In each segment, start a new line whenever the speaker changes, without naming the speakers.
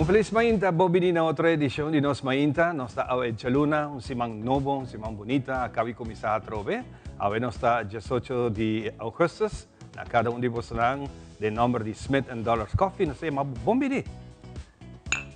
Feliz mainta, bon bini na otro edicion di Nos Mainta. Nos ta awe djaluna, un siman nobo, un siman bunita, a caba di cuminsa atrobe. Awe nos ta 18 di augustus. Na cada un di bosonan, den nomber di Smith and Dollars Coffee, nos ta yama bo bon bini.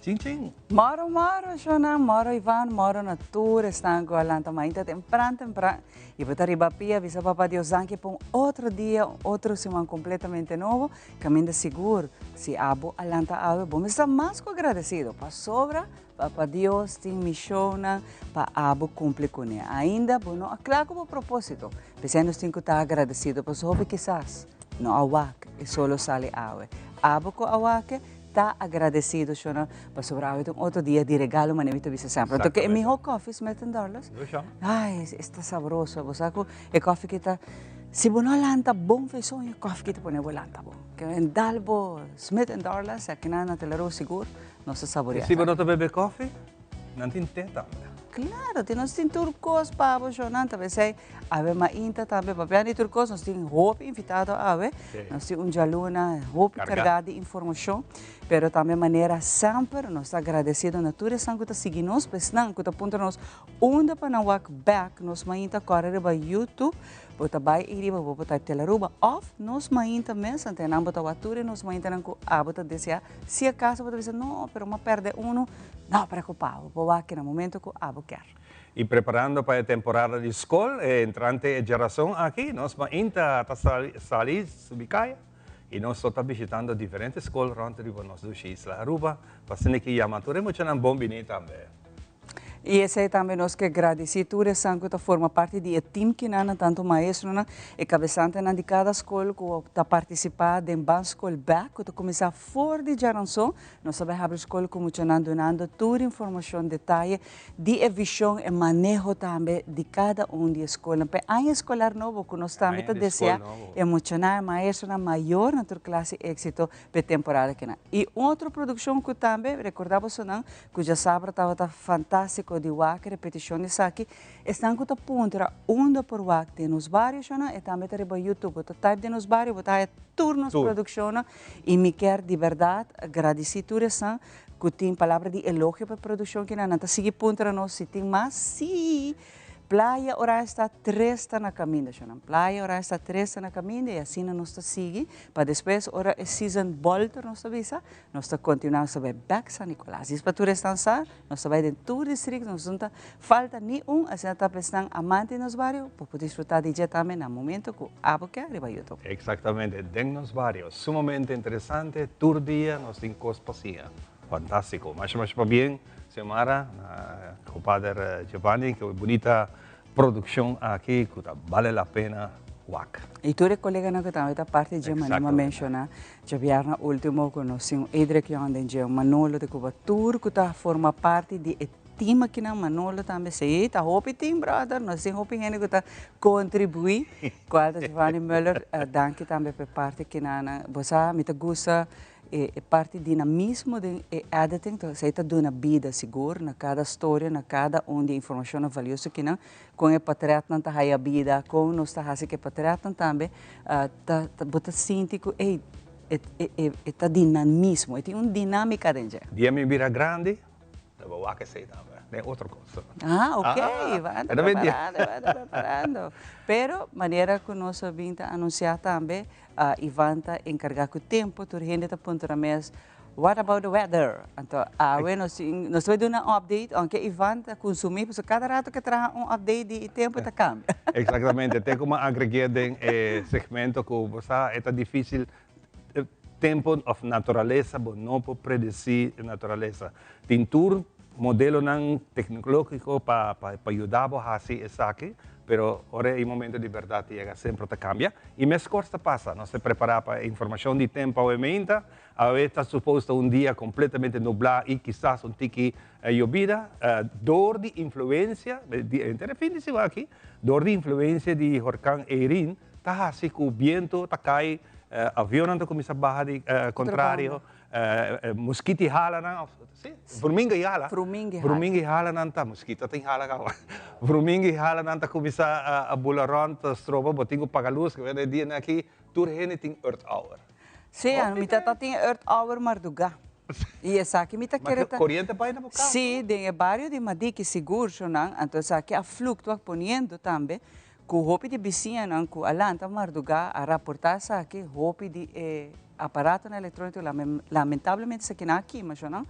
Chin chin.
Moro moro shona, moro Ivan, moro na tur esnan cu a lanta mainta tempran tempran y bo ta riba pia bisa Papa Dios danki pa un otro dia, un otro siman completamente nobo. Caminda sigur si abo a lanta awe bo mester ta mas cu agradecido pasobra Papa Dios tin misionnan pa abo cumpli cune. Ainda bo no a cla cu bo proposito, p'esei nos tin cu ta agradecido pasobra hopi kisas no a wak e solo sali awe. Abo cu a wak ta agradecido shona pasobra awe ta un otro dia di regalo manera mi ta bisa semper. Anto ke e miho koffie Smith and Douglas? Ay, esta sabroso. Bo sa ku e koffie ki ta, si bo no lanta bon for e soño, e koffie ki ta pone bo lanta bon. Ke men dal bo Smith and Douglas, akinan na Teleroo sigur nos ta saborea.
I si bo no ta bebe koffie, nan tin te tambe.
Claro, tin nos tin tur kos pa bo shona, ta besei Awe mainta tambe papia di tur cos, nos tin hopi invitado awe, nos tin un djaluna hopi carga di informacion, pero tambe manera semper nos ta agradecido na tur esnan cu ta sigui nos, pa esnan cu ta puntra nos unda pa nan wak bek nos mainta core riba YouTube, bo ta bay ey riba bo por type Telaruba of nos mainta mes, anto nan bo ta wak tur e nos maintanan cu abo ta desea, si acaso bo ta bisa no pero mi a perde uno, no preocupa bo por wak na momento cu abo kier.
Y preparando pa e temporada di scol, e entrante e djerason aki, nos mainta ta sali subi caya y nos lo ta bishitando diferente scol rond riba nos dushi isla Aruba pa asina ki yama tur e muchanan bon bini tambe.
Y esey tambe nos ke gradici tur esnan cu ta forma parti di e team kinan, tanto maestronan, e cabesantenan di cada scol cu ta participa den Ban Scol Bek cu ta cuminsa for di djaranson. Nos ta bay habri scol cu muchanan dunando tur informacion detaye di e vision e maneho tambe di cada un di e scolnan. Pa e aña escolar nobo cu nos tambe ta desea e muchanan, e maestronan, mayornan tur clase exito pa e temporada kinan. Y un otro produccion cu tambe, recorda bosonan cu djasabra tabata fantastico di wak repeticion di esaki, esnan cu ta puntra unda por wak den nos bario shona, e tambe ta riba YouTube. Bo ta type den nos bario bo ta haya tur nos produccionnan y mi kier di berdad gradici tur esnan Cu tin palabra di elogio pa e produccion kinan, nan ta sigui puntra nos si tin mas. Sí! Playa Oranjestad 3 ta na caminda, shownan. Playa Oranjestad 3 ta na caminda y asina nos ta sigui pa despues ora e season bolter nos ta bisa, nos ta continua, nos ta bay bek San Nicolas. Dis pa tur esnan sa, nos ta bay den tur district, nos no ta falta ni un, asina ta pa esnan amante di nos bario por por disfruta di dje tambe na momento cu abo ke riba YouTube.
Exactamente, den nos bario. Sumamente interesante, tur dia nos tin cos pa siña. Fantastico. Masha masha pabien, Xiomara, na compadre Giovanni, cu e bunita produccion aki cu ta bale la pena wak.
Y tur e coleganan cu tambe ta parti dje manera mi a menciona djabièrnè ultimo cu nos tin un Edric Young den dje, un Manolo de Cuba, tur cu ta forma parti di e team akinan, Manolo tambe, si ta hopi team brother, nos tin hopi hende cu ta contribui, cual ta Giovanni Muller, danki tambe pa e parti kinan, bo sa mi ta gusta e parti dinamismo den e editing, ta esey ta duna bida sigur na cada storia, na cada un di e informacionnan valioso kinan, con e patretnan ta haya bida, con nos ta haci cu e patretnan tambe ta bo ta sinti cu ey e ta dinamismo, e tin un dinamica den dje.
Dia mi bira grandi, Lo bo wak esey tambe, den otro cos.
Ah, ok, Ivan ta preparando, Ivan ta preparando. Pero, manera cu nos a bin ta anuncia tambe, Ivan ta encarga cu tempo, tur hende ta puntra mes, what about the weather? Anto, awe nos tin, nos ta bay duna un update, aunke Ivan ta consumi, pasobra cada rato ke traha un update di tempo ta cambia.
Exactamente, te como a agregu'e den e segmento cu bo sa e ta dificil Tempo of naturalesa bo no por predeci naturalesa. Tin tur modelonan tecnologico pa pa yuda bo haci esaki, pero ora e momento di berdad ta yega semper ta cambia. Y mescos ta pasa, nos ta prepara pa e informacion di tempo awe meinta, awe ta supos ta un dia completamente nubla y kisas un tiki yobida, door di influencia, henter e fin di siman aki, door di influencia di horcan Eirin, Ta hasi ku bientu ta kai, avionnan ta kuminsá baha di kontrario, muskiti hala nan, si, vruminga i hala.
Vruminga i
hala. Vruminga i hala nan ta, muskito tin hala kaba. Vruminga i hala nan ta kuminsá a bula rònt, ta stroba, bo tin ku paga lus, ku e dianan aki tur hende tin earth hour.
Si, mi ta tin earth hour mardugá. I esaki mi ta kere ta.
Koriente bai na bo kas?
Sí, den e bario di Madiki sigur shonan, anto esaki a fluktua poniendo tambe ku hopi di bisiñanan ku a lanta mardugá a raportá esaki, hopi di e aparatonan elektróniko lamentablemente esakinan a kima shonan,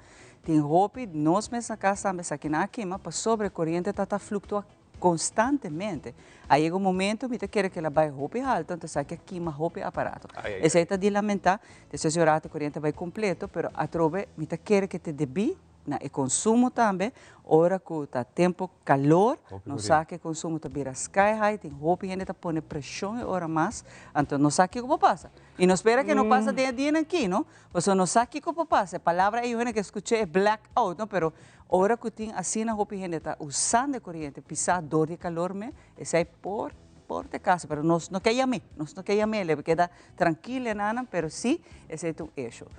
tin hopi nos mes na kas tambe esakinan a kima pasobra e koriente ta ta fluktua Constantemente. A yega un momento mi ta kere cu el a bay hopi halto, anto esaki a kima hopi aparato. Esey ta di lamenta, despues di un rato coriente a bay completo, pero atrobe mi ta kere cu te debi na e consumo tambe, ora cu ta tempo calor, nos sa cu e consumo ta bira sky high, tin hopi hende ta pone presion e ora mas, anto no sa kico por pasa. Y no spera cu no pasa den e dianan aki, no? Pasobra no sa kico por pasa. E palabra ey hende ke scucha e black out, no? Pero ora cu tin asina hopi hende ta usando e coriente pisa door di e calor me, esey por por ta e caso. Pero nos no ke yam'e, nos no ke yam'e, lebe keda trankil e nanan, pero si esey ta un issue.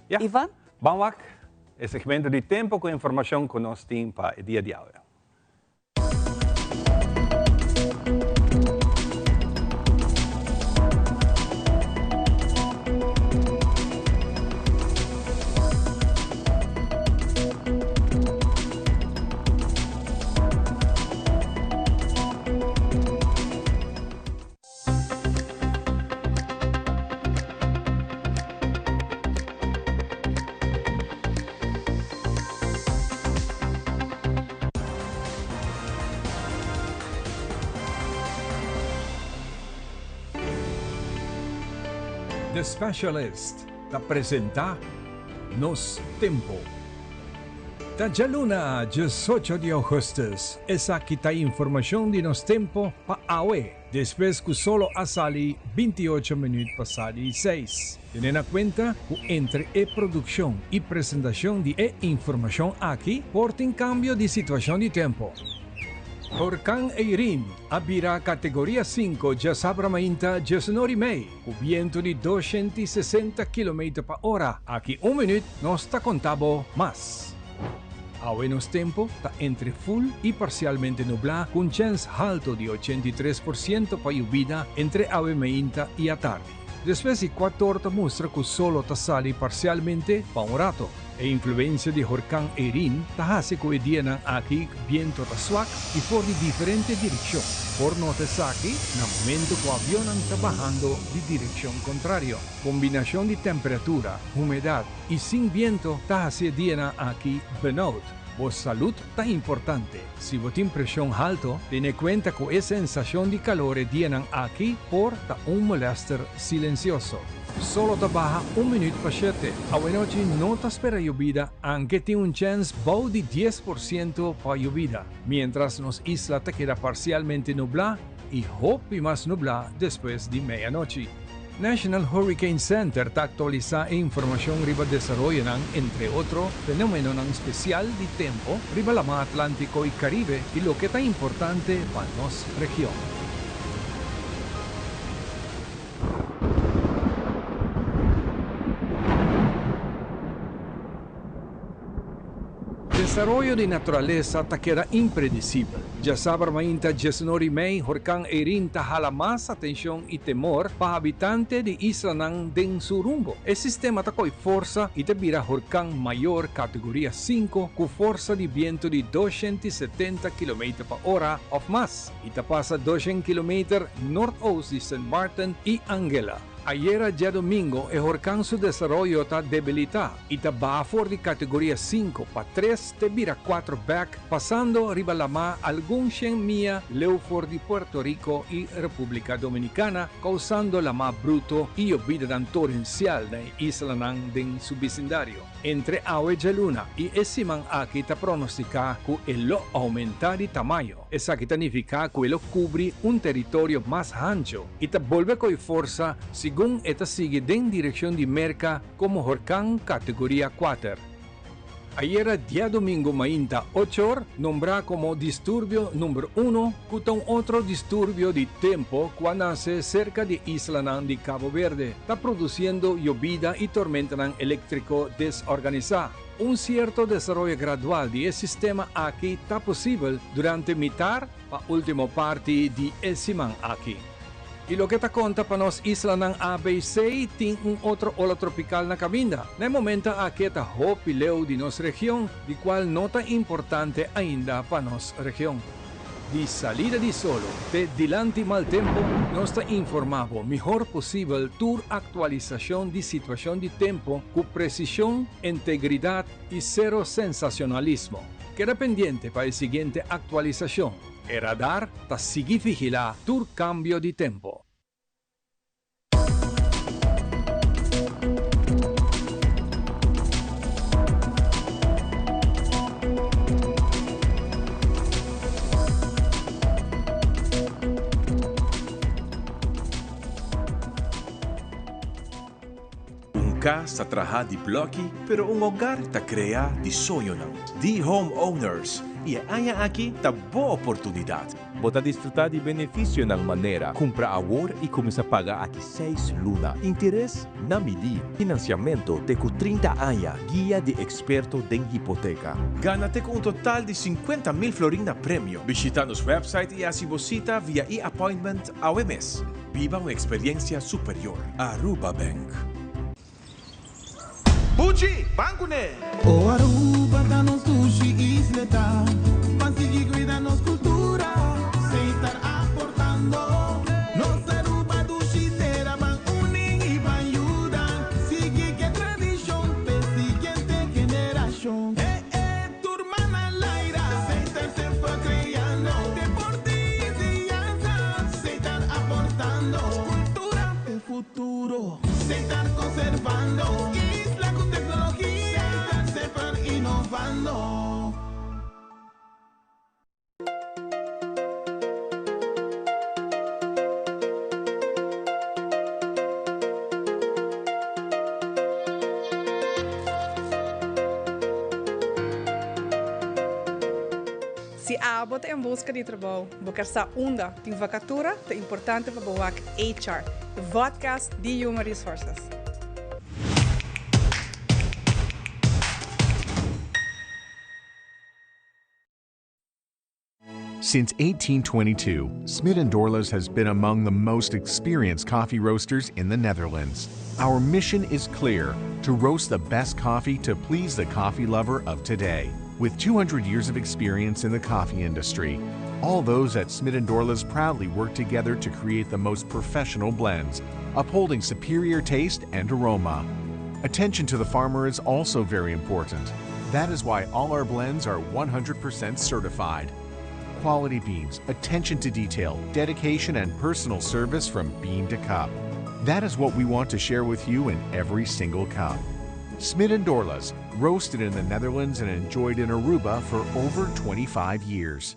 Ya.
Ivan?
Ban wak e segmento di tempo cu informacion cu nos tin pa e dia di awe.
The Specialist ta presenta Nos Tempo. Ta djaluna diesocho di augustus, esaki ta informacion di nos tempo pa awe. Despues ku solo a sali 28 minüt pasá di seis. Tene na kuenta ku entre e produkshon i presentashon di e informashon aki por tin kambio di situashon di tempu. Horkan Eirin a bira kategoria sinku djasabra mainta diesnor i mei ku bientu di 260 kilometer pa ora. Aki un minüt nos ta konta bo mas. Awe nos tempo ta entre ful i parsialmente nublá ku un chèns halto di 83% pa yubida entre awe meinta i atardi. Despues di kuator ta mustra ku solo ta sali parsialmente pa un rato. E influensia di horkan Eirin ta hasi ku e dianan aki biento ta swak i for di diferente direkshon. Por nota esaki na momento ku avionnan ta bahando di direkshon kontrario. Kombinashon di temperatura, humedat, I sin biento ta hasi e dianan aki benoud. Bo salud ta importante. Si bo tin preshon halto, tene kuenta ku e sensashon di kalor e dianan aki por ta un molester silensioso. Solo ta baha un minuut pa shete. Awenochi no ta spera yobida anke tin un chèns bou di 10% pa yobida, miéntras nos isla ta keda parsialmente nublá i hopi mas nublá despues di meianochi. National Hurricane Center ta aktualisá e informashon riba desaroyonan, entre otro, fenomenonan spesial di tempo riba Laman Atlántiko i Karibe i loke ta importante pa nos region. Desaroyo di naturalesa ta keda impredisibel. Djasabra mainta diesnor i mei horkan Eirin ta hala mas atenshon i temor pa habitante di islanan den su rumbo. E sistema ta koi forsa i ta bira horkan mayor kategoria sinku ku forsa di bientu di 270 kilometer pa ora òf mas i ta pasa 200 kilometer nortoost di Sint Maarten i Anguilla. Ayera djadomingo e horkan su desaroyo ta debilitá i ta baha for di kategoria sinku pa tres te bira kuatro bèk pasando riba lamá algun shen mia leu for di Puerto Rico i Repúblika Dominikana kousando lamá bruto i yobidanan torensial na e islanan den su bisindario. Entre awe djaluna i e siman aki ta pronostiká ku e lo oumentá di tamaño. Esaki ta nifiká ku e lo kubri un teritorio mas hancho i ta bolbe koi forsa segun e ta sigui den direkshon di Merka komo horkan kategoria kuater. Ayera diadomingo mainta ocho or nombrá komo disturbio number uno ku ta un otro disturbio di tempo ku a nase serka di islanan di Cabo Verde ta produsiendo yobida i tormentanan eléktriko desorganisá. Un sierto desaroyo gradual di e sistema aki ta posibel durante mitar pa ultimo parti di e siman aki. I loke ta konta pa nos islanan ABC, tin un otro ola tropikal na kaminda. Na e momento aki e ta hopi leu di nos region, di kual no ta importante ainda pa nos region. Di salida di solo te dilanti mal tempo, nos ta informá bo mihor posibel tur aktualisashon di situashon di tempo ku presishon, integridat i sero sensacionalismo. Keda pendiente pa e siguiente aktualisashon. E radar ta sigui vigilá tur kambio di tempo.
Un kas ta trahá di blòki, pero un hogar ta kreá di soñonan. Di Home Owners, i e aña aki ta bo oportunidat.
Bo ta disfrutá di benefisionan manera, kumpra awor i kuminsá paga aki seis luna, interes na midí, finansiamentu te ku 30 aña, guia di eksperto den hipoteka.
Gana te ku un total di 50,000 florin na premio. Bishita nos website i hasi bo sita via e-appointment awe mes. Biba un experiencia superior. Aruba Bank.
Buchi, ban kuné!
O Aruba ta nos dushi isleta, Ban sigui cuida nos cultura, Setar aportando. Nos Aruba dushi tera, Ban uni y ban yuda, Sigui ke tradicion p'e siguiente generacion. Eh eh, tur man al aire, Setar semper creando, Deporte y enseñanza, Setar aportando, Cultura p'e futuro. Setar conservando, Isla cu tecnologia, Setar semper innovando.
Si abo ta en buska di trabou, bo ker sa unda tin vakatura, ta importante pa bo wak HR, e vodcast di Human Resources.
Since 1822, Smit & Dorlas has been among the most experienced coffee roasters in the Netherlands. Our mission is clear: to roast the best coffee to please the coffee lover of today. With 200 years of experience in the coffee industry, all those at Smit & Dorlas proudly work together to create the most professional blends, upholding superior taste and aroma. Attention to the farmer is also very important. That is why all our blends are 100% certified. Quality beans, attention to detail, dedication, and personal service from bean to cup. That is what we want to share with you in every single cup. Smit & Dorlas, roasted in the Netherlands and enjoyed in Aruba for over 25 years.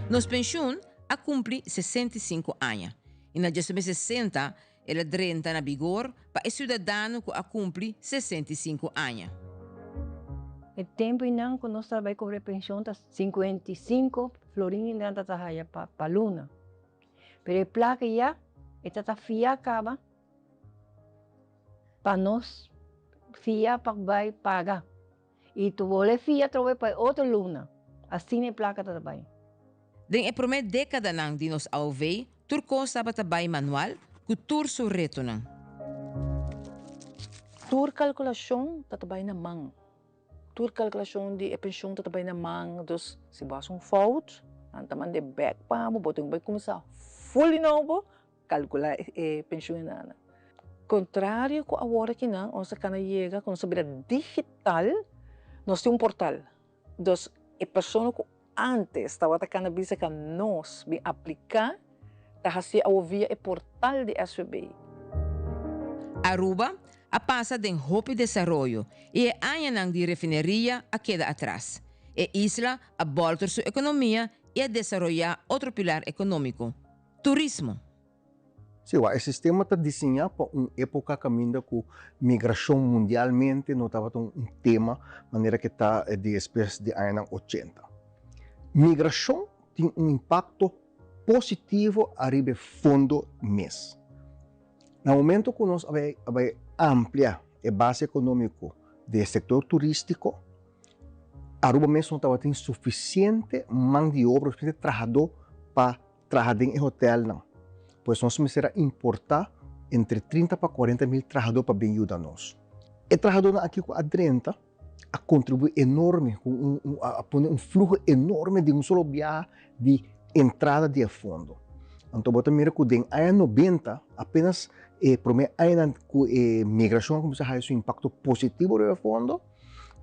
Nos penshun a kumpli 65 aña i na 1960 el a drenta na bigor pa e siudadano ku a kumpli 65 aña.
E tempo einan ku nos ta bai kobra e penshon ta 55 florin einan ta ta haya pa luna. Pero e plaka ya e ta ta fia kaba pa nos fia pa bai paga. I tu bole fia atrobe pa e otro luna. Asina e plaka ta ta bai.
Den e promé dékadanan di nos AOV, tur kos tabata bai manual, ku tur su retonan.
Tur kalkulashon ta ta bai na man. Tur kalkulashon di e penshon ta ta bai na man. Dus si bo hasi un fout, nan ta mand'é bèk pa bo, bo tin ku bai kuminsá ful di nobo kalkulá e penshon e nana. Kontrario ku awor akinan, nos a kana yega ku nos a bira digital, nos tin un portal. Dus e persona ku antes tabata kana bisa ka nos bin apliká, ta hasié awor via e portal di SVB.
Aruba a pasa den hopi desaroyo i e añanan di refineria a keda atras. E isla a bòlter su ekonomia i a desaroyá otro pilar ekonómiko, turismo.
Sí, wak, e sistema ta diseñá pa un époka kaminda ku migrashon mundialmente no tabata un tema manera ke ta despues di añanan 80. Migrashon. tin un impakto positivo ariba e fondo mes. Na momento ku nos a bai a bai amplia e base ekonómiko di e sektor turístiko, Aruba mes no tabatin sufisiente man di obra, sufisiente trahadó pa traha den e hotelnan. Pues nos mester a importá entre 30 pa 40 mil trahadó pa bin yuda nos. E trahadónan aki ku a drenta a kontribuí enorme, ku un, un, a pone un fluho enorme di un solo biaha di entrada di e fondo. Anto bo ta mira ku den aña 90, apenas e promé añanan ku e migrashon a kuminsá haya su impakto positivo riba e fondo,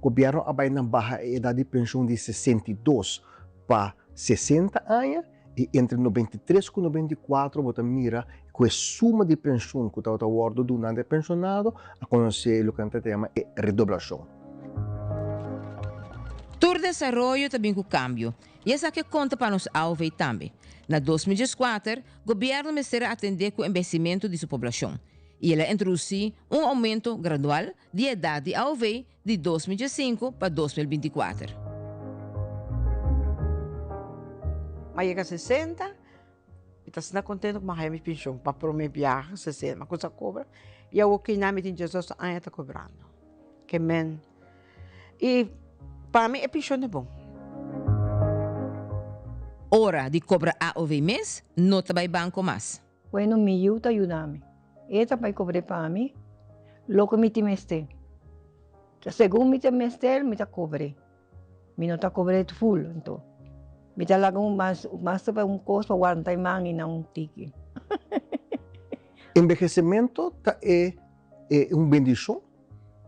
gobièrnu a bai na baha e edat di penshon di 62 pa 60 aña i entre 93 ku 94 bo ta mira ku e suma di penshon ku tabata wòrdu duna na e penshonado a konosé loke nan ta yama e redoblashon.
Tur desaroyo ta bin ku kambio i esaki a konta pa nos AOV tambe. Na 2014 gobièrnu mester a atendé ku embehesimentu di su poblashon i el a introdusí un oumento gradual di edat di AOV di 2015 pa 2024.
M'a yega 60, mi ta asina contento cu m'a haya mi pension pa prome biaha 60, m'a cuminsa cobra y awor kina mi tin 18 aña ta cobrando. Ke men y pa mi e pension ta bon.
Ora di cobra AOV mes no ta bay banco mas.
Bueno, mi yu ta yuda mi. E ta bai kobr'é pa mi loke mi tin mester. Segun mi ta mester, mi ta kobr'é. Mi no ta kobr'é ful, anto. Mi ta laga un mas, mas ta un kos pa wanta e man i nan un tiki.
Enbehesemento ta e e un bendishon,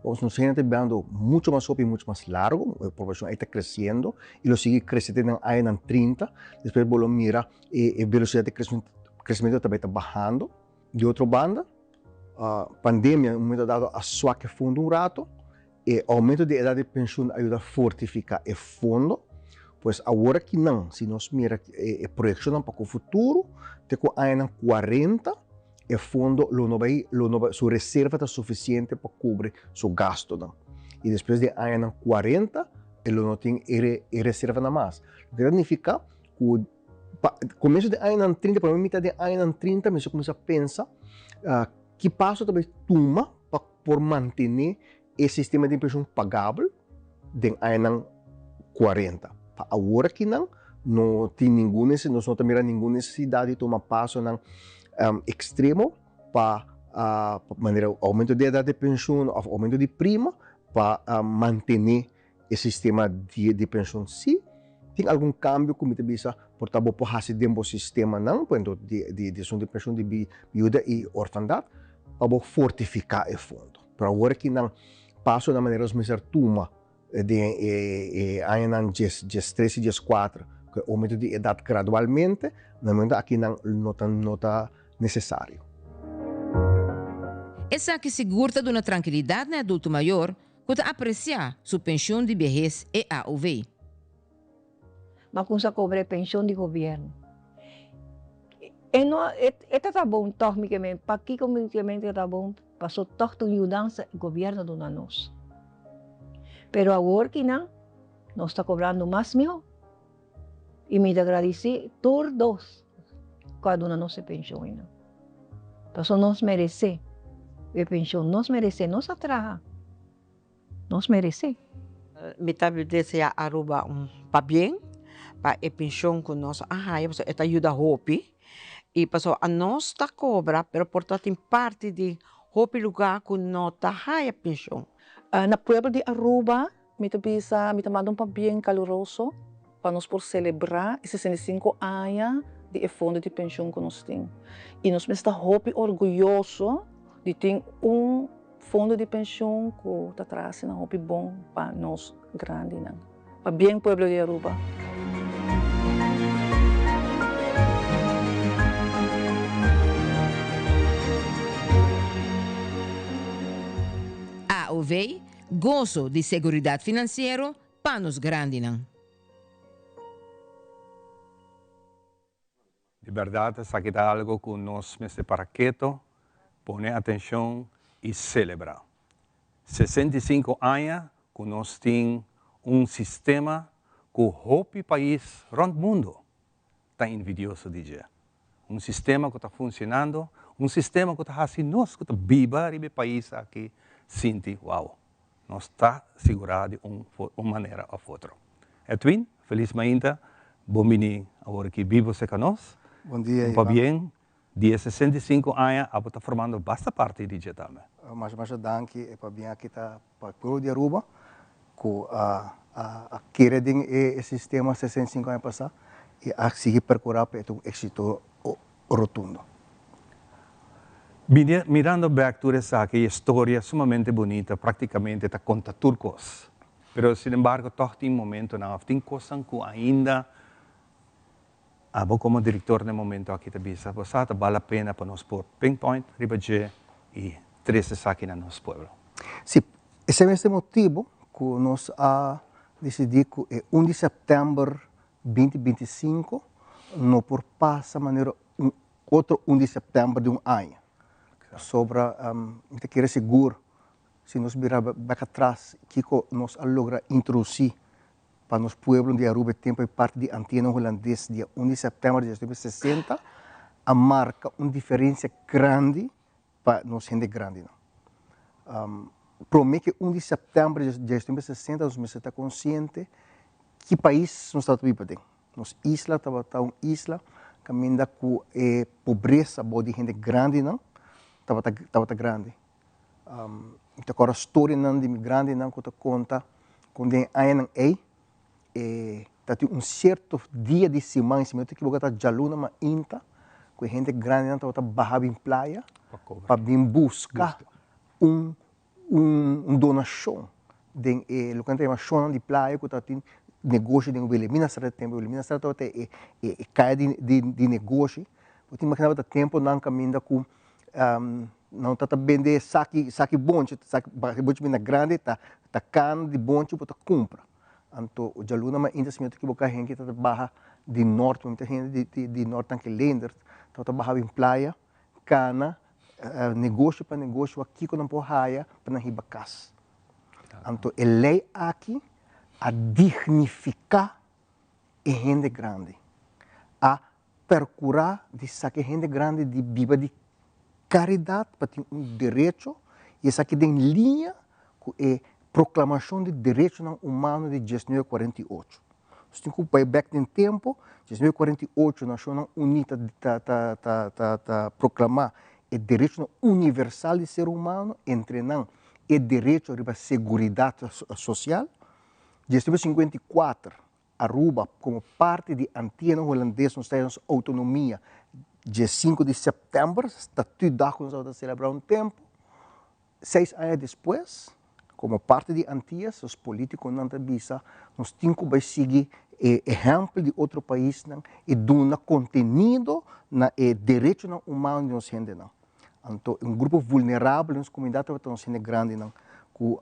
pasobra nos hende ta bibando mucho mas hopi i mucho mas largo, e poblashon ei ta kresiendo i lo sigui krese te den añanan 30, despues bo lo mira e velosidat di kresementu ta bai ta bahando. Di otro banda, pandemia un momento dado a swak e fondo un rato, e aumento di edat di penshun a yuda fortifiká e fondo, pues awor akinan si nos mira e proyekshonnan pa ku futuro te ku añanan 40 e fondo lo no bai lo no bai su reserva ta sufisiente pa kubri su gastunan i despues di añanan 40 e lo no tin e reservanan mas, loke ta nifiká ku Pa komienso di añanan 30, prome mitad di añanan 30, mester kuminsá pensa ki paso ta bai tuma pa por mantené e sistema di penshon pagabel den añanan 40. Pa awor akinan no tin ningun nese, nos no ta mira ningun nesesidat di tuma pasonan ekstremo pa manera oumento di edat di penshon òf oumento di prima pa mantené E sistema di di penshon si tin algun kambio ku mi ta bisa por ta bo por hasi den bo sistemanan, por ehemplo di di di asuntu di penshon di biuda i orfandat pa bo fortifiká e fondo. Pero awor aki nan paso na manera nos mester tuma den e e añanan djes 3 i 14 ku e oumento di edat gradualmente na momento aki nan no ta no ta nesesario.
Esaki sigur ta duna trankilidat na e adulto mayor Ku ta apresiá su penshun di behes e AOV.
Ma kumsa kobra e penshun di gobièrnu. E no e ta ta bon tòg mi ke men pakiko mi ke men ta ta bon paso tòg ta un yudansa e gobièrnu a duna nos. Pero awor kinan nos ta kobrando mas mihó i mi ta gradisí tur dos ku a duna nos e penshun einan. Paso nos meresé e penshon, nos meresé, nos a traha, nos meresé.
Mi ta desea Aruba un pabien pa e penshon ku nos a haya pasobra e ta yuda hopi i pasobra anos ta kobra pero por ta tin parti di hopi luga ku no ta haya penshon.
Na pueblo di Aruba mi ta bisa mi ta manda un pabien kaluroso pa nos por selebrá e 65 aña di e fondo di penshun ku nos tin. I nos mester ta hopi orguyoso di tin un fondo di penshun ku ta traha asina hopi bon pa nos grandinan. Pabien pueblo di Aruba!
AOV, goso di seguridat finansiero pa nos grandinan.
Di berdad esaki ta algo cu nos mester para keto, pone atencion y celebra. 65 aña cu nos tin un sistema cu hopi pais rond mundo. ta envidioso di dje. Un sistema ku ta funcionando, un sistema ku ta hasi nos ku ta biba riba e pais aki sinti, wow, nos ta sigurá di un un manera òf otro. Edwin, felis mainta, bon bini awor aki bibo serka nos.
Bon dia,
Un
Ivan.
pabien di e 65 aña abo ta formando basta parti di dje tambe.
Masha masha danki, e pabien aki ta pa e pueblo di Aruba ku a a kere den e sistema 65 aña pasá i a sigui perkurá pa e ta un éksito rotundo.
Mirando bek tur esaki, e storia sumamente bunita, praktikamente ta konta tur kos. Pero sinembargo tòg tin momentonan òf tin kosnan ku ainda abo komo direktor na e momento aki ta bisa, bo sa ta bal la pena pa nos por pinpoint riba dje i trese esaki na nos pueblo.
Sí, esei mes ta e motibu ku nos a disidí ku e un di sèptèmber binti 25 no por pasa manera un otro un di sèptèmber di un aña. Pasobra mi ta kere sigur si nos bira bèk atras kiko nos a logra introdusí pa nos pueblo di Aruba e tempu e parti di Antianan Hulandes dia un di sèptèmber di 1960 a marka un diferensia grandi pa nos hende grandinan. Promé ku un di sèptèmber di 1960 nos mester ta konsiente ki pais nos tabata biba den. Nos isla tabata un isla kaminda ku e pobresa bou di hende grandinan tabata tabata grandi. Mi ta kòrda storianan di mi grandinan ku ta konta kon den e añanan ei e ta tin un sierto dia di siman, si mi no ta ekiboká ta djaluna mainta, ku e hende grandinan tabata baha bin playa pa bin buska un un donashon den e loke nan ta yama shonnan di playa ku tabatin negoshi den Wilhelminastraat e tempu. Wilhelminastraat tabata e e kaya di di negoshi. Bo ta imaginá bo ta tempunan kaminda ku nan tabata bende saki saki bonchi, saki bonchi bina grandi ta ta kana di bonchi bo ta kumpra. Anto djaluna mainta si mi no ta ekiboká hende tabata baha di nort, mi ta hende di di nort tanke Leendert tabata baha bin playa kana negoshi pa negoshi wak kiko nan por haya pa nan hiba kas. Anto e lei aki a dignifiká e hende grandi, a perkurá di saka e hende grandi di biba di karidat pa tin un derecho i esaki den liña ku e Proklamashon di Derechonan Humano di 1948. Nos tin ku bai bèk den tempu, 1948 Nashonnan Uní ta ta ta ta ta ta proklamá e derechonan universal di ser humano, entre nan e derecho riba seguridat sosial. 1954 Aruba komo parti di Antianan Hulandes nos ta haya nos outonomia 5 di sèptèmber, Statuutdag ku nos tabata selebrá un tempu. Seis aña despues, komo parti di Antias, nos polítikonan ta bisa nos tin ku bai sigui e ehèmpel di otro paisnan i duna kontenido na e derechonan humano di nos hendenan. Anto un grupo vulnerabel den nos komunidat tabata nos hende grandinan ku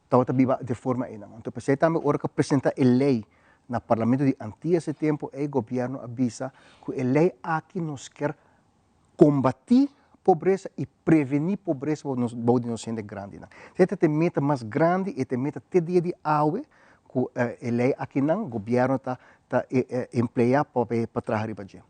tabata biba di e forma einan. Anto p'esei tambe ora ku a presentá e lei na Parlamento di Antias e tempu ei gobièrnu a bisa ku e lei aki nos kier Kombatí pobresa i prevení pobresa bou nos bou di nos hende grandinan. Esei ta e meta mas grandi i ta e meta te dia di awe ku e lei akinan gobièrnu ta ta empleá pa pa traha riba dje.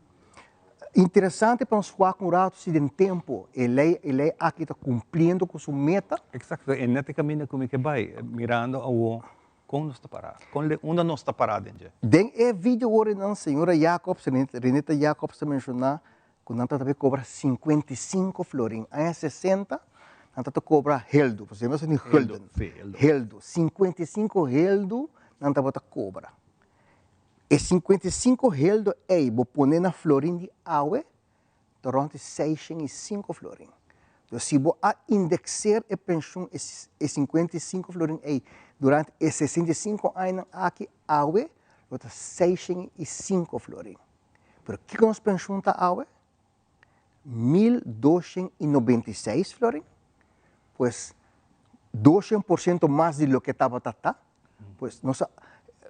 Interesante pa nos wak un ratu si den tempu e lei e lei aki ta kumpliendo ku su meta.
Eksakto, e net e kaminda ku mi ke bai, mirando awo kon nos ta pará, kon le unda nos ta pará den dje.
Den e video orenan señora Jacobs, Renita Jacobs ta menshoná ku nan tabata kobra 55 florin. Aña 60 nan tabata kobra heldu, pasobra nan tabata gulden. Heldu, 55 heldu nan tabata kobra. E 55 heldu ei bo pone na florin di awe ta rònt di 605 florin. Dus si bo a indekseer e penshun e 55 florin ei durante e 65 añanan aki awe lo ta 605 florin. Pero kiko nos penshun ta awe? 1296 florin. Pues 200% mas di loke tabata ta. Pues nos a,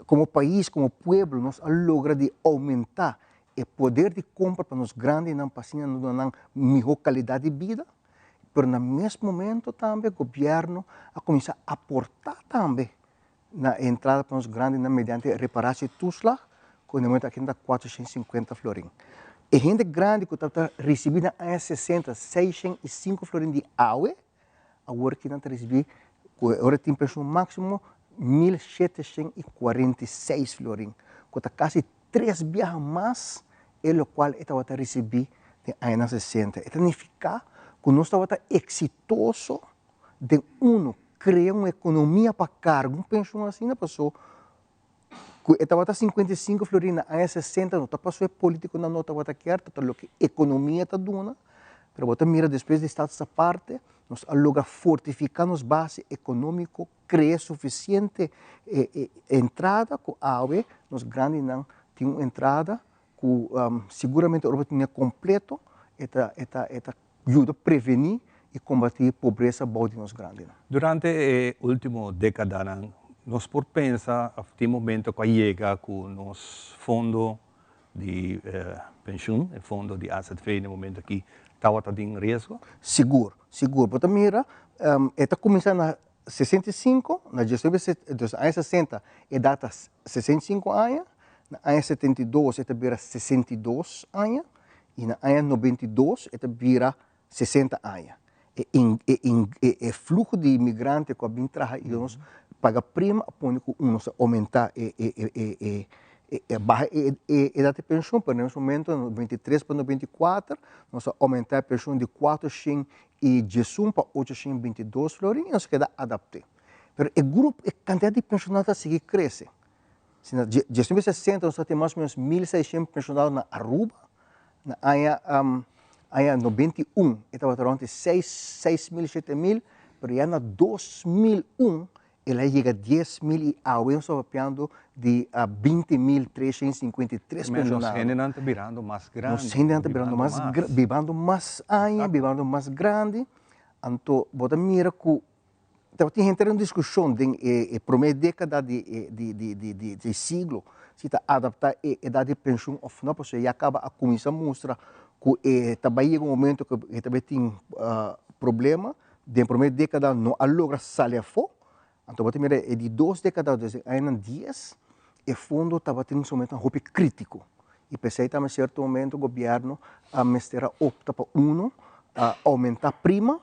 komo pais, komo pueblo, nos a logra di oumentá e poder di kompra pa nos grandinan pa asina nos duna nan mihó kalidat di bida. Pero na mes momento tambe gobièrnu a kuminsá aportá tambe na e entrada pa nos grandinan mediante reparatietoeslag. ku na e momento aki ta 450 florin. E hende grandi ku tabata risibí na aña 60 605 florin di awe, awor ki nan ta risibí ku e ora tin penshun máksimo 1746 florin, ku ta kasi tres biaha mas e lokual e tabata risibí den añanan 60. E ta nifiká ku nos tabata eksitoso den uno krea un ekonomia pa karga un penshun asina paso ku e tabata 55 florin na aña 60 no ta paso e politikonan no tabata kier ta loke ekonomia ta duna pero bo ta mira despues di status aparte nos a logra fortifiká nos base ekonómiko krea sufisiente entrada ku awe nos grandinan tin un entrada ku siguramente ora bo tene kompleto e ta e ta e ta yuda prevení i kombatí pobresa bou di nos grandinan.
Durante e último dékadanan nos por pensa òf tin momento ku a yega ku nos fondo di penshun, e fondo di AZV na e momento aki tabata den riesgo?
Sigur, sigur. Bo ta mira e ta kuminsá na 65, na diesnuebe dus aña 60 e data 65 aña, na aña 72 e ta bira 62 aña i na aña 92 e ta bira 60 aña. E e e e fluho di imigrante ku a bin traha i nos paga prima a pone ku nos a oumentá e e e e e e baha e e edat di penshon, pero na mes momento na 93 pa 94 nos a oumentá e penshon di 411 pa 822 florin i nos a keda adapt'é. Pero e grupo, e kantidat di penshonado ta sigui krese. Si na 1960 nos tabatin mas o menos 1600 penshonado na Aruba, na aña aña 91 e tabata rond di seis 6000, 7000, pero ya na 2001 el a yega 10,000 i awe nos ta papiando di 20,353 penshonado.
Nos hendenan ta birando mas grandi.
Nos hendenan ta birando mas bibando mas aña, bibando mas grandi. Anto bo ta mira ku tabatin henter un diskushon den e promé dékada di e di di di di di siglo si ta adaptá e edat di penshun òf no, pasobra ya kaba a kuminsá mustra ku e ta bai yega un momento ku e ta bai tin problema. Den promé dékada no a logra sali afó, anto bo ta mira e di dos dékada, desde añanan dies, e fondo tabatin un momento hopi krítiko. I p'esei tambe sierto momento gobièrnu a mester a opta pa uno, a oumentá prima,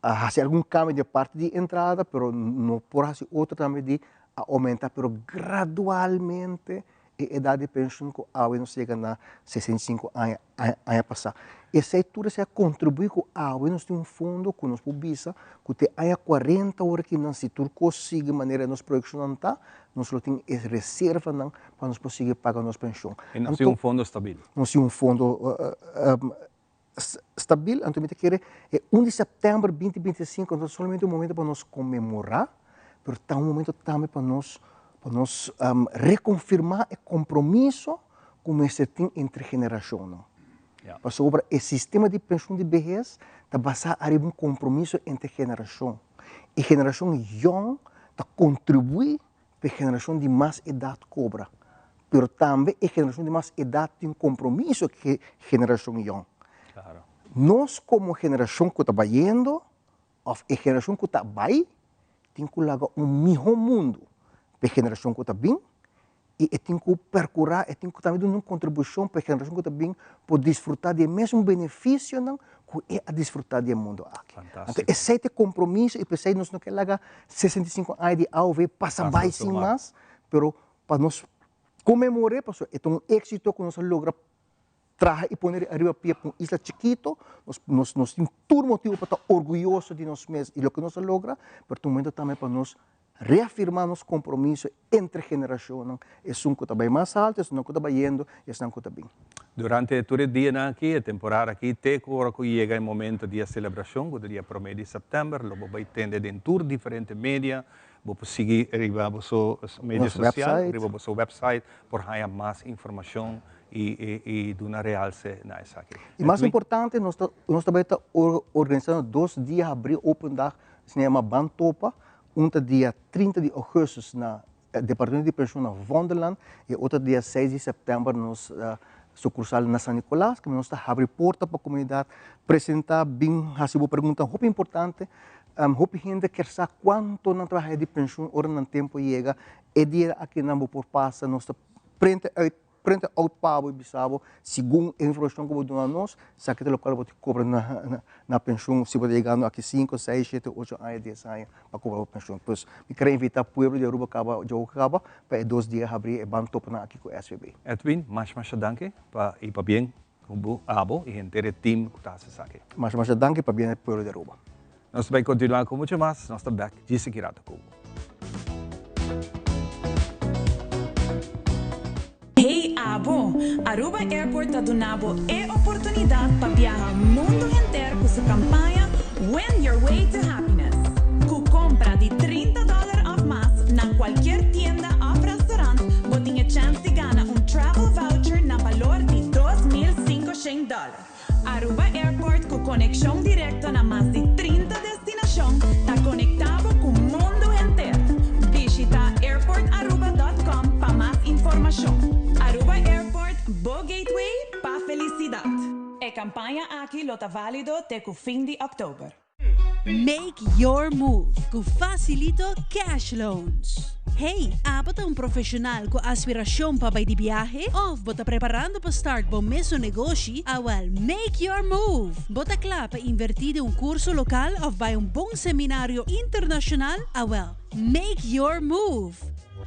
a hasi algun kambio den parti di entrada, pero no por hasi otro tambe di a oumentá pero gradualmente e edat di penshun ku awe nos yega na 65 aña aña pasá. Esei tur esei a kontribuí ku awe nos tin un fondo ku nos por bisa ku te aña 40 ora ki nan si tur kos sigui manera nos proyekshonnan ta, nos lo tin e reservanan pa nos por sigui paga nos penshon.
I nos tin un fondo stabil.
Nos tin un fondo stabil, anto mi ta kere e un di sèptèmber binti binti i sinku no ta solamente un momento pa nos konmemorá, pero ta un momento tambe pa nos pa nos rekonfirmá e kompromiso ku mester tin entre generashonnan. Pasobra e sistema di penshun di behes ta basá ariba un kompromiso entre generashon. E generashon yòn ta kontribuí pa e generashon di mas edat kobra, pero tambe e generashon di mas edat tin kompromiso ku e generashon yòn. Nos komo generashon ku ta bayendo òf e generashon ku ta bai tin ku laga un mihó mundu pa e generashon ku ta bin i e tin ku perkurá, e tin ku tambe duna un kontribushon pa e generashon ku ta bin por disfrutá di e mesun benefisionan ku e a disfrutá di e mundu aki. Anto esei ta e kompromiso i p'esei nos no ke laga 65 aña di aov pasa bai sin mas, pero pa nos konmemor'é pasobra e ta un éksito ku nos a logra traha i pone ariba pia pa un isla chikito, nos nos nos tin tur motibu pa ta orguyoso di nos mes i loke nos a logra, pero ta un momento tambe pa nos reafirmá nos kompromiso entre generashonnan, esun ku ta bai mas altu, esunnan ku ta bayendo i esnan ku ta bin.
Durante tur e dianan aki, e temporada aki, te ku ora ku yega e momento di e selebrashon, ku ta dia promé di sèptèmber, lo bo bai tende den tur diferente media. Bo por sigui riba boso media sosial, riba boso website, por haña mas informashon i duna realse na esaki.
I mas importante, nos ta nos ta bai ta organisando dos dia habrí, open dag, asina yama Ban Topa, un ta dia 30 di ougùstùs na Departamento di Penshon na Vondelland i e otro dia 6 di sèptèmber na nos sukursal na San Nicolas, kaminda nos ta habri porta pa komunidat presentá, bin hasi bo pregunta hopi importante. Hopi hende kier sa kuantu nan ta bai haya di penshun ora nan tempu yega, e dia aki nan bo por pasa, nos ta. Print uit, print out pa bo y bisa bo segun e informacion cu bo duna nos, esaki ta locual bo tin cobra na na pensioen si bo ta yegando aki cinco, seis, shete, ocho aña, dies aña pa cobra bo pensioen. Pues mi kere invita pueblo di Aruba caba djogo caba pa e dos dia habri e ban topa nan aki cu SVB.
Edwin, masha masha danki pa y pabien cu bo, abo y henter e team cu ta haci esaki.
Masha masha danki pabien e pueblo di Aruba.
Nos ta bay continua cu mucho mas, nos ta bek djis aki rato cu bo.
Hey abo! Aruba Airport ta duna bo e oportunidad pa biaha mundo henter cu su campaña Win Your Way to Happiness. Cu compra di 30 dollar of mas na cualkier tienda of restaurant bo tin e chance di gana un travel voucher na balor di 2500 dollar. Aruba Airport cu conexion directo na mas di 30 destinacion ta conecta bo cu mundo henter. Bishita airportaruba.com pa mas informacion. Aruba Airport, bo gateway pa felicidad. E campaña aki lo ta valido te cu fin di october.
Make your move ku Facilito Cash Loans. Hey, abo ta un profesional ku aspirashon pa bai di biahe? Of bo ta preparando pa start bo mesun negoshi? Awel, make your move! Bo ta kla pa invertí den un kurso lokal of bai un bon seminario internashonal? Awel, make your move!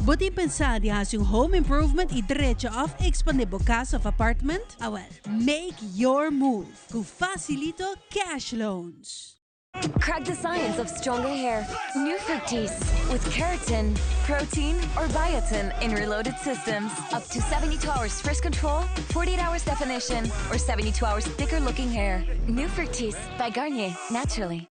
Bo tin pensá di hasi un home improvement i drecha of ekspandé bo kas of apartment? Awel, make your move! Ku Facilito Cash Loans.
Crack the science of stronger hair. New Fructis with keratin, protein, or biotin in reloaded systems. Up to 72 hours fresh control, 48 hours definition, or 72 hours thicker looking hair. New Fructis by Garnier, naturally.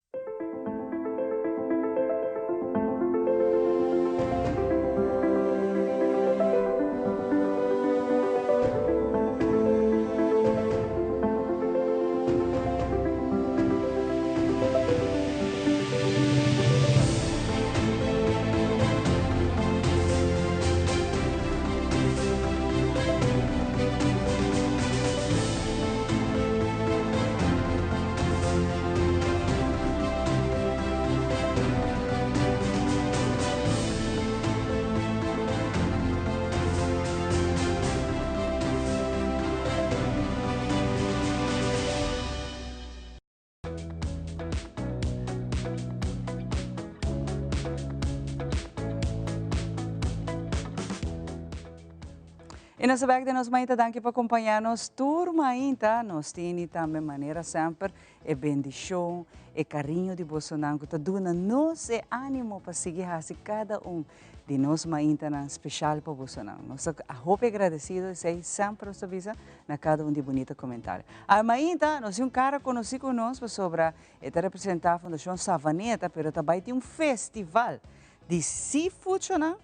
Y nos bek den nos mainta, danki pa acompaña nos tur mainta. Nos tini tambe manera semper e bendicion, e cariño di bosonan cu ta duna nos e animo pa sigui haci cada un di nos maintanan special pa bosonan. Nos ta hopi agradecido esey semper nos ta bisa na cada un di bunita comentario. A mainta nos tin un cara conoci cu nos pasobra e ta representa Fundacion Savaneta pero ta bay tin un festival di seafood shonan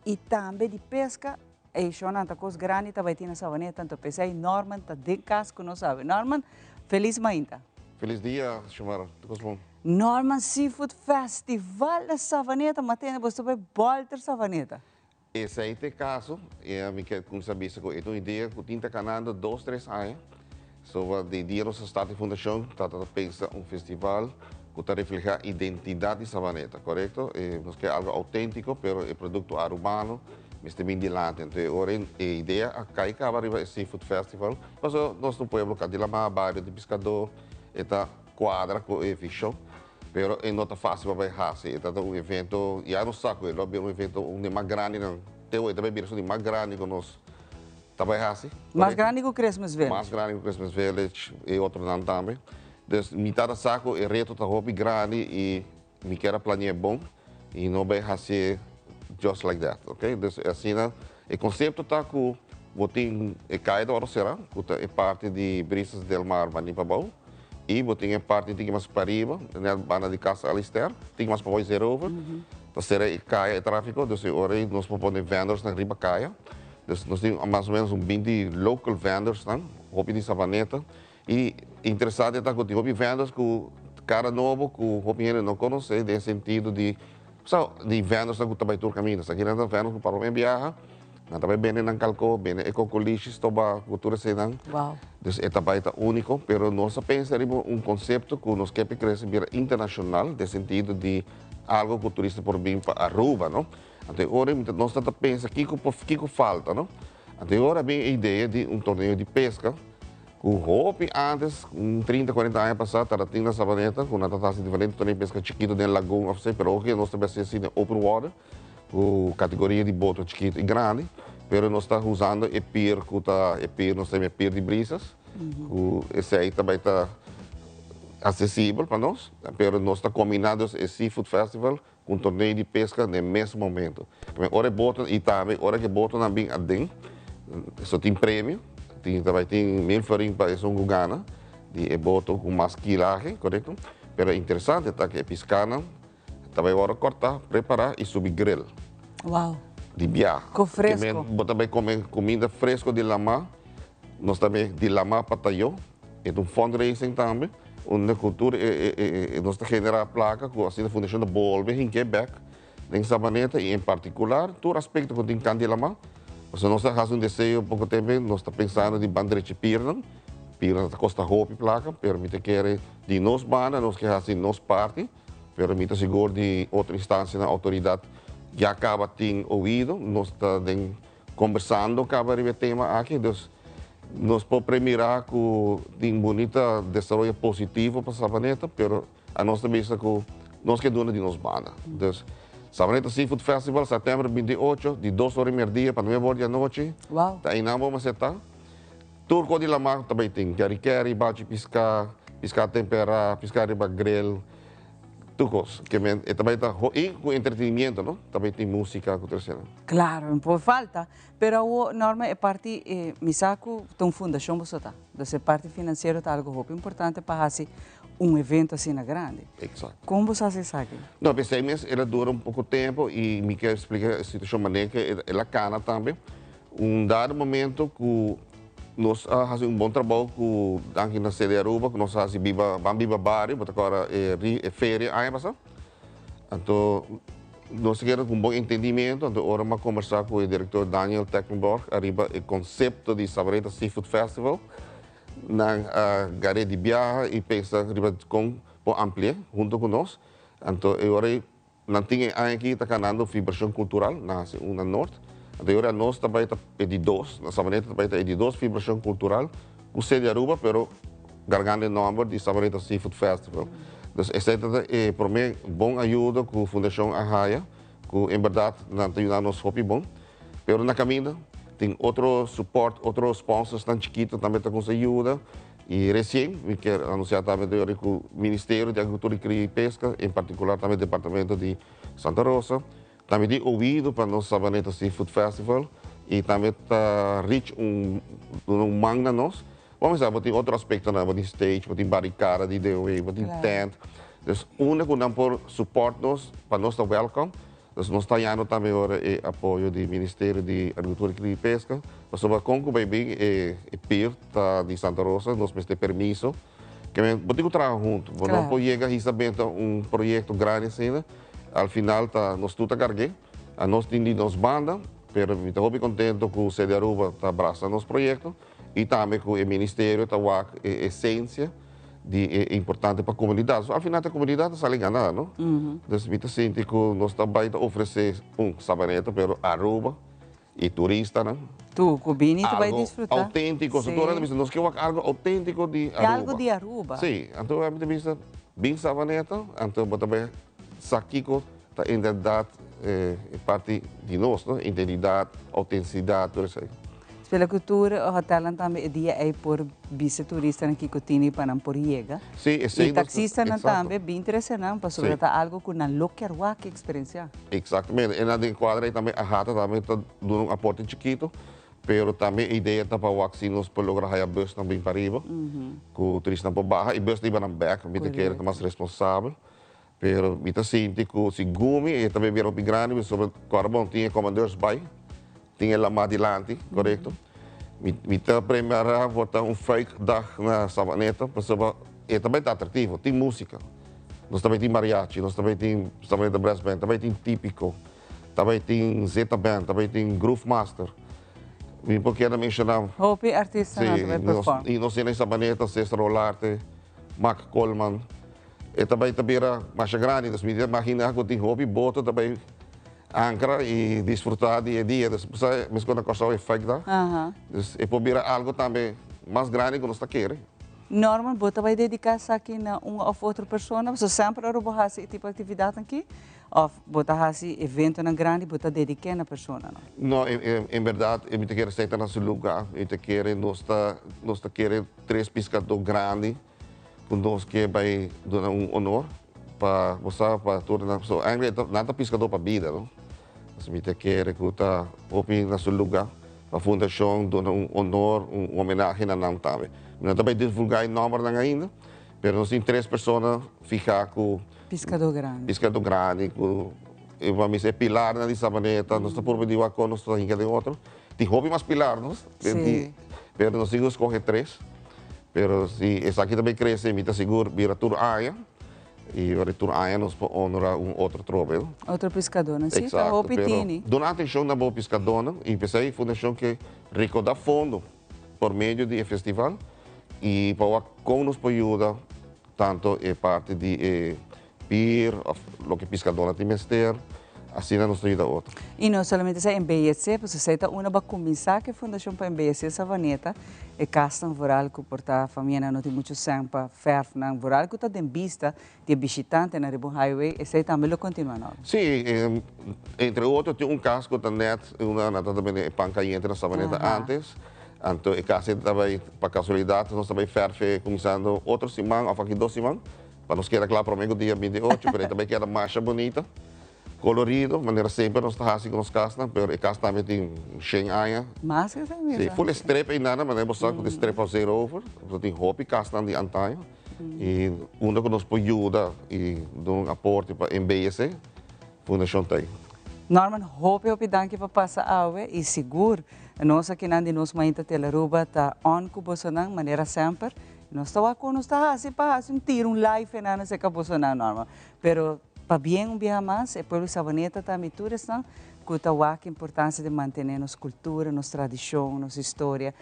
y tambe di pesca. Ey shonan ta cos grandi ta bay tin na Savaneta anto pesey Norman ta den cas cu nos awe. Norman, feliz mainta.
Feliz dia, Xiomara. Tur cos bon?
Norman Seafood Festival na Savaneta, ma tende bo sta bay bolter Savaneta.
Esey ta e caso, y mi ke cuminsa bisa cu e ta un idea cu tin ta canando dos, tres aña. So di dia nos a start e fundacion, ta ta pensa un festival cu ta refleha identidad di Savaneta, corecto? Nos ke algo autentico, pero e producto Arubano mester bin dilanti. Anto e ora e idea a cay caba riba e Seafood Festival, pasobra nos ta un pueblo ca di lama, bario di piscador, e ta cuadra cu e vision, pero e no ta facil pa bay haci. E ta un evento, ya nos sa cu e lo a bira un evento un di mas grandinan, te hoy ta bay bira esun di mas grandi cu nos ta bay haci.
Mas grandi cu Christmas Village.
Mas grandi cu Christmas Village y otronan tambe. Dus mi ta sa cu e reto ta hopi grandi y mi kier a planea bon y no bay haci'e just like that, ok. Dus asina e concepto ta cu bo tin e Caya de Oro Sera, cu ta e parti di Brisas del Mar bani pabou, y bo tin e parti tin mas pariba, net banda di Casa Alister, tin mas pabou y Zeerover, ta sera e caya e trafico, dus e ora ey nos por pone vendors nan riba caya. Dus nos tin mas o menos un 20 local vendors nan, hopi di Savaneta. Y interesante ta cu tin hopi vendors cu cara nobo cu hopi hende no conoce den sentido di, sa, di vendors nan cu ta bay tur caminda. Sa kinan ta vendors cu pa prome biaha, nan ta bay bende nan calco, bende e cocolishi, stoba cu tur eseynan. Dus e ta bay ta unico, pero nos a pensa riba un concepto cu nos kier pa crece bira internacional den sentido di algo cu turista por bin pa Aruba, no? Anto e ora nos ta pensa kico por, kico falta, no? Anto e ora a bin e idea di un torneo di pesca cu hopi antes, un 30, 40 aña pasa, tabatin na Sabaneta cu nan ta haci diferente torneo di pesca chikito den lagoon of asina, pero oki nos ta haci asina open water cu categoria di boto chikito y grandi, pero nos ta usando e pier cu ta e pier, nos ta yama e pier di brisas, cu esey ta bay ta accesibel pa nos, pero nos ta combina dus e seafood festival Cu un torneo di pesca den mes momento. Ora e boto, y tambe ora cu e botonan bin aden, so tin premio, tin ta bay tin mil florin pa esun cu gana di e boto cu mas kilahe, corecto? Pero interesante ta cu e piscanan ta bay worde corta, prepara y subi grill.
Wow.
Di biaha.
Cu fresco.
Bo ta bay come cuminda fresco di lama. Nos ta bay di lama pa tayo. E ta un fundraising tambe. Unda ku tur e nos ta generá plaka ku asina fundashon ta bolbe hink'é bèk den Sabaneta i en partikular tur aspekto ku tin kant di laman. Pasobra nos ta hasi un deseo poko tempu nos ta pensando di ban drecha pirnan. Pirnan ta kosta hopi plaka pero mi ta kere di nos banda nos ke hasi nos parti pero mi ta sigur di otro instansianan outoridat ya kaba tin oido. Nos ta den Kombersando kaba riba e tema aki, dus nos por premira ku tin bunita desaroyo positivo pa Savaneta, pero anos ta bisa ku nos ke duna di nos banda. Dus Savaneta Seafood Festival, sèptèmber 28, di dos ora di mèrdia pa nuebe ora di anochi, ta einan bo mester ta. Tur kos di lamar ta bai tin, keri keri, bachi piská, piská temperá, piská riba grill. Tur kos. Ke men e ta bai ta ho i ku entretenimiento no, ta bai tin músika ku tur esena.
Klaro, no por falta. Pero awo Norma e parti e mi sa ku ta un fundashon boso ta. Dus e parti finansiero ta algo hopi importante pa hasi un evento asina grandi.
Eksakto.
Kon boso hasi esaki?
No, p'esei mes el a dura un poko tempu i mi ke splika e situashon manera ke el a kana tambe. Un dado momento ku nos a hasi un bon trabou ku danki na CD Aruba ku nos a hasi biba Ban Biba Bario, bo ta kòrda e e feria aña pasá. Anto nos a keda ku un bon entendimiento, anto ora mi a kombersá ku e direktor Daniel Tecklenborg ariba e konsepto di Sabareta Seafood Festival, nan a gar'é di biaha i pensa riba kon por ampli'é hunto ku nos. Anto e ora ei Nan tin e aña aki ta ganando Vibracion Cultural, nan hasi un na Noord. Anto e ora nos ta bai ta e di dos, na Sabaneta ta bai ta e di dos Vibracion Cultural ku sede Aruba, pero gargando e nomber di Sabaneta Seafood Festival. Dus esei ta e prome bon ayudo ku Fundacion a haya, ku en berdad nan ta yuda nos hopi bon. Pero na caminda tin otro support, otro sponsorsnan chikito tambe ta cuminsa yuda. Y recien mi kier anuncia tambe di ora cu Ministerio di Agricultura y Cria y Pesca, en particular tambe Departamento di Santa Rosa, tambe tin oido pa nos Sabaneta Seafood Festival y tambe ta reach un, duna un man na nos. Bo mester bo tin otro aspectonan, bo tin stage, bo tin barricada di DOW, bo tin tent. Dus unda cu nan por support nos, pa nos ta welcome. Dus nos ta hañando tambe ora e apoyo di Ministerio di Agricultura, Cria y Pesca, pasobra con cu bay bin e pier ta di Santa Rosa, nos mester permiso. Ke men, bo tin cu traha hunto, bo no por yega hisa benta un proyecto grandi asina, al final ta nos tur ta cargu'e, anos tin di nos banda, pero mi ta hopi contento cu CD Aruba ta brasa nos proyecto y tambe cu e ministerio ta wak e esencia. di e importante pa comunidad. So al final ta comunidad ta sali gana, no? Dus mi ta sinti cu nos ta bay ta ofrece un Sabaneta, pero Aruba y turistanan.
Tu cu bini ta bay
Algo
disfruta.
autentico. So tur hende ta bisa nos ke wak algo autentico di
Ke
Aruba.
algo di Aruba.
Si, anto mi ta bisa bin Sabaneta, anto bo ta bay sa kico ta inderdaad e parti di nos, no? Identidad, autenticidad, tur esey.
Spela cu tur hotelnan tambe e dia ey por bisa turistanan kico tini pa nan por yega.
Sí, esey
Y
nos ta,
taxistanan
exacto.
tambe bin trece nan pasobra
Sí.
ta algo cu nan lo kier wak experiencia.
Exactamente. En den cuadra ey tambe AHATA tambe ta duna un aporte chikito, pero tambe e idea ta pa wak si nos por logra haya busnan bin pariba, cu turistanan por baha y bus ta hiba nan bek, mi ta kere ta mas responsabel. Pero mi ta sinti cu si gumi e ta bira hopi grandi pasobra ora bon tin e comandeurs bay, tin e lama dilanti, corecto. Mi mi ta prepara por ta un fuik dag na Sabaneta pasobra e ta bay ta atractivo, tin musica. Nos ta bay tin mariachi, nos ta bay tin Sabaneta Brass Band, ta bay tin Tipico, ta bay tin Zeta Band, ta bay tin Groove Master. Mi por keda menciona.
Hopi artistanan ta bay perform.
Si, y nos tin na Sabaneta Cesar Olarte, Mac Coleman. E ta bai ta bira masha grandi, dus mi ta imagina ku tin hopi boto ta bai ankra i disfrutá di e dia. Dus bo sa meskos na Kòrsou e fèkta. Dus e por bira algu tambe mas grandi ku nos ta kere.
Norman, bo ta bai dediká esaki na un òf otro persona? Pasobra semper ora bo hasi e tipo aktividatnan aki, òf bo ta hasi eventonan grandi, bo ta dedik'é na personanan.
No, en bèrdat mi ta kere esei ta na su lugá. Mi ta kere nos ta nos ta kere tres piskadó grandi ku nos ke bai duna un honor pa bo sa pa tur nan pasobra eigenlijk nan ta piskadó pa bida no. Mi ta kere ku ta hopi na su lugá. Pa fundashon duna un honor, un homenahe na nan tambe. Mi no ta bai divulgá e nòmbernan ainda, pero nos tin tres persona fihá ku.
Piskadó grandi.
Piskadó grandi ku e pa mi e pilarnan di Sabaneta. Nos ta purba di wak kon nos ta hinka den otro. Tin hopi mas pilar nos, pero nos tin ku skohe tres. Pero si esaki ta bai krese mi ta sigur bira tur aña. I ora tur aña nos por honra un otro trobe.
Otro piskadónan, sí, ta hopi tini.
Pero duna atenshon na bo piskadónan i p'esei fundashon ke rekoudá fondo por medio di e festival i pa wak kon nos por yuda tanto e parti di e pier òf loke piskadónan tin mester, asina nos ta yuda otro.
I no solamente esei, embeyesé, pasobra esei ta unda bo a kuminsá ku e fundashon pa embeyesé Savaneta, e kasnan vooral ku por ta famianan no tin muchu sèn pa fèrf nan, vooral ku ta den bista di e bishitantenan riba un highway, esei tambe lo kontinuá no?
Sí, entre otro tin un kas ku ta nèt unda nan ta bende e pan kayente na Savaneta ántes, anto e kas ei ta bai, pa kasualidat nos ta bai fèrf kuminsando otro siman òf aki dos siman, pa nos keda kla promé ku dia 28, pero e ta bai keda masha bunita. Colorido, manera semper nos ta haci cu nos casnan, pero e cas tambe tin shen aña.
Mas que esey mira.
Si, full e strip eynan, manera bo sa cu tin strip pa zeerover, bo tin hopi casnan di antaño, y unda cu nos por yuda y duna un aporte pa embellece, Fundacion ta ey.
Norman, hopi hopi danki pa pasa awe y sigur nos akinan di Nos Mainta Telearuba ta on cu bosonan manera semper. Nos ta wak con nos ta haci pa haci un tiro, un live eynan acerca bosonan, Norman. Pero Pabien un biaha mas e pueblo Sabaneta tambe tur esnan cu ta wak importancia di mantene nos cultura, nos tradicion, nos historia.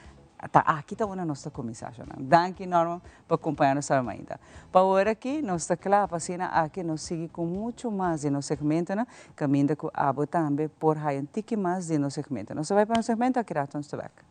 Ta aki ta unda nos ta cuminsa shownan. Danki Norman pa compaña nos awe mainta. Pa awor aki nos ta cla pa asina aki nos sigui cu mucho mas di nos segmentonan caminda cu abo tambe por haya un tiki mas di nos segmento. Nos ta bay pa nos segmento aki rato nos ta bek.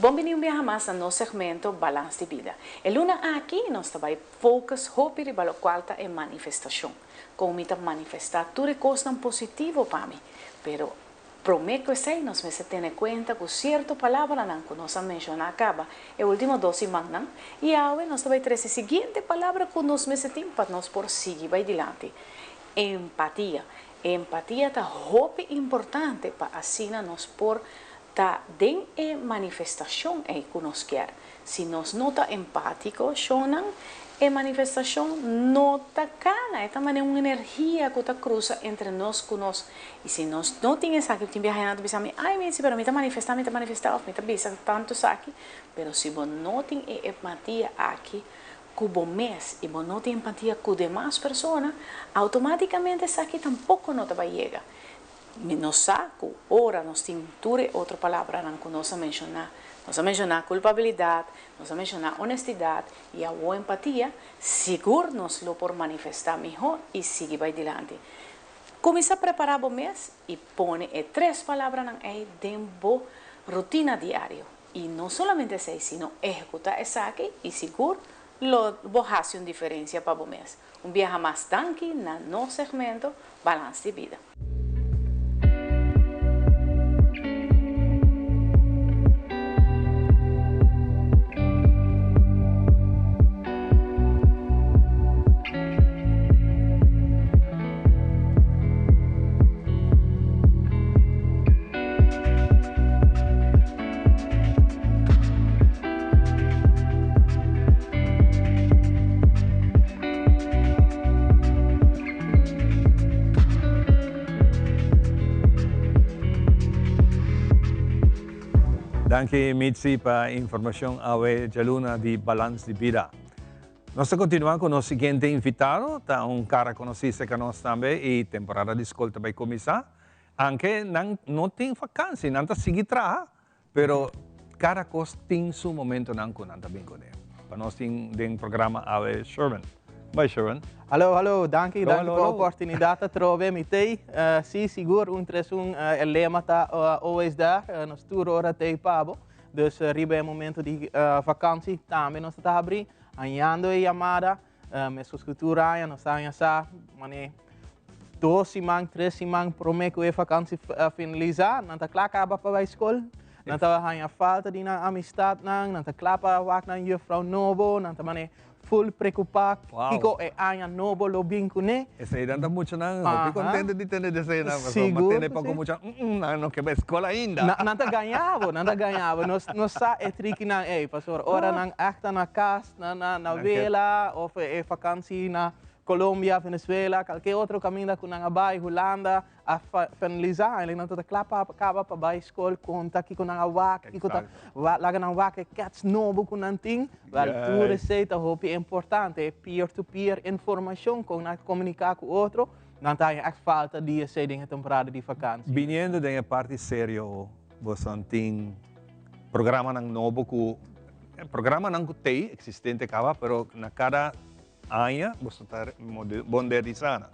Bon bini un biaha mas na nos segmento Balans di Bida. E luna aki nos ta bai focus hopi riba locual ta e manifestacion. Con mi ta manifesta tur e cosnan positivo pa mi. Pero Promé ku esei nos mester tene kuenta ku sierto palabranan ku nos a menshoná kaba e último dos simannan, i awe nos ta bai trese siguiente palabra ku nos mester tin pa nos por sigui bai dilanti, empatia. Empatia ta hopi importante pa asina nos por ta den e manifestashon ei ku nos kier. Si nos no ta empátiko, shonnan, e manifestashon no ta kana, e ta manera un energia ku ta krusa entre nos ku nos. I si nos no tin esaki, tin biaha nan ta bisa mi, ay Mitzi, pero mi ta manifestá, mi ta manifestá òf mi ta bisa tantu esaki. Pero si bo no tin e empatia aki ku bo mes i bo no tin empatia ku demas persona, outomátikamente esaki tampoko no ta bai yega. Mi no sa ku ora nos tin tur e otro palabranan ku nos a menshoná. Nos a menshoná kulpabilidat, nos a menshoná onestidat i awor empatia, sigur nos lo por manifestá mihó i sigui bai dilanti. Kuminsá prepará bo mes i pone e tres palabranan ei den bo rutina diario. I no solamente esei, sino ehekutá esaki i sigur lo bo hasi un diferensia pa bo mes. Un biaha mas danki na nos segmento Balans di Bida.
Danki Mitzi pa informacion awe djaluna di Balans di Bida. Nos ta continua cu nos siguiente invitado, ta un cara conoci cerca nos tambe y temporada di scol ta bay cuminsa. Anke nan no tin vakantie, nan ta sigui traha, pero cada cos tin su momentonan cu nan ta bin cune. Pa nos tin den programa awe Sherwin. Bai Sherwin.
Hallo, hallo, danki, danki pa oportunidad atrobe, mi tey. Si, sigur, un tres un, e lema ta always there, nos tur ora tey pa bo. Dus riba e momento di vakantie tambe nos ta habri, hañando e yamada, meskos ku tur aña nos ta haña sa mane dos siman, tres siman prome ku e vakantie finalisá, nan ta kla kaba pa bai skol, nan ta haña falta di nan amistatnan, nan ta kla pa wak nan juffrouw nobo, nan ta mane full preocupa kico e aña nobo lo bin cune.
Eseinan ta muchanan hopi contento di tende di eseinan pasobra mi a tende poco mucha nan no ke bai school ainda.
Nan ta gaña bo, nan ta gaña bo. Nos no sa e trikinan ey pasobra ora nan echt ta na cas na na wela of e vakantie na Colombia, Venezuela, kalke otro kaminda ku nan a bai, Hulanda, a finalisá, eigenlijk nan ta kla pa kaba pa bai skol konta kiko nan a wak, kiko ta laga nan wak e kèts nobo ku nan tin. Wèl, tur esei ta hopi importante, e peer to peer informashon kon nan komuniká ku otro, nan ta haña ègt falta di esei den e temporada di vakansi.
Biniendo den e parti serio, boso tin programanan nobo ku, programanan ku t'ei eksistente kaba, pero na kada Aña boso ta modernisá nan.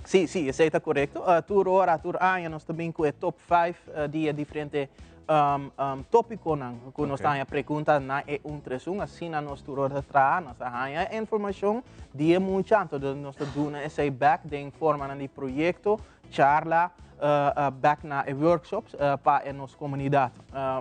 Sí, sí, esei ta korekto. Tur ora, tur aña nos ta bin ku e top vijf di e diferente tópikonan ku nos ta haña pregunta na e un tres un. Asina nos tur ora ta traha, nos ta haña e informashon di e mucha, anto nos ta duna esei bèk den formanan di proyekto, charla, bèk na e workshops pa e nos komunidat.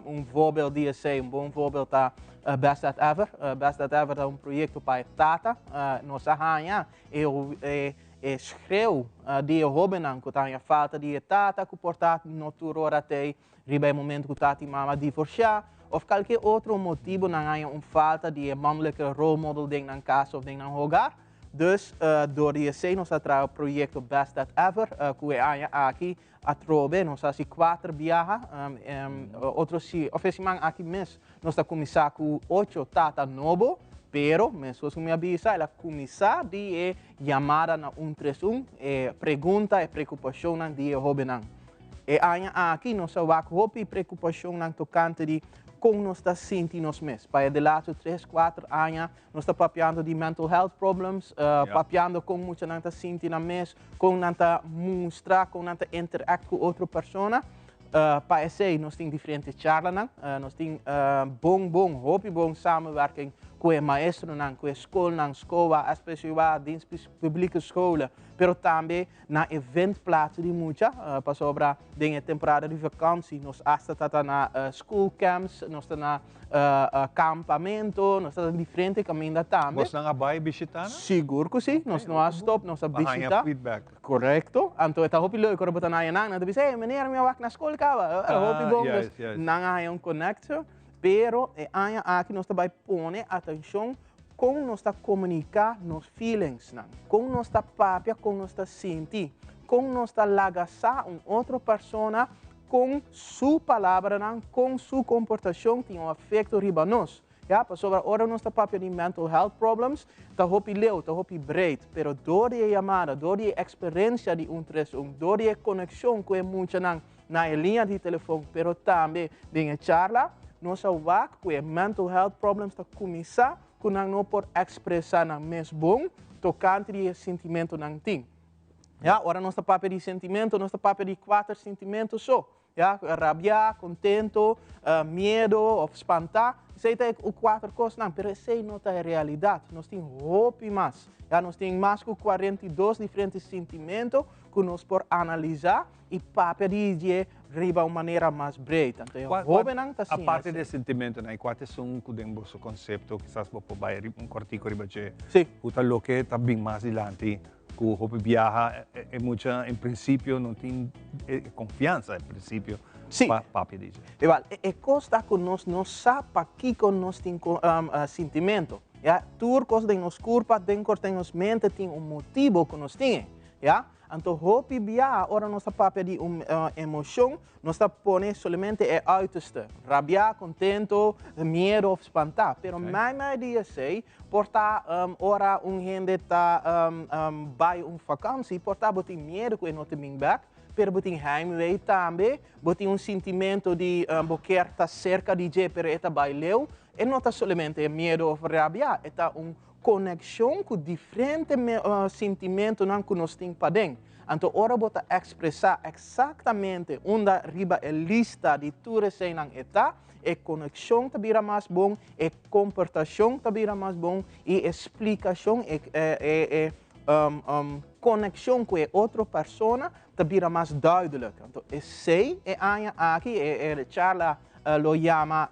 Un voorbeeld di esei, un bon voorbeeld ta Best Dad Ever. Best Dad Ever ta un proyekto pa e tata. Nos a haña e e schreeuw di e hóbennan ku ta haña falta di e tata ku por ta no tur ora t'ei riba e momento ku tata i mama divorsiá òf kalke otro motibu nan haña un falta di e mannelijke rolmodel den nan kas òf den nan hogar. Dus dor di esei nos a traha e proyekto Best Dad Ever ku e aña aki atrobe nos a hasi kuater biaha. Otro si òf e siman aki mes nos ta kuminsá ku ocho tata nobo, pero meskos ku mi a bisa el a kuminsá di e yamada na un tres un, e pregunta, e preokupashonnan di e hóbennan. E aña aki nos a wak hopi preokupashonnan tokante di kon nos ta sinti nos mes. Pa e de laatste tres, kuater aña Nos ta papiando di mental health problems, papiando kon muchanan ta sinti nan mes, kon nan ta mustra, kon nan ta interact ku otro persona. Pa esei nos tin diferente charlanan, nos tin bon bon, hopi bon samenwerking ku e maestronan, ku e skolnan, SCOA, SPCUA, Dienst Publieke Scholen, pero tambe na e vindplaats di mucha, pasobra den e temporada di vakantie nos hasta ta ta na school camps, nos ta na campamento, nos ta na diferente caminda tambe.
Bosnan a bai bishita nan?
Sigur cu si, nos no a stop, nos a
Pa haña
bishita.
feedback.
Correcto, anto e ta hopi leuk ora bo ta na haña nan, nan ta bisa, hey meneer mi a wak na school caba, hopi bon, dus nan a haña un connection, pero e aña aki nos ta bai pone atencion Kon nos ta komuniká nos feelingsnan, kon nos ta papia kon nos ta sinti, kon nos ta laga sa un otro persona kon su palabranan, kon su komportashon tin un afekto riba nos. Ya, pasobra ora nos ta papia di mental health problems, ta hopi leu, ta hopi breed, pero dor di e yamada, dor di e eksperensia di un tres un, dor di e konekshon ku e muchanan na e liña di telefon, pero tambe den e charla, nos a wak ku e mental health problems ta kuminsá ku nan no por ekspresá nan mes bon tokante di e sintimentunan tin. Ya, ora nos ta papia di sentimento, nos ta papia di kuater sintimento so. Ya, rabiá, kontento, miedo òf spantá. Esei ta e kuater kosnan, pero esei no ta e realidat. Nos tin hopi mas. Ya, nos tin mas ku 42 diferente sintimento ku nos por analisá i papia di dje riba un manera mas breed. Anto e hóbennan ta siña
Aparte di e sentimentonan, i kua ta esun ku den boso konsepto kisas bo por bai un kòrtiku riba dje?
Sí.
Ku ta loke ta bin mas dilanti ku hopi biaha e mucha en prinsipio no tin e konfiansa en prinsipio pa papia di dje.
Igual, e kos ta ku nos no sa pakiko nos tin sintimento. Ya, tur kos den nos kurpa, den kos den nos mente tin un motibu ku nos tin e. Ya. Anto hopi bia ora nos ta papia di un emocion, nos ta pone solamente e uiterste, rabia, contento, miedo of spanta. Pero mei mei di esey por ta ora un hende ta bay un vakantie, por ta bo tin miedo cu e no ta bin bek, pero bo tin heimwee tambe, bo tin un sintimento di bo kier ta cerca di dje pero e ta bay leu. E no ta solamente miedo of rabia, e ta un konekshon ku diferente sintimentunan ku nos tin paden. Anto ora bo ta ekspresá eksaktamente unda riba e lista di tur eseinan e ta, e konekshon ta bira mas bon, e komportashon ta bira mas bon i e splikashon, e e konekshon ku e otro persona ta bira mas duidelijk. Anto esei e aña aki e charla lo yama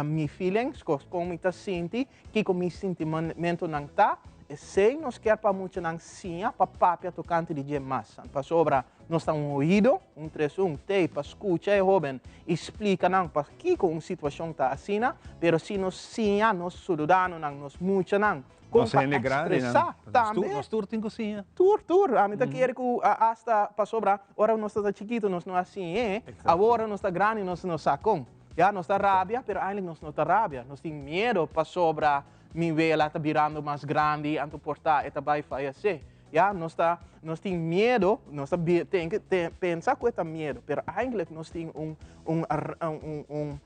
Mi Feelings, kon mi ta sinti. Kiko mi sintimentonan ta? Esei nos kier pa muchanan siña pa papia tokante di dje mas. Pasobra nos ta un oido, un 31, tei pa skucha e hoben i splika nan pakiko un situashon ta asina, pero si nos siña nos sudadanonan, nos muchanan, kon pa ekspresá tambe.
Nos tur tin ku siña.
Tur, tur. Ami ta kere ku asta pasobra ora nos ta chikitu nos no a siñ'é, awor ora nos ta grandi nos no sa kon. Ya, nos ta rabia, pero eindelijk nos no ta rabia. Nos tin miedo pasobra mi wela ta birando mas grandi, anto por ta e ta bai fayesé. Ya, nos ta, nos tin miedo, nos ta ten ke pensa ku e ta miedo, pero eindelijk nos tin un, un, un, un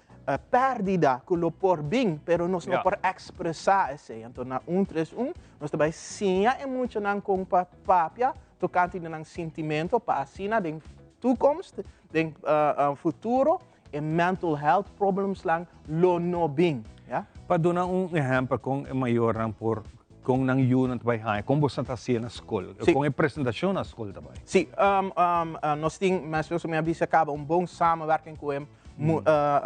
pèrdida ku lo por bin, pero nos no por ekspresá esei. Anto na un tres un nos ta bai siña e muchanan kon pa papia tokante di nan sintimento pa asina den toekomst, den futuro, E mental health problems lan lo no bin, ya.
Pa duna un ehempel kon e mayornan por, kon nan yunan ta bai haña, kon boso ta hasié na skol, kon e presentashon na skol ta bai?
Sí, nos tin, meskos mi a bisa kaba, un bon samenwerking ku e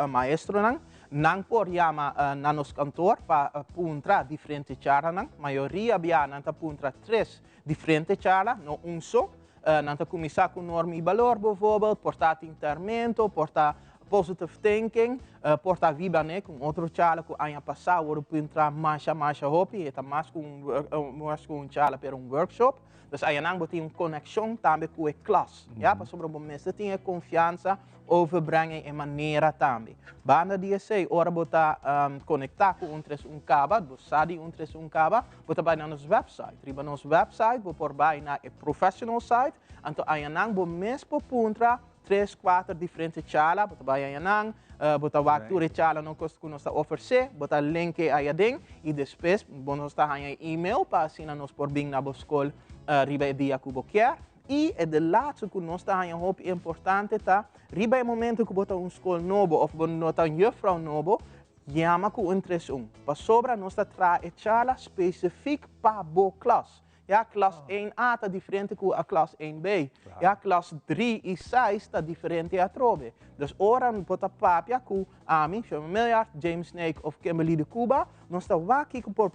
maestronan. Nan por yama na nos kantoor pa puntra diferente charlanan. Mayoria bia nan ta puntra tres diferente charla, no un so. Nan ta kuminsá ku norma i balor, bijvoorbeeld, por ta tin termento, por ta positive thinking, por ta vibanek, un otro charla ku aña pasá wòrdu puntra masha masha hopi, e ta mas ku un mas ku un charla pero un workshop. Dus ayanan bo tin un konekshon tambe ku e klas, ya, pasobra bo mester tin e konfiansa overbrengen e manera tambe. Banda di esei, ora bo ta konektá ku un tres un kaba, bo sa di un tres un kaba, Bo ta bai na nos website. Riba nos website bo por bai na e professional site, anto ayanan bo mes por puntra tres, kuater diferente charla. Bo ta bai ayanan, bo ta wak tur e charlanan ku nos ta ofresé, bo ta link e ayaden i despues bo nos ta haña e email pa asina nos por bin na bo skol riba e dia ku bo kier. I e de laatste ku nos ta haña hopi importante ta riba e momento ku bo ta un skol nobo òf bo no ta un juffrouw nobo, Yama ku un tres un, pasobra nos ta traha e charla spesifik pa bo klas. Ya, klas één A ta diferente ku a klas één B. Ya, klas dri i seis ta diferente atrobe. Dus ora bo ta papia ku ami, Sherman Miljard, James Snake of Kimberly de Cuba, nos ta wak kiko por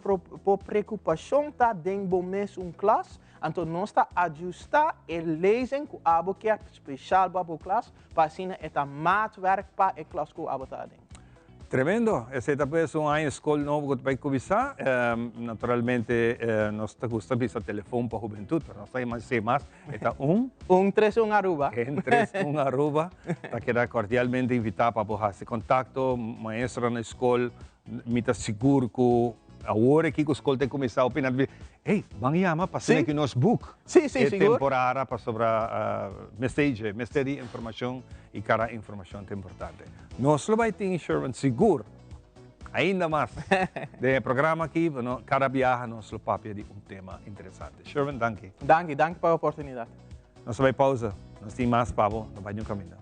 bo preokupashon ta den bo mesun klas, anto nos ta adjustá e lezing ku abo kier speshal pa bo klas, pa asina e ta maatwerk pa e klas ku abo ta aden.
Tremendo! Esei ta pues un aña skol nobo ku ta bai kuminsá. Naturalmente nos ta gusta bisa telefon pa hubentut, pero nos ta esei mas, e ta un.
Un tres un Aruba.
Un tres un Aruba. Ta keda kordialmente invitá pa bo hasi kontakto, maestronan na skol, mi ta sigur ku awor aki ku skol ta kuminsá hopi nan ta bisa, hey, ban yama pa asina ku nos boek e temporada pasobra mester dje, mester di informashon i kada informashon ta importante. Nos lo bai tin Sherman sigur ainda mas den e programa aki, bueno, cada biaha nos lo papia di un tema interesante. Sherman, danki.
Danki, danki pa e oportunidad.
Nos ta bai pausa, nos tin mas pa bo, no bai niun caminda.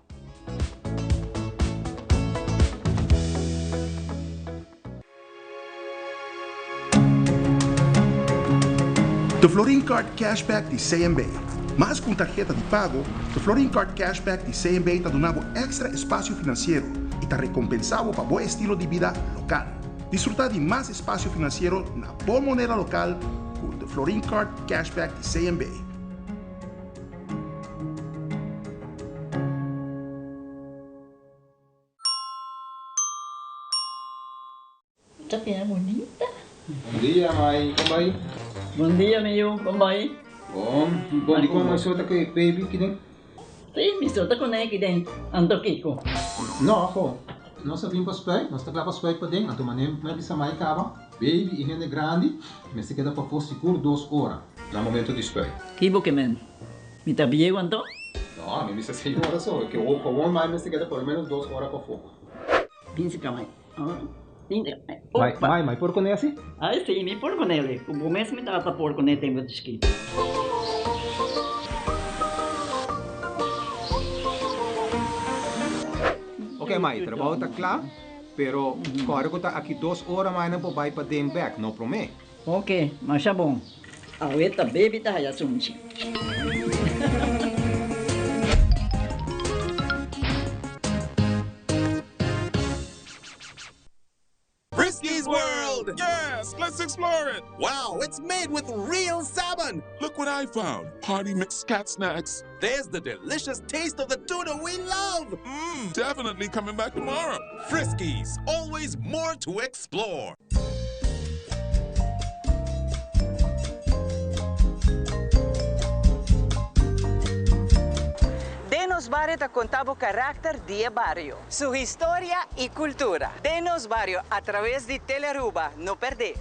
The Florin Card Cashback di CMB. Mas ku un tarheta di pago, The Florin Card Cashback di CMB ta duna bo èkstra espasio finansiero i ta rekompensá bo pa bo estilo di bida lokal. Disfrutá di mas espasio finansiero na bo moneda lokal ku The Florin Card Cashback di CMB.
Ta bira bunita.
Bon dia, mai. Kon bai?
Bon dia, mi yu. Kon bai?
Bon, bon, dikon mi so ta ku e baby kiden?
Sí, mi so ta kuné kiden, anto kiko?
No, ho. Nos a bin pa spuit, nos ta kla pa spuit paden, anto manera mi a bisa mai kaba, baby i hende grandi mester keda pafó sigur dos ora na momento di spuit.
Ki bo ke men? Mi ta bieu anto?
No, mi bisa seis ora so, ke gewoon mai mester keda por lo menos dos ora pafó.
Bin si ka mai.
Mai, mai, mai por kuné asi?
Ai si, mi por kuné. Ku bo mes mi tata por kuné tempu di chikito.
Ok mai, trabou ta kla, pero kòrda ku ta aki dos ora mai nan por bai paden bèk, no promé.
Ok, masha bon. Awe ta baby ta haya sunchi.
Friskies World! Yes, let's explore it! Wow, it's made with real salmon! Look what I found! Party mix cat snacks. There's the delicious taste of the tuna we love! Mmm, definitely coming back tomorrow. Friskies, always more to explore.
Den nos bario ta conta bo caracter di e bario, su historia y cultura. Den nos bario a traves di Telearuba, no perde!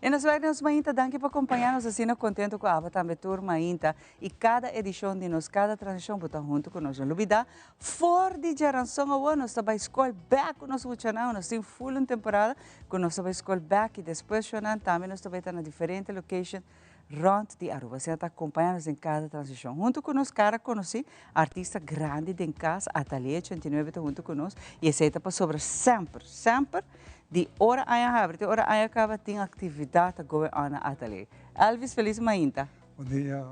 E nos wèk nos mainta, danki pa kompañá nos asina kontento ku abo tambe tur mainta i kada edishon di nos kada transmishon bo ta huntu ku nos. No lubidá for di djaranson awor nos ta bai skol bèk ku nos muchanan, nos tin ful un temporada ku nos ta bai skol bèk i despues shonnan tambe nos ta bai ta na diferente location rond di Aruba. Asina ta acompaña nos den cada transicion. Hunto cu nos cara conoci, artista grandi den cas, Atelier 89 ta hunto cu nos y esey ta pasobra semper, semper di ora aña habri te ora aña caba tin actividad ta going on na Atelier. Elvis, feliz mainta.
Bon dia.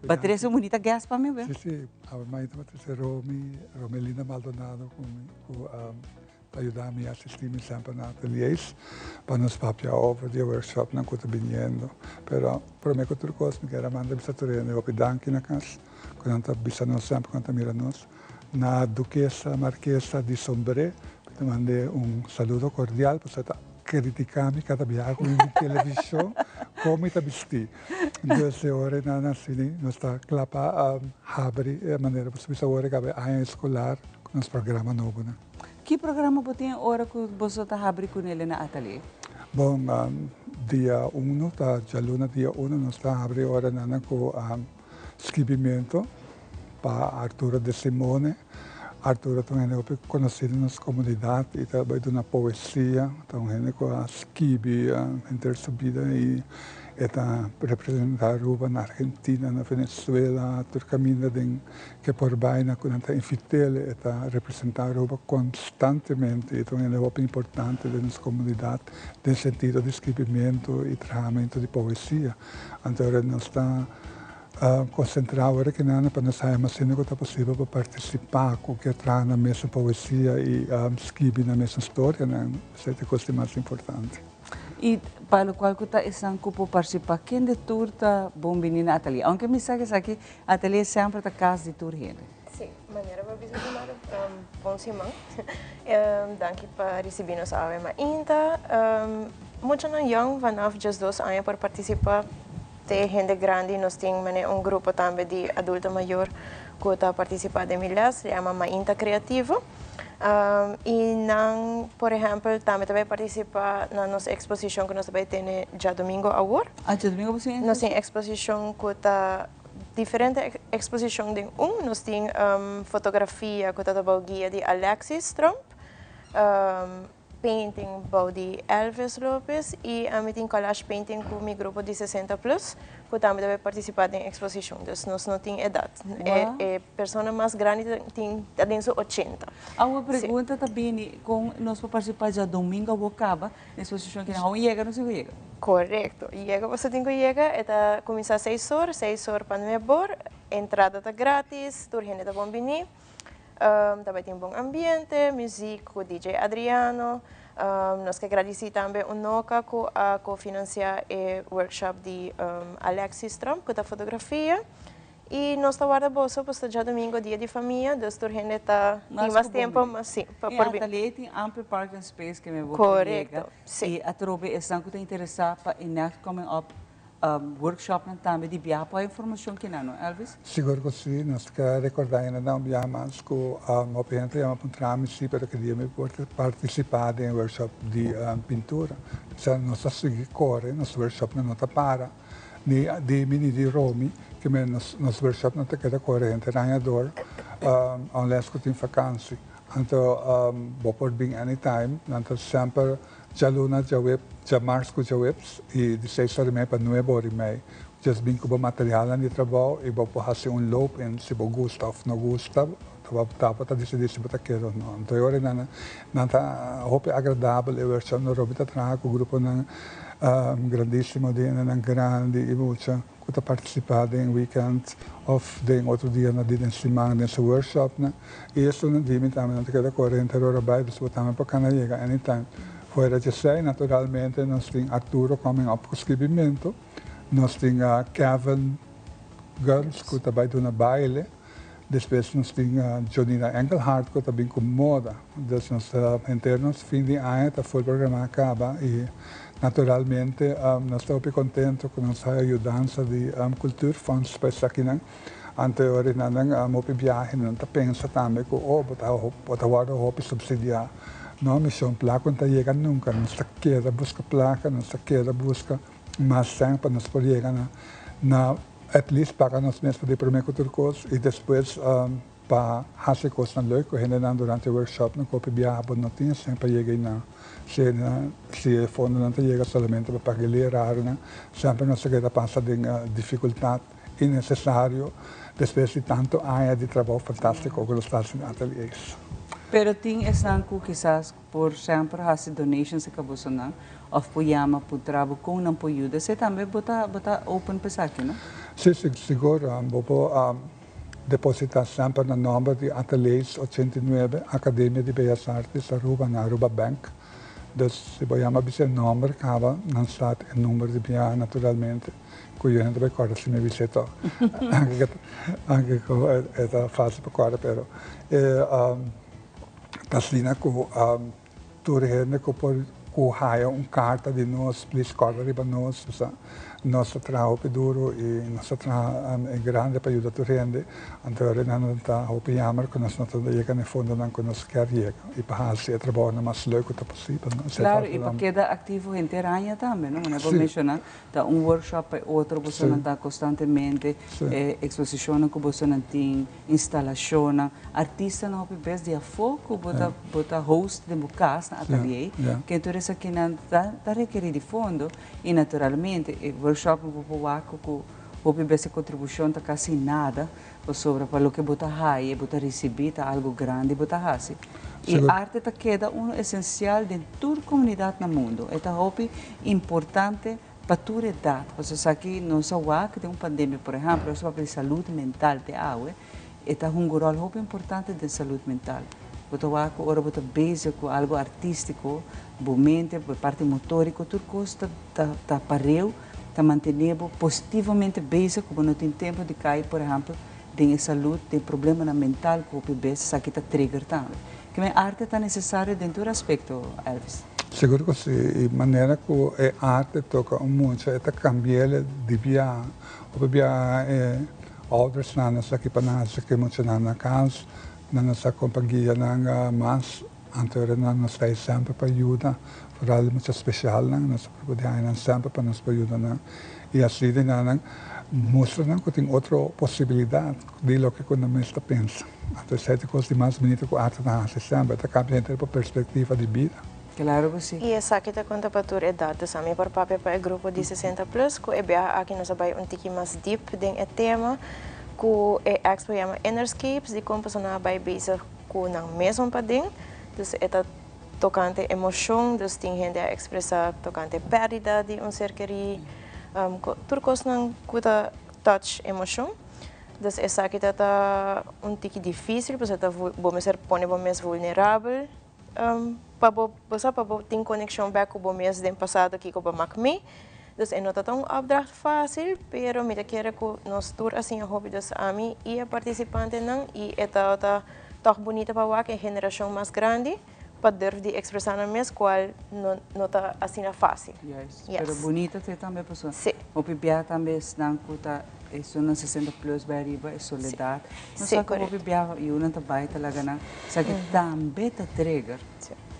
Ba trece un bunita guest pa mi, be?
Si, si. Awe mainta ba trece Romy, Romelina Maldonado cu mi, cu Ta yuda mi asisti mi semper na ateliers pa nos papia over di e workshopnan ku ta biniendo. Pero prome ku tur kos mi kier a manda bisa tur hende hopi danki na kas ku nan ta bisa nos semper ku nan ta mira nos. Na Dukesa Markesa di Sombré mi ta mand'é un saludo kordial pasobra e ta kritika mi kada biaha ku mi bin televishon kon mi ta bisti. Entonces e ora nan asina nos ta kla pa habri e manera ku bisa ora kaba e aña eskolar ku nos programa nobonan.
Ki programa bo tin ora ku boso ta habri ku nele na atelier?
Bon, dia uno ta djaluna dia uno nos ta habri ora nana ku skibimento pa Arturo de Simone. Arturo ta un hende hopi konosí den nos komunidat i ta bai duna poesia, ta un hende ku a skibi henter su bida i e ta representá Aruba na Argentina, na Venezuela, tur kaminda den Ke por baina ku nan ta invit'el, e ta representá Aruba konstantemente i ta un hende hopi importante den nos komunidat den sentido di skribimentu i trahamentu di poesia. Anto nos ta konsentrá awor aki nan pa nos haña mas hende ku ta posibel pa partisipá ku ke traha nan mesun poesia i skibi nan mesun storianan. Esei ta e kos di mas importante.
I pa lokual ku ta esnan ku por partisipá, kende tur ta bon bini na atelier? Ounke mi sa ku esaki atelier semper ta kas di tur hende.
Sí, manera bo a bisa Xiomara, bon siman. Danki pa risibí nos awe mainta. Muchanan yòn vanaf diesdos aña por partisipá, te hende grandi nos tin manera un grupo tambe di adulto mayor ku ta partisipá den mi lès, yama Mainta Kreativo. I nan, por ehèmpel, tambe ta bai partisipá na nos eksposishon ku nos ta bai tene djadumingu awor.
Ah, djadumingu bo tin
Nos tin eksposishon ku ta diferente eksposishon den un. Nos tin fotografia ku ta ta bou guia di Alexis Tromp. Painting bou di Elvis Lopez y ami tin collage painting cu mi grupo di 60 plus cu tambe ta bay participa den exposicion. Dus nos no tin edad. E e persona mas grandi ta tin ta den su ochenta.
Awor pregunta ta bini con nos por participa djadomingo awor caba den exposicion kina aun yega nos tin cu yega?
Corecto. Yega boso tin cu yega. E ta cuminsa seis or, seis or pa nuebe or. Entrada ta gratis, tur hende ta bon bini. Ta bai tin bon ambiente, muziek ku DJ Adriano. Nos ke gradisí tambe Unoca ku a ko-finansiá e workshop di Alexis Tromp ku ta fotografia. I nos ta warda boso pasobra djadumingo dia di famia, dus tur hende ta tin mas tempo mas sí pa por bin.
E atelier tin amplio parking space ke mi bo por yega. I atrobe esnan ku ta interesá pa e next coming up workshopnan tambe di biaha por hay informacion kinan no, Elvis?
Sigur cu si, nos ta keda recorda ainda na un biaha mas cu hopi hende ta yama puntra mi si pero ki dia mi por participa den e workshop di pintura. Sa nos ta sigui core, nos workshopnan no ta para, ni di mi ni di Romy, kimen nos nos workshopnan ta keda core henter aña door unless cu tin vakantie. Anto bo por bin anytime, nan ta semper Djaluna, djaweb, djamars ku djaweps i di seis ora i mei pa nuebe ora i mei. Djes bin ku bo materialnan di trabou i bo por hasi un loop in si bo gusta òf no gusta, ta bo ta disidí si bo ta keda òf no. Anto e ora nan nan ta hopi agradabel e workshop. No Roby ta traha ku gruponan grandísimo di hendenan grandi i mucha ku ta partisipá den weekend òf den otro dianan di den siman den su workshopnan. I esun di mi tambe nan ta keda kore henter ora bai, dus bo tambe por kana yega anytime. Fuera djesei, naturalmente nos tin Arturo coming up ku skibimentu, nos tin Kevin Guns ku ta bai duna baile, despues nos tin Jonina Engelhardt ku ta bin ku moda. Dus nos henter nos fin di aña ta full programá kaba i naturalmente nos ta hopi kontento ku nos haya yudansa di Cultuurfonds pa esakinan. Anto e ora nan nan hopi biahe nan ta pensa tambe ku oh bo ta bo ta wòrdu hopi supsidiá. No mishon plaka no ta yega nunka. Nos ta keda buska plaka, nos ta keda buska mas sèn pa nos por yega na na at least paga nos mes pa di promé ku tur kos i despues pa hasi kosnan leuk ku hendenan durante e workshopnan ku hopi biaha bo no tin sèn pa yega einan. Si hendenan si e fondonan ta yega solamente pa paga e lerarennan semper nos ta keda pasa den difikultat. Innecesario despues di tanto aña di trabou fantastico cu nos ta haci na ateliers.
Pero tin esnan cu kisas por semper haci donations e cabosonan of por yama puntra bo con nan por yuda. Esey tambe bo ta bo ta open pa esaki, no?
Si, si, sigur. Bo por deposita semper na nomber di Ateliers 89, Academia di Bellas Artes Aruba na Aruba Bank. Dus si bo yama bisa e nomber caba nan staat e number di biaha naturalmente. Ku yo no ta bai kòrda si mi bis'é tò. Anke ku e ta fásil pa kòrda pero e ta asina ku tur hende ku por ku haya un karta di nos plis kòrda riba nos pasobra nos ta traha hopi duru i nos ta traha en grande pa yuda tur hende. Anto nan ta hopi yammer ku nos no ta yega na e fondonan ku nos kier yega i pa hasi e trabounan mas leuk ku ta posibel.
Klaro i pa keda aktivo henter aña tambe no? Manera bo menshoná Ta un workshop pa e otro, bosonan ta constantemente, e exposicionnan cu bosonan tin, instalacionnan, artistanan hopi bes di afo cu bo ta bo ta host den bo cas na atelier, ke tur esakinan ta ta rekeri di fondo y naturalmente e workshopnan bo por wak cu hopi bes e contribucion ta casi nada pasobra pa loke bo ta haya y bo ta ricibi ta algo grandi bo ta haci. Y arte ta keda uno esencial den tur comunidad na mundo. E ta hopi importante pa tur edad. Pasobra esaki nos a wak den un pandemia, por ehempel, nos a papia di salud mental te awe, e ta hunga un rol hopi importante den salud mental. Bo ta wak cu ora bo ta bezig cu algo artistico, bo mente, bo parti motorico, tur cos ta ta pareu, ta mantene bo positivamente bezig cu bo no tin tempo di cay, por ehempel, den e salud, den problemanan mental cu hopi bes esaki ta trigger tambe. Kimen arte ta necesario den tur aspecto, Elvis?
Sigur cu si, y manera cu e arte toca un mucha e ta cambi'el di biaha. Hopi biaha e oudersnan a sa ki pa nan haci cu e muchanan na cas, nan a sa con pa guia nan mas, anto ora nan nos ta ey semper pa yuda, vooral e mucha specialnan, nos ta proba di haña nan semper pa nos por yuda nan. Y asina nan mustra nan cu tin otro posibilidad di loke cu nan mes ta pensa. Anto esei ta e cos di mas bunito cu arte ta haci semper, ta cambia henter bo perspectiva di bida.
Claro cu si.
Y esaki ta conta pa tur edad. Dus ami por papia pa e grupo di 60 plus cu e biaha aki nos a bay un tiki mas diep den e tema cu e expo yama Innerscapes di con pasobra nan a bay bezig cu nan mesun paden. Dus e ta tocante emocion, dus tin hende a expresa tocante perdida di un ser keri, tur cosnan cu ta touch emocion. Dus esaki ta ta un tiki difícil pasobra ta bo mester pone bo mes vulnerabel pa bo bo sa pa bo tin konekshon bèk ku bo mes den pasado kiko bo mak mee. Dus e no ta ta un opdracht fácil pero mi ta kere ku nos tur a siña hopi dus ami i e partisipantenan i e tabata tòg bunita pa wak e generashon mas grandi pa durf di ekspresá nan mes kual no no ta asina fásil.
Juist. Pero bunita te tambe pasobra hopi bia tambe esnan ku ta esunnan 60 plus bai ariba e soledat. No sa ku hopi bia yunan ta bai ta laga nan esaki tambe ta trigger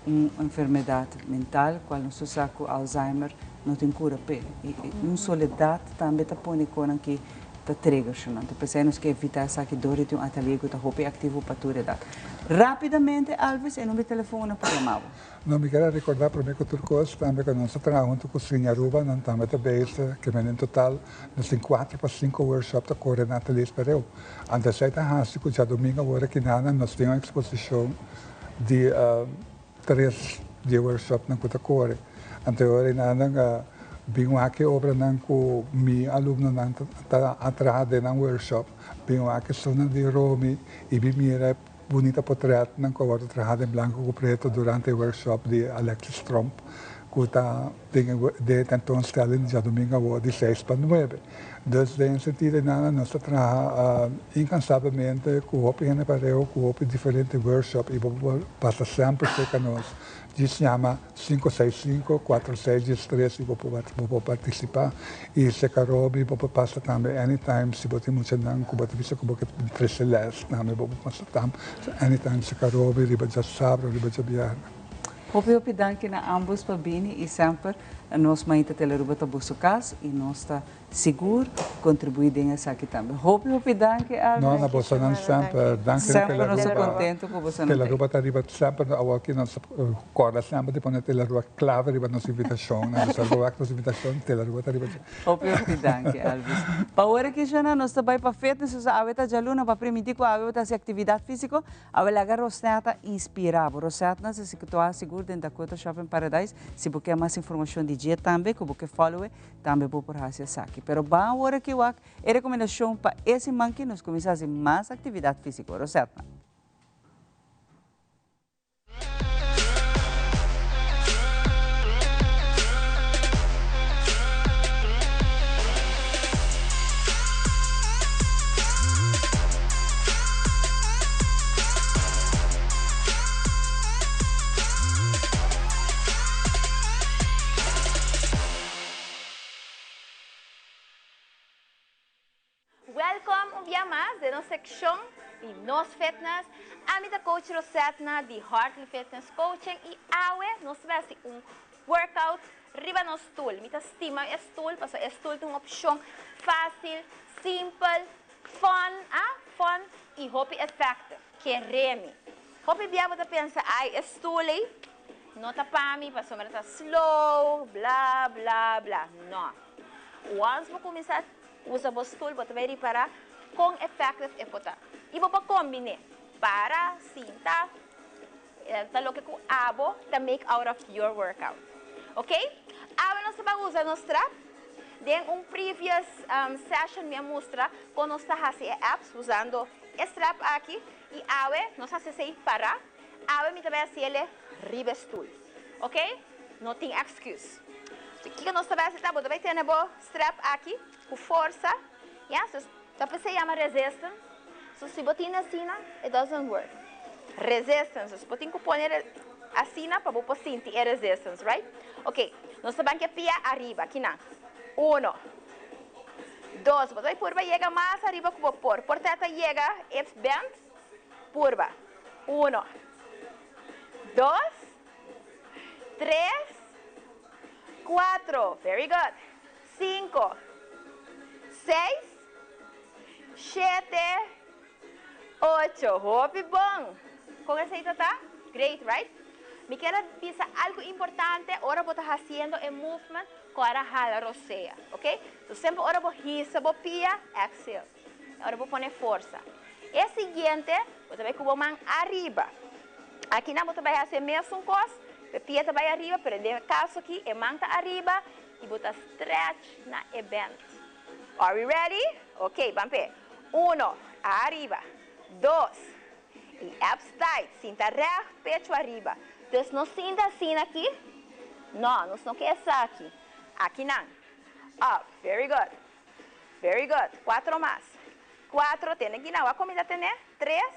un enfermedat mental kual nos tur sa ku Alzheimer no tin kura p'e. I un soledat tambe ta pone konan ki ta trigger su nan. Ta p'esei nos ke evitá esaki dor di tin un atelier ku ta hopi aktivo pa tur edat. Rápidamente Alvis, e number di telefon una por yama bo.
No, mi kier a rekordá promé ku tur kos tambe ku nos ta traha huntu ku Cine Aruba, nan tambe ta bezig, ke men en total nos tin kuater pa sinku workshop ta kore na ateliers pareu. Anto esei ta hasi ku djadumingu awor aki nan nos tin un eksposishon di tres di e workshopnan ku ta kore. Anto e ora einan a bin wak e obranan ku mi alumnonan ta a traha den nan workshop. Bin wak esunnan di Romy i bin mira e bunita potretnan ku a wòrdu traha den blanko ku preto durante e workshop di Alexis Tromp ku ta den e tentoonstelling djadumingu awor di seis pa nuebe. Dus den e sentido einan nos ta traha incansablemente ku hopi hende pareu, ku hopi diferente workshop i bo por pasa semper serka nos. Djis yama sinku seis sinku, kuater seis djis tres i bo por bo por partisipá. I serka Roby bo por pasa tambe anytime si bo tin muchanan ku bo ta bisa ku bo ke trese lès tambe bo por pasa tambe anytime serka Roby riba djasabra riba djabièrnè.
Hopi hopi danki na ambos pa bini i semper nos Mainta Telearuba ta boso kas i nos ta sigur kontribuí den esaki tambe. Hopi hopi danki Alvin.
No na bosonan semper. Danki na
Semper nos ta
Telearuba.
kontento ku bosonan ta ei.
Telearuba ta riba semper awor ki nos ta kòrda semper di pone Telearuba klave riba nos invitashon. Nos ta wak nos invitashon Telearuba ta riba dje.
Hopi hopi danki Elvis. Pa ora ki shona nos ta bai pa fitness osa awe ta djaluna pa primintí ku awe bo ta hasi aktividat físiko. Awe laga Rosneta inspirá bo. Rosneta ta situá sigur den Dakota Shopping Paradise. Si bo ke mas informashon di dje tambe ku bo ke follow e Tambe bo por hasi esaki. Pero ban awor aki wak e rekomendashon pa e siman ki nos kuminsá hasi mas aktividat físiko. Rosetna.
Welcome un bia mas den nos seccion di Nos Fitness. Ami ta coach Rosetna di Hartley Fitness Coaching y awe nos ta bay haci un workout riba nos stoel. Mi ta stima e stoel pasobra e stoel ta un opcion facil, simpel, fun, ah, fun y hopi effective. Kere mi. Hopi bia bo ta pensa ay e stoel ey No ta pa mi pasobra ta slow, bla bla bla. No. Once bo cuminsa usa bo stoel bo ta bay ripara con effective e por ta. Y bo por combine. Para, sinta, ta loke cu abo ta make out of your workout. Ok? Awe nos ta bay usa nos strap. Den un previous session mi a mustra con nos ta haci e abs usando e strap aki. Y awe nos haci esey para. Awe mi ta bai hasiele riba e stul. Ok? No tin excuse. So, kiko nos ta bai hasi ta, bo ta bai tene bo strap aki ku forsa. Ya, so ta p'esei yama resistance. So, si bo tin asina, it doesn't work. Resistance. So, bo tin ku pone asina pa bo por sinti e resistance, right? Ok, nos ta ban ke pia ariba, kinan. Uno, dos, bo ta bai purba yega mas ariba ku bo por. Por ta ta yega hips bend. Purba. Uno, dos, tres, cuatro, very good, cinco, seis, shete, ocho, hopi bon. Con esey ta ta? Great, right? Mi kier a bisa algo importante ora bo ta haciendo e movement cu ora hala rosea, ok? So semper ora bo hisa bo pia, exhale. Ora bo pone forsa. E siguiente, bo ta bai ku bo man ariba. Akinan bo ta bai hasi e mesun kos, e pia ta bai ariba, pero den e kaso aki e man ta ariba i bo ta stretch na e bend. Are we ready? Ok, ban p'e. Uno, ariba, dos, y abs tight, sinta recht, pecho ariba. Dus no sinta asina aki, no, nos no ke esaki. Aki nan. Up, very good, very good. Cuatro mas. Cuatro, tene gina, wak comida tene. Tres,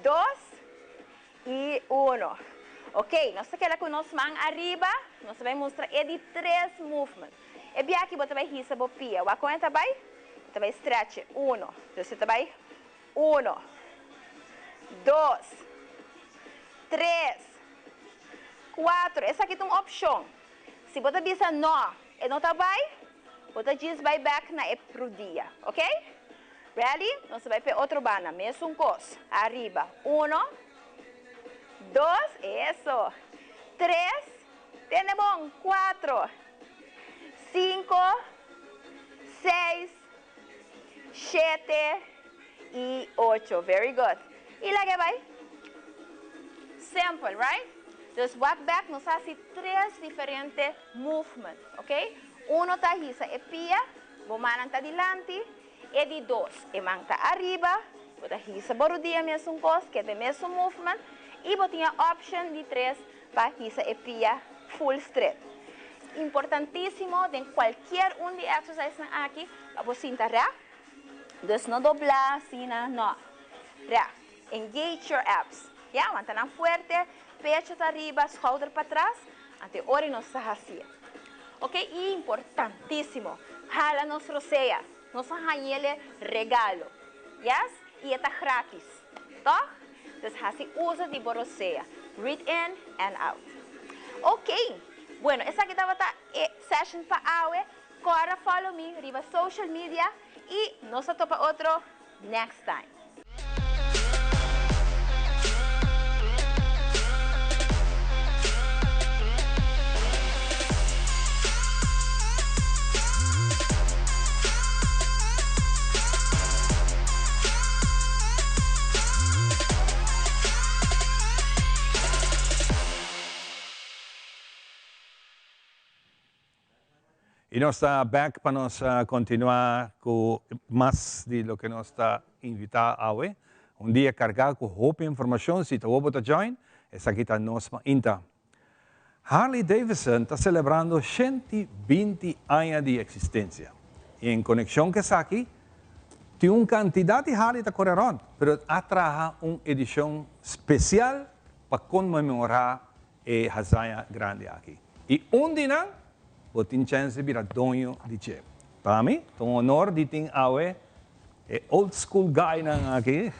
dos, y uno. Ok, nos ta keda cu nos man ariba, nos ta bay mustra e di tres movement. E bia aki bo ta bay hisa bo pia. Wak con e ta bay? E ta bay stretch e. Uno. Dus e ta bay uno, dos, tres, cuatro. Esaki ta un opcion. Si bo ta bisa no, e no ta bay, bo ta djis bay bek na e prudia. Ok? Ready? Nos ta bai p'e otro banda. Mesun kos. Ariba. Uno, dos, eso. Tres, tene bon. Cuatro, cinco, seis, shete y ocho. Very good. Y laga e bai. Simple, right? Dus wak bek nos a hasi tres diferente movement, ok? Uno ta hisa e pia, bo mannan ta dilanti. E di dos, e man ta ariba, bo ta hisa bo rudia mesun kos, keda e mesun movement, i bo tin e option di tres pa hisa e pia full straight. Importantisimo den kualkier un di e exercisenan aki pa bo sinta règt, dus no doblá asina, no, règt. Engage your abs, ya, wanta nan fuerte, pecho ta ariba, schouder patras, anto e ora nos ta hacié. Ok, y importantísimo, hala nos rosea, nos a hañele regalo, yes, y e ta gratis, toch? Dus haci uso di bo rosea, breathe in and out. Ok, bueno, esaki tabata e session pa awe, corda follow mi riba social media y nos ta topa otro next time.
Y nos ta back pa nos continua cu mas di loke nos ta invita awe. Un dia carga cu hopi informacion, si ta bo ta join, esaki ta nos mainta. Harley Davidson ta celebrando 120 aña di existencia. Y en conexion cu esaki, tin un cantidad di Harley ta core rond, pero a traha un edicion special pa conmemora E hazaña grandi aki. I un di nan, bo tin chèns di bira doño di dje. Pa mi, ta un honor di tin awe e old school guy nan aki.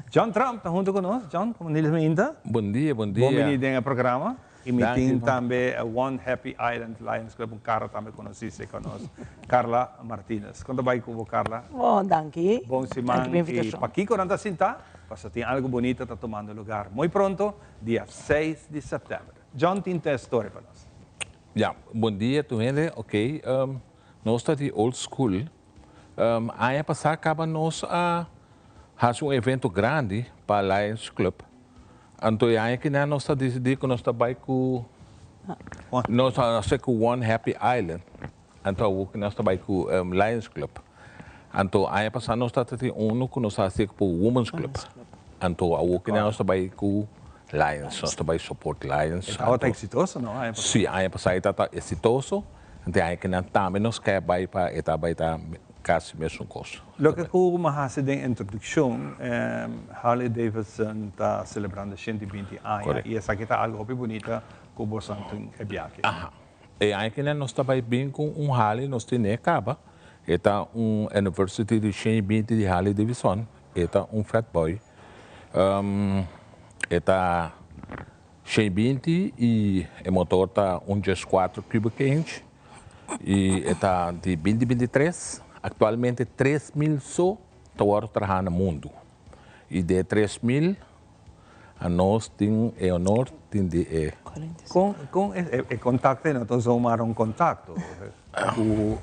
John Trump ta hunto ku nos. John, komo Nils mi inta?
Bon dia, bon dia.
Bon bini den e programa. I mi tin tambe One Happy Island Lions Club, un Carla tambe konosí serka nos, Carla Martinez. Kon ta bai ku bo, Carla?
Bon, danki.
Bon siman. I pakiko nan ta sintá? Pasobra tin algu bunita ta tumando lugar muy pronto. Dia seis di sèptèmber. John tin te story pa nos.
Ya, bon dia tur hende. Ok, nos ta di old school. Aña pasá kaba nos a hasi un evento grandi pa Lions Club. Anto e aña kinan nos ta disidí ku nos ta bai ku nos a hasi ku One Happy Island. Anto awor ku nos ta bai ku Lions Club. Anto aña pasá nos tabata tin unu ku nos a hasi ku Women's Club. Anto awor ku nos ta bai ku Lions. Nos ta bai support Lions.
E tabata eksitoso no aña pasá?
Sí, aña pasá e tabata eksitoso. Anto e aña kinan tambe nos ke bai pa e ta bai ta kasi mesun kos.
Loke ku mi a hasi den introdukshon, Harley Davidson ta selebrando 120 aña i esaki ta algu hopi bunita ku boso tin e biaha.
Aha. E aña kina nos ta bai bin ku un Harley, nos tene kaba. E ta un anniversary di 120 di Harley Davidson. E ta un Fat Boy. E ta 120 i e motor ta un 14 cubic inch. I e ta di 2023. Aktualmente 3000 so ta wòrdu traha na mundu. I di e 3000 Anos tin e honor tin di e.
Con con e contacto no ta zomaar un contacto cu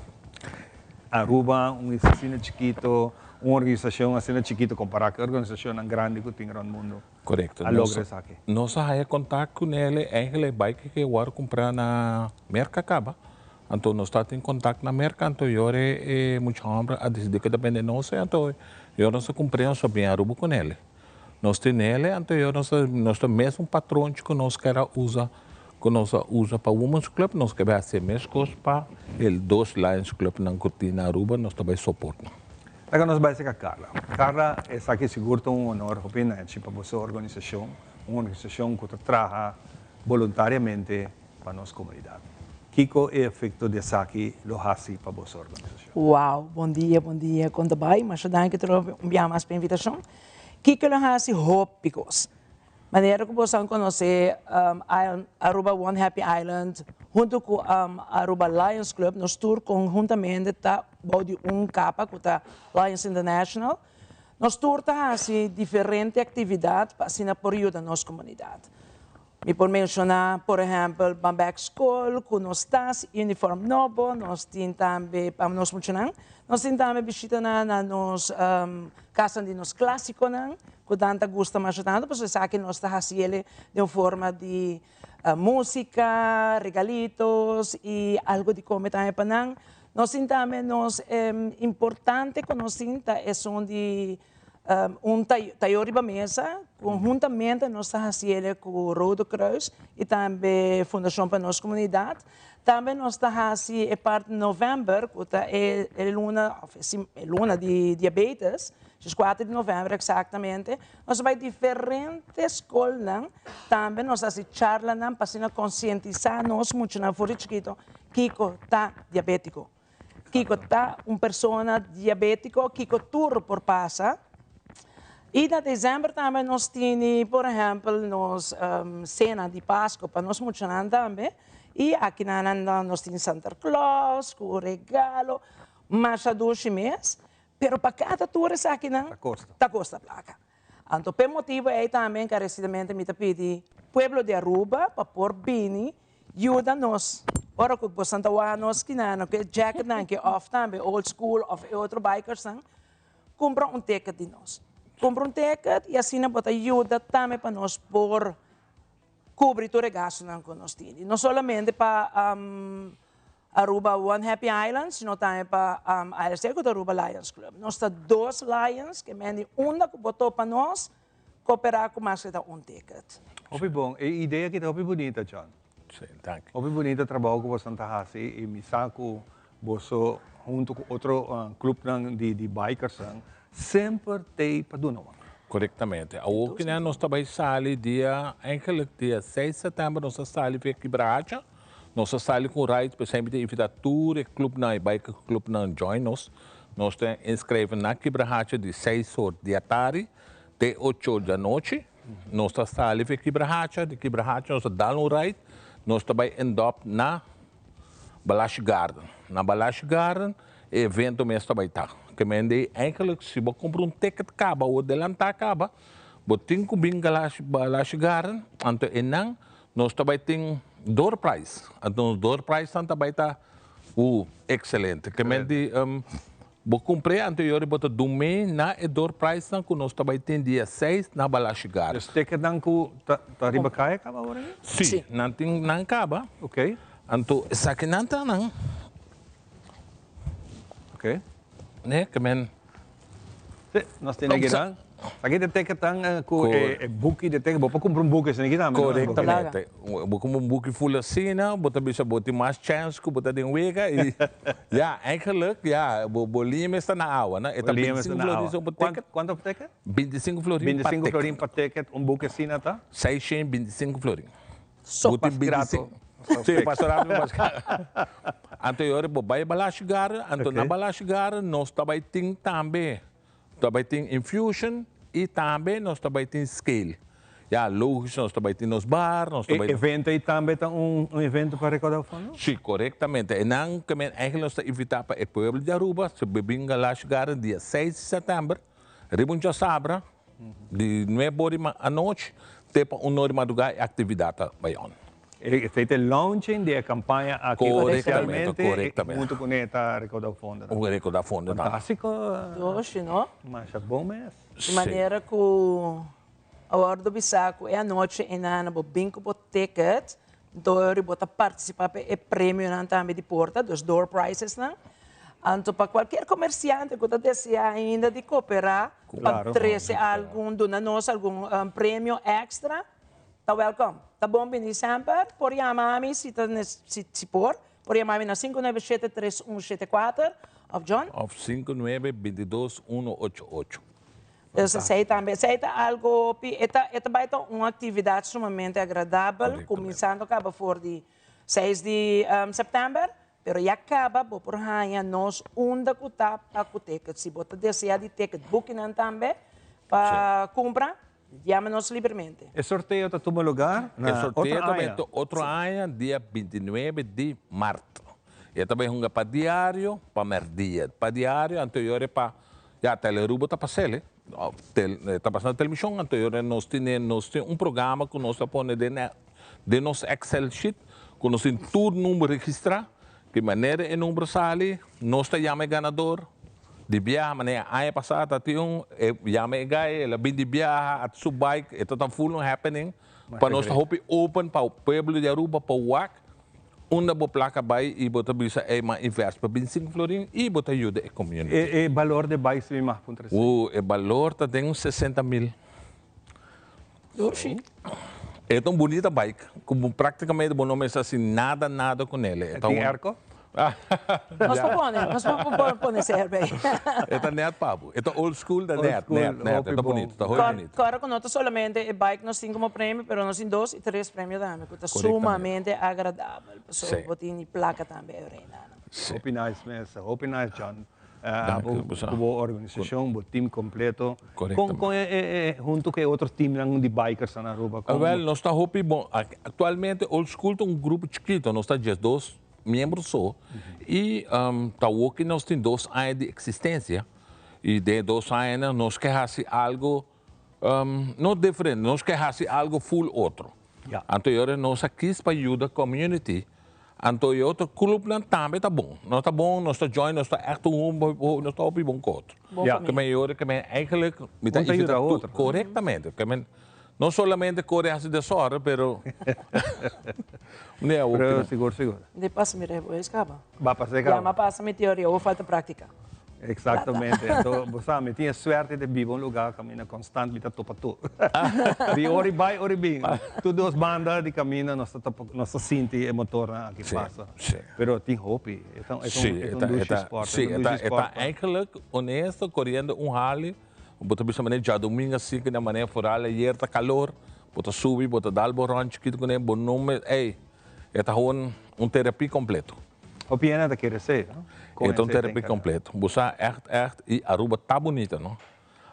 Aruba, un isla asina chikito, un organisacion asina chikito compara cu e organisacionnan grandi cu tin rond mundo.
Correcto.
A logra esaki.
Nos a haya contact cu nele, eigenlijk e bike ke wor cumpra na Merca caba. Anto nos ta tin contact na Merca, anto yora e mucha homber a dicidi cu ta bende nos, anto yora nos a cumpre nos a bin Aruba cu nele. Nos tin nele, anto yora nos ta, nos ta mesun patronchi cu nos kier a usa, cu nos a usa pa Women's Club, nos ke bay haci mescos pa e dos Lions Clubnan cu tin na Aruba, nos ta bay support nan.
Laga nos bai cerca Carla. Carla, esaki sigur ta un honor hopi nechi pa boso organisacion, un organisacion cu ta traha boluntariamente pa nos comunidad. Kico e efecto di esaki lo haci pa boso organisacion?
Wow, bon dia, bon dia, con ta bay? Masha danki trobe un bia mas pa invitacion. Kico lo haci hopi cos? Manera cu boso a conoce Aruba One Happy Island hunto cu Aruba Lions Club, nos tur conhuntamente ta bou di un capa cu ta Lions International. Nos tur ta haci diferente actividad pa asina por yuda nos comunidad. Mi por menciona por ehempel Ban Bek School cu nos tas y uniform nobo, nos tin tambe pa nos muchanan, nos tin tambe bishitanan na nos casnan di nos clasiconan cu nan ta gusta masha tanto pasobra esaki nos ta haci el'e den un forma di musica, regalitos y algo di come tambe pa nan. Nos tin tambe nos importante cu nos tin ta esun di Un tayo riba mesa, conhuntamente nos ta haciele cu Rode Kruis y tambe Fundacion pa Nos Comunidad. Tambe nos ta haci e parti november, cu ta e luna, of e luna di diabetes, diescuater di november exactamente. Nos ta bay diferente scolnan, tambe nos ta haci charlanan pa asina concientisa nos muchanan for di chikito kico ta diabetico. Kiko ta un persona diabétiko, kiko tur por pasa. I na desèmber tambe nos tini, por ehèmpel, nos sena di Pasko pa nos muchanan tambe. I akinan nos tin Santa Claus ku regalo, masha dushi mes. Pero pa kada tur esakinan ta kosta plaka. Anto p'e motibu ei tambe enkaresidamente mi ta pidi pueblo di Aruba pa por bini Yuda nos. Ora ku bosan ta wak nos kinana ku e jacketnan ke òf tambe old school òf e otro bikersnan, kumpra un ticket di nos. Kumpra un ticket i asina bo ta yuda tambe pa nos por kubri tur e gastunan ku nos tin. I no solamente pa Aruba One Happy Island, sino tambe pa ALC ku ta Aruba Lions Club. Nos ta dos Lions ke men di unda ku bo topa nos, Cooperá cu mas ta un ticket.
Hopi bon. E idea aki ta hopi bunita, John.
Sí, danki.
Hopi bunita trabou cu boso ta haci y mi sa cu boso hunto cu otro clubnan di di bikersnan semper t'ey pa duna wan.
Corectamente. Awor ki nos ta bay sali dia, eigenlijk dia seis september nos ta sali via Kibrahacha. Nos ta sali cu un ride, p'esei mi ta invita tur e clubnan, e biker clubnan join nos. Nos ta inscribe na Kibrahacha di seis or di atari Te ocho di anochi nos ta sali for Kibrahacha, di Kibrahacha nos ta dal un ride, nos ta bai end up na Balashi Garden. Na Balashi Garden e evento mes ta bai ta. Ke men di eigenlijk si bo kumpra un ticket kaba o delantá kaba, bo tin ku bin Balashi Garden, anto einan nos ta bai tin door prize. Anto nos door prizenan ta bai ta excelente. Ke men di Bo kumpr'é anto yori bo ta dum'é na e door prizenan ku nos ta bai tin dia seis na Balashi Garden.
Dus ticketnan ku ta riba kaya kaba awor aki?
Sí, nan tin nan kaba.
Ok.
Anto esakinan ta nan.
Ok.
Ne, ke men.
Sí, nos tin aki nan. Aki ta ticketnan ku e buki di ticket. Bo por kumpra un buki esaki tambe, no?
Korektamente. Bo kumpra un buki ful asina, bo ta bisa bo tin mas chèns ku bo ta den wega i ya, eigenlijk ya, bo bo liña mes ta na awa, no? E ta bintisinko florin so pa ticket.
Kuantu pa ticket?
Bintisinko florin pa ticket.
Bintisinko florin pa ticket, un buki asina ta?
Seishent bintisinko florin.
So pas grato.
Sí, pas rato mi pas Anto e ora bo bai Balashi Garden, anto na Balashi Garden nos ta bai tin tambe Ta bai tin infusion y tambe nos ta bai tin scale. Ya, logisch nos ta bai tin nos bar, nos ta bai.
E evento ey tambe ta un evento pa recaudá fondo?
Si, corectamente. E nan ke men eigenlijk nos ta invita pa e pueblo di Aruba, si bo bin Galashi Garden dia seis di september, riba un djasabra, di nuebe ora di anochi te pa un ora di madruga e actividad ta bai on.
Esei ta e launching di e campaña aki oficialmente hunto cu ne ta recauda fondonan.
Cu recauda fondonan.
Fantastico.
Doshi no?
Masha bon mes.
Di manera cu a wordo bisa cu e anochi eynan bo bin cu bo ticket. Anto bo ta participa pa e premionan tambe di porta, dus door prizesnan. Anto pa cualkier comerciante cu ta desea ainda di coopera pa trece algun, duna nos algun premio extra, ta welcome. Ta bon bini semper. Por yama ami si ta si por, por yama ami na 597 3174 of John?
Of 59 22 188.
Dus esei tambe, esei ta algo hopi, e ta e ta bai ta un actividad sumamente agradabel, cuminsando caba for di seis di september, pero ya caba bo por haña nos unda cu ta pa cu ticket. Si bo ta desea di ticket boekinan tambe pa cumpra, yama nos libremente.
E sorteo ta tuma lugar na
E sorteo
otro
ta bai
aña.
ta otro aña dia 29 di mart. E ta bai hunga pa diario, pa merdia. Pa diario anterior e pa Ya, Telearuba ta pas'el, eh. Tel, ta pasa na televishon, anto yora nos tine, nos tin un programa ku nos ta pone den e, den nos Excel sheet, ku nos tin tur number registrá, di manera e number sali, nos ta yama e ganador di biaha, manera aña pasá ta tin un, e yama e guy, el a bin di biaha, a su bike, e ta ta full un happening, pa nos ta hopi open pa pueblo di Aruba pa wak Unda bo placa bay y bo ta bisa ey ma invest pa bin sinku florin y bo ta yuda e community.
E balor de bay si mi mag puntra esey.
Uh, e balor ta den un 60 mil.
Dushi.
E ta un bunita bike cu bo practicamente bo no mester haci nada nada cu nele.
E tin airco?
Nos por pone, nos por pone ser bay.
E ta net pa bo. E ta old school, ta net, net, net. E ta bunito, ta hopi bunito.
Kòrda ku no ta solamente e bike nos tin komo premio, pero nos tin dos i tres premio tambe ku ta sumamente agradabel. Pasobra bo tin di plaka tambe e reinanan.
Hopi nice mes, hopi nice John. Abo ku bo organisashon, bo team kompleto. Kon kon e huntu ku e otro teamnan di bikers na Aruba?
Wèl, nos ta hopi bon. Aktualmente Old School ta un grupo chikito, nos ta diesdos miembro so y ta awor ki nos tin dos aña di existencia y den e dos añanan nos ke haci algo no diferente, nos ke haci algo full otro. Anto e ora nos a kis pa yuda community, anto e otro clubnan tambe ta bon, nos ta bon, nos ta join, nos ta echt un nos ta hopi bon cu otro. Ke men e ora ke men eigenlijk mi ta invita tur, corectamente, ke men No solamente core haci desorden, pero Meneer,
Pero sigur, sigur.
De pasa mi rebo es caba.
Ba pasa e caba.
Ya, ma pasa mi teoria, awor falta practica.
Exactamente. Anto, bo sa, mi tin e suerte di biba un lugar caminda constant mi ta topa tur. Di ora i bai, ora i bin. Tur dos banda di caminda nos ta topa, nos ta sinti e motornan aki pasa. Pero tin hopi. E ta, e ta un, e ta un dushi sport.
Sí, e ta, e ta eigenlijk honesto coriendo un Harley. Bo ta bisa manera djadumingu asi ku na manera foral ayer ta kalor, bo ta subi, bo ta dal bo rònt chikitu kuné, bo no me, ey, e ta gewoon un terapia kompleto.
Hopi hende ta kere esei, no?
E ta un terapia kompleto. Bo sa ègt ègt i Aruba ta bunita, no?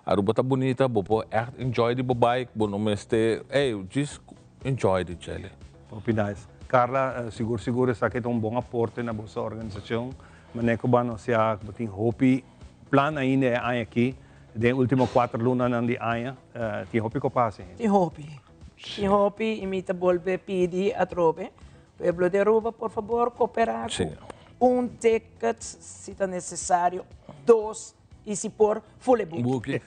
Aruba ta bunita, bo por ègt enjoy di bo bike, bo no mester, ey, djis enjoy di djele.
Hopi nice. Carla, sigur sigur esaki ta un bon aporte na boso organisashon. Manera ku bo a anunsiá ku bo tin hopi Plan ainda e aña aki, den e ultimo cuater lunanan di aña, tin hopi cu pasa ainda.
Tin hopi. Tin hopi y mi ta bolbe pidi atrobe, pueblo di Aruba por fabor coopera cu un ticket si ta necesario, dos y si por full e buki.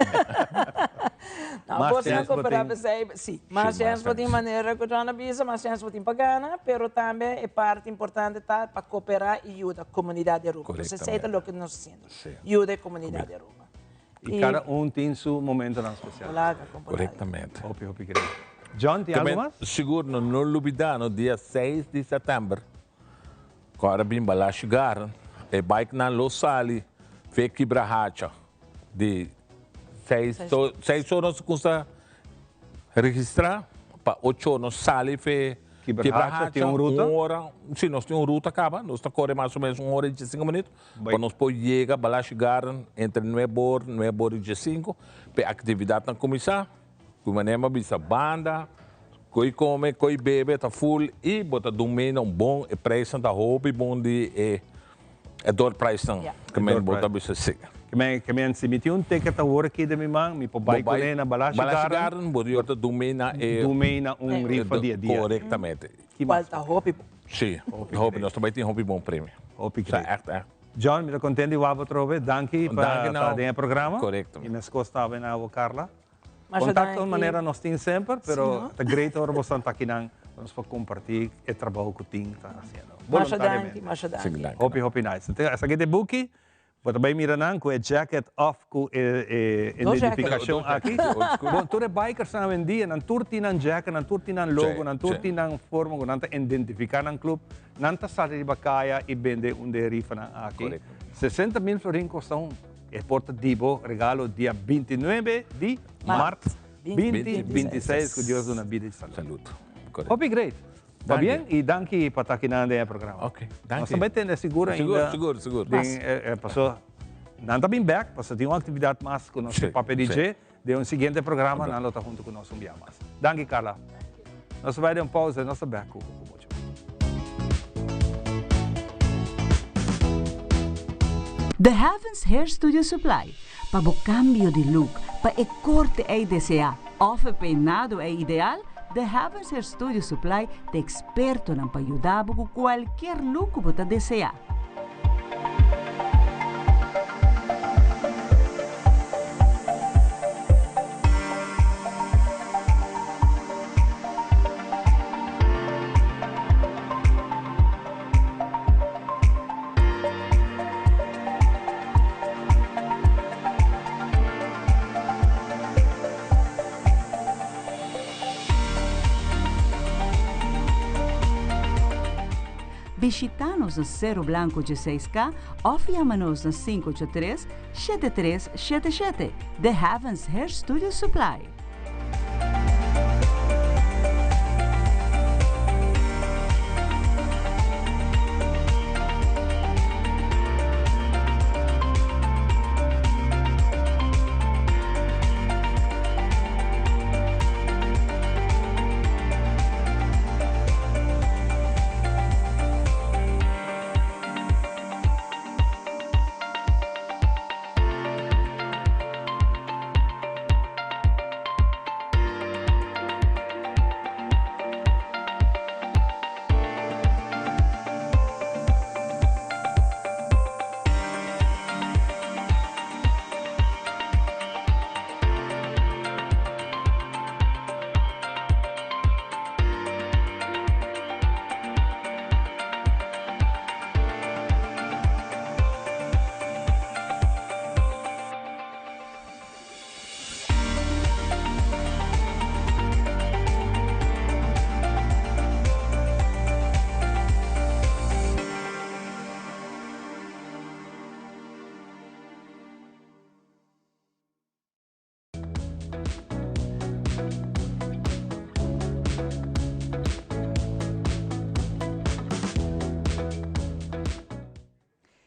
No,
Mas chens bo tin.
Si, mas chens bo tin manera cu John a bisa, mas chens bo tin pa gana, pero tambe e parti importante ta pa coopera y yuda comunidad di Aruba. Entonces esey ta loke nos ta haciendo, yuda e comunidad di Aruba.
Y cada un tin su momentonan special.
Correctamente.
Hopi, hopi great. John, tin algo mas?
Sigur, no no lubida no dia seis di september cu ora bin Balashi Garden, e bikenan lo sali fe Kibrahacha. Di seis seis or nos cuminsa registra pa ocho or nos sali fe
Kibrahacha tin un ruta?
Un ora, si nos tin un ruta caba, nos ta core mas o menos un ora y diesinco minuto pa nos por yega Balashi Garden entre nuebe or, nuebe or y diesinco pa e actividadnan cuminsa. Cu manera bo a bisa banda, coy come, coy bebe ta full y bo ta dun mei na un bon, e prijsnan ta hopi bon di e e door prijsnan. Ke men bo ta bisa si.
Ke men, ke men si mi tin un ticket awor aki den mi man, mi por bai cune na Balashi Garden.
Balashi Garden, bo ta ta dun mei na e.
Dun mei na un rifa di e dia.
Corectamente.
Cual ta hopi bon.
Si, hopi, nos ta bai tin hopi bon premio.
Hopi great.
Sa echt, echt.
John, mi ta content di wak bo atrobe. Danki pa ta den e programa.
Corecto.
Y mescos ta na abo Carla.
Masha
Contacto
danki.
manera nos tin semper, pero ta great ora boso ta akinan. Pa nos por comparti e trabou cu tin ta haciendo.
Masha danki, masha danki.
Hopi, hopi nice. Esaki ta e buki. Bo ta bay mira nan cu e jacket of cu e identificacion aki. Bon, tur e bikersnan awendia, nan tur tin nan jacket, nan tur tin nan logo, nan tur tin nan forma cu nan ta identifica nan club. Nan ta sali riba caya y bende un de e rifanan aki. 60 mil florin costa un. E por ta di bo regalo dia 29 di maart 2026 cu Dios duna bida y salud. Hopi great. Pabien y danki pa ta akinan den e programa.
Ok, danki.
Nos ta bai tende sigur ainda.
Sigur, sigur, sigur.
Den e, paso nan ta bin bek, paso tin un actividad mas cu nos ke papia di dje. Den un siguiente programa nan lo ta hunto cu nos un bia mas. Danki Carla. Nos ta bai den un pausa y nos ta bek cu mucho.
The Heavens Hair Studio Supply, pa bo cambio di look, pa e corte ey desea of e peinado ey ideal, The Heavens Hair Studio Supply ta expertonan pa yuda bo cu cualkier look cu bo ta desea. Bishita nos na Cerro Blanco 16K of yama nos na 583 7377. The Heavens Hair Studio Supply.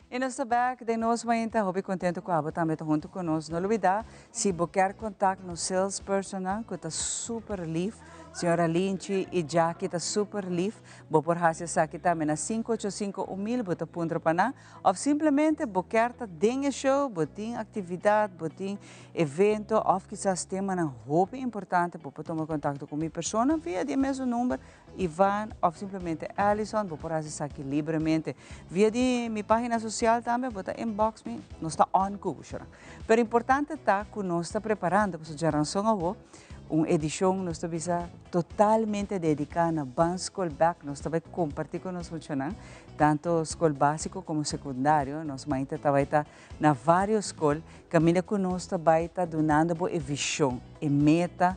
Y nos ta back den nos mainta hopi contento cu abo tambe ta hunto cu nos. No lubida si bo kier contact nos salespersonnan cu ta super lief, señora Linchi y Jackie ta super lief, bo por haci esaki tambe na 585 1000 bo ta puntra pa nan of simplemente bo kier ta den e show, bo tin actividad, bo tin evento of kisas temanan hopi importante bo por tuma contacto cu mi persona via di e mesun number Ivan of simplemente Allison, bo por haci esaki libremente. Via di mi pagina social tambe bo ta inbox mi, nos ta on cu bo shora. Pero importante ta cu nos ta preparando pasobra djaranson awo un edicion nos ta bisa totalmente dedica na Ban School Bek. Nos ta bay comparti cu nos muchanan, tanto school basico como secundario. Nos mainta ta bay ta na varios school caminda cu nos ta bay ta dunando bo e vision, e meta,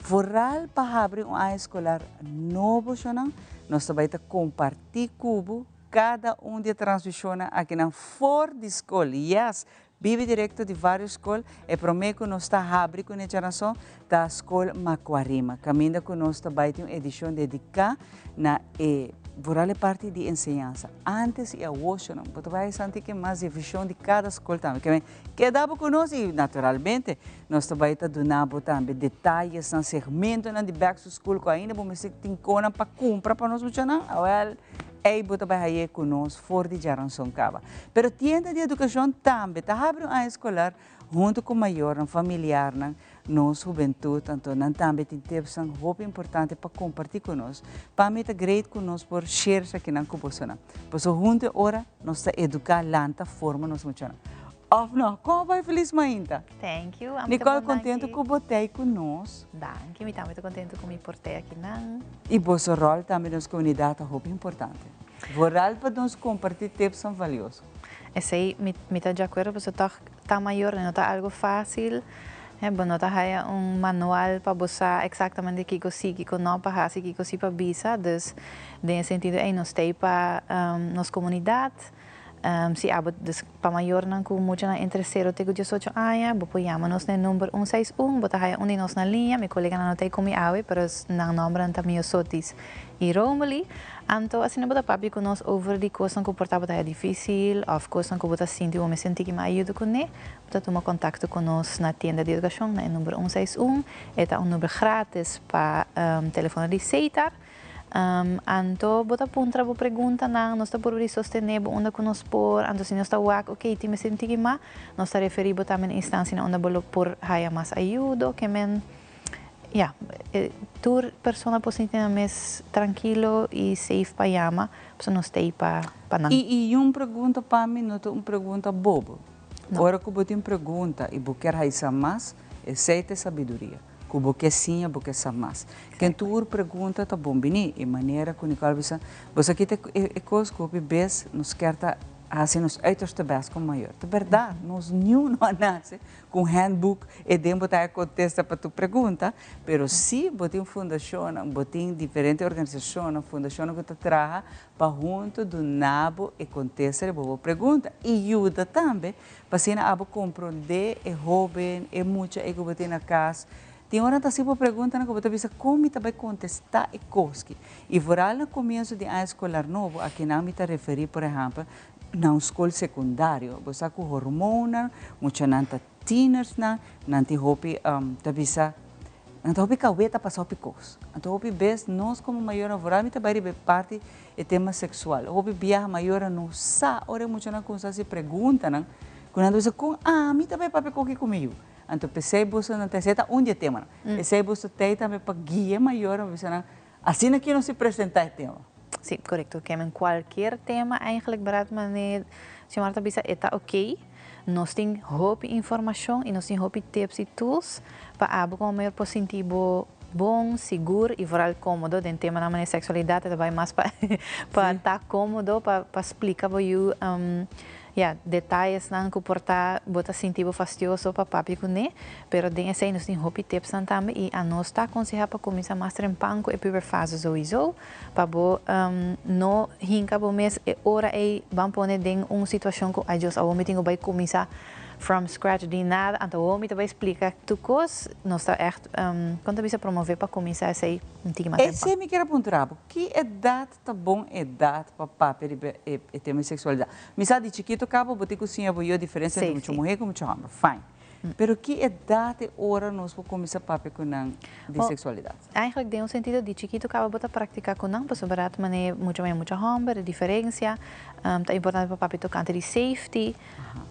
Vooral pa habri un aña escolar nobo shonan, nos ta bay ta comparti cu bo cada un di e transmisionnan akinan for di scol. Yes, bibi directo di varios scol. E prome cu nos ta habri cu ne charason ta Scol Macuarima, caminda cu nos ta bay tin un edicion dedica na e vooral e parti di enseñansa. Antes y awo shonan, bo ta bay santi ke mas di e vision di cada scol tambe. Keda bo ku nos i naturalmente nos ta bai ta duna bo tambe detayesnan, segmentonan di Back to School ku ainda bo mester tin konan pa kumpra pa nos muchanan, awèl ei bo ta bai haye ku nos for di djaranson kaba. Pero tienda di edukashon tambe ta habri un aña eskolar huntu ku mayornan, familiarnan, nos hubentut, anto nan tambe tin tipsnan hopi importante pa kompartí ku nos. Pa mi ta great ku nos por share esakinan ku bosonan. Pasobra huntu e ora nos ta eduká, lanta, forma nos muchanan. Of no? Con bay Feliz Mainta?
Thank you. Ami
Nicole, contento cu bo t'ey cu nos.
Danki, mi tambe ta contento cu mi por t'ey aki nan.
Y boso rol tambe den nos comunidad ta hopi importante. Vooral pa nos comparti tipsnan valioso.
Esey mi ta di acuerdo pasobra toch ta mayor no ta algo facil. Bo no ta haya un manual pa bo sa exactamente kico si, kico no pa haci, kico si pa bisa. Dus den e sentido ey nos t'ey pa nos comunidad. Si abo dus pa mayornan ku muchanan entre sero te ku diesocho aña, bo por yama nos na e number un seis un, bo ta haya un di nos na liña, mi koleganan no ta ei ku mi awe, pero nan nombernan ta Miosotis i Romely. Anto asina bo ta papia ku nos over di kosnan ku por tabata haya difisil òf kosnan ku bo ta sinti bo mester tiki mas ayuda kuné, bo ta tuma kontakto ku nos na tienda di edukashon na e number un seis un. E ta un number gratis pa telefono di Setar. Anto bo ta puntra bo preguntanan, nos ta purba di sostené bo unda ku nos por, anto si nos ta wak ok tin mester un tiki mas, nos ta referí bo tambe na instansianan unda bo lo por haya mas ayudo, ke men ya, tur persona por sinti nan mes trankilo i safe pa yama, pasobra nos ta ei pa nan.
I un pregunta pa mi no ta un pregunta bobo. Ora ku bo tin pregunta i bo kier haisa mas, esei ta e sabiduria. Ku bo ke siña, bo ke sa mas. Ken tur pregunta ta bon bini. E manera ku Nicole bisa, bo sa kita e kos ku hopi bes nos kier ta hasi nos uiterste best komo mayor. Ta bèrdat, nos niun no a nase ku un handboek e den bo ta haña kontesta pa tur pregunta, pero si bo tin fundashonnan, bo tin diferente organisashonnan, fundashonnan ku ta traha pa huntu duna bo e kontesta riba bo pregunta i yuda tambe Pa asina abo komprondé e hóben, e mucha ei ku bo tin na kas. Tin ora ta hasi bo preguntanan ku bo ta bisa, Kon mi ta bai kontestá e kos ki? I vooral na komienso di aña eskolar nobo, akinan mi ta referí por ehèmpel na un skol sekundario. Bo sa ku hormonnan, muchanan ta tienersnan, nan tin hopi ta bisa, Nan ta hopi kaweta pasa hopi kos. Anto hopi bes nos komo mayornan vooral mi ta bai riba e parti e tema seksual. Hopi biaha mayornan no sa ora e muchanan kumsa hasi preguntanan ku nan ta bisa kon ami ta bai papia koki ku mi yu. Anto p'esei boso nan ta esei ta un di e temanan. Esei boso t'ei tambe pa guia e mayornan pa bisa nan asina ki nos si presenta e tema.
Si, korekto. Kemen kualkier tema eigenlijk brat mane Xiomara ta bisa e ta oké. Nos tin hopi informashon i nos tin hopi tips i tools pa abo komo mayor por sinti bo bon, sigur i vooral kómodo den temanan manera seksualidat. E ta bai mas pa pa ta kómodo pa pa splika bo yu ya detayesnan ku por ta bo ta sinti bo fastioso pa papia kuné. Pero den esei nos tin hopi tipsnan tambe i anos ta akonsehá pa kuminsá mas trempan ku e puberfase souiso. Pa bo no hinka bo mes e ora ei ban pone den un situashon ku ay Dios awor mi tin ku bai kuminsá from scratch di nada anto awor mi ta bai splika tur kos nos ta ègt kon ta bisa promové pa kuminsá esei un tiki mas temprano.
Esei mi kier a puntra bo, ki edat ta bon edat pa papia riba e tema di seksualidat? Mi sa di chikito kaba bo tin ku siña bo yu e diferensia entre mucha muhé ku mucha hòmber, fine. Pero ki edat e ora nos por kuminsá papia ku nan di seksualidat?
Eigenlijk den un sentido di chikito kaba bo ta praktiká ku nan pasobra ta manera mucha muhé mucha hòmber e diferensia ta importante pa papia tokante di safety.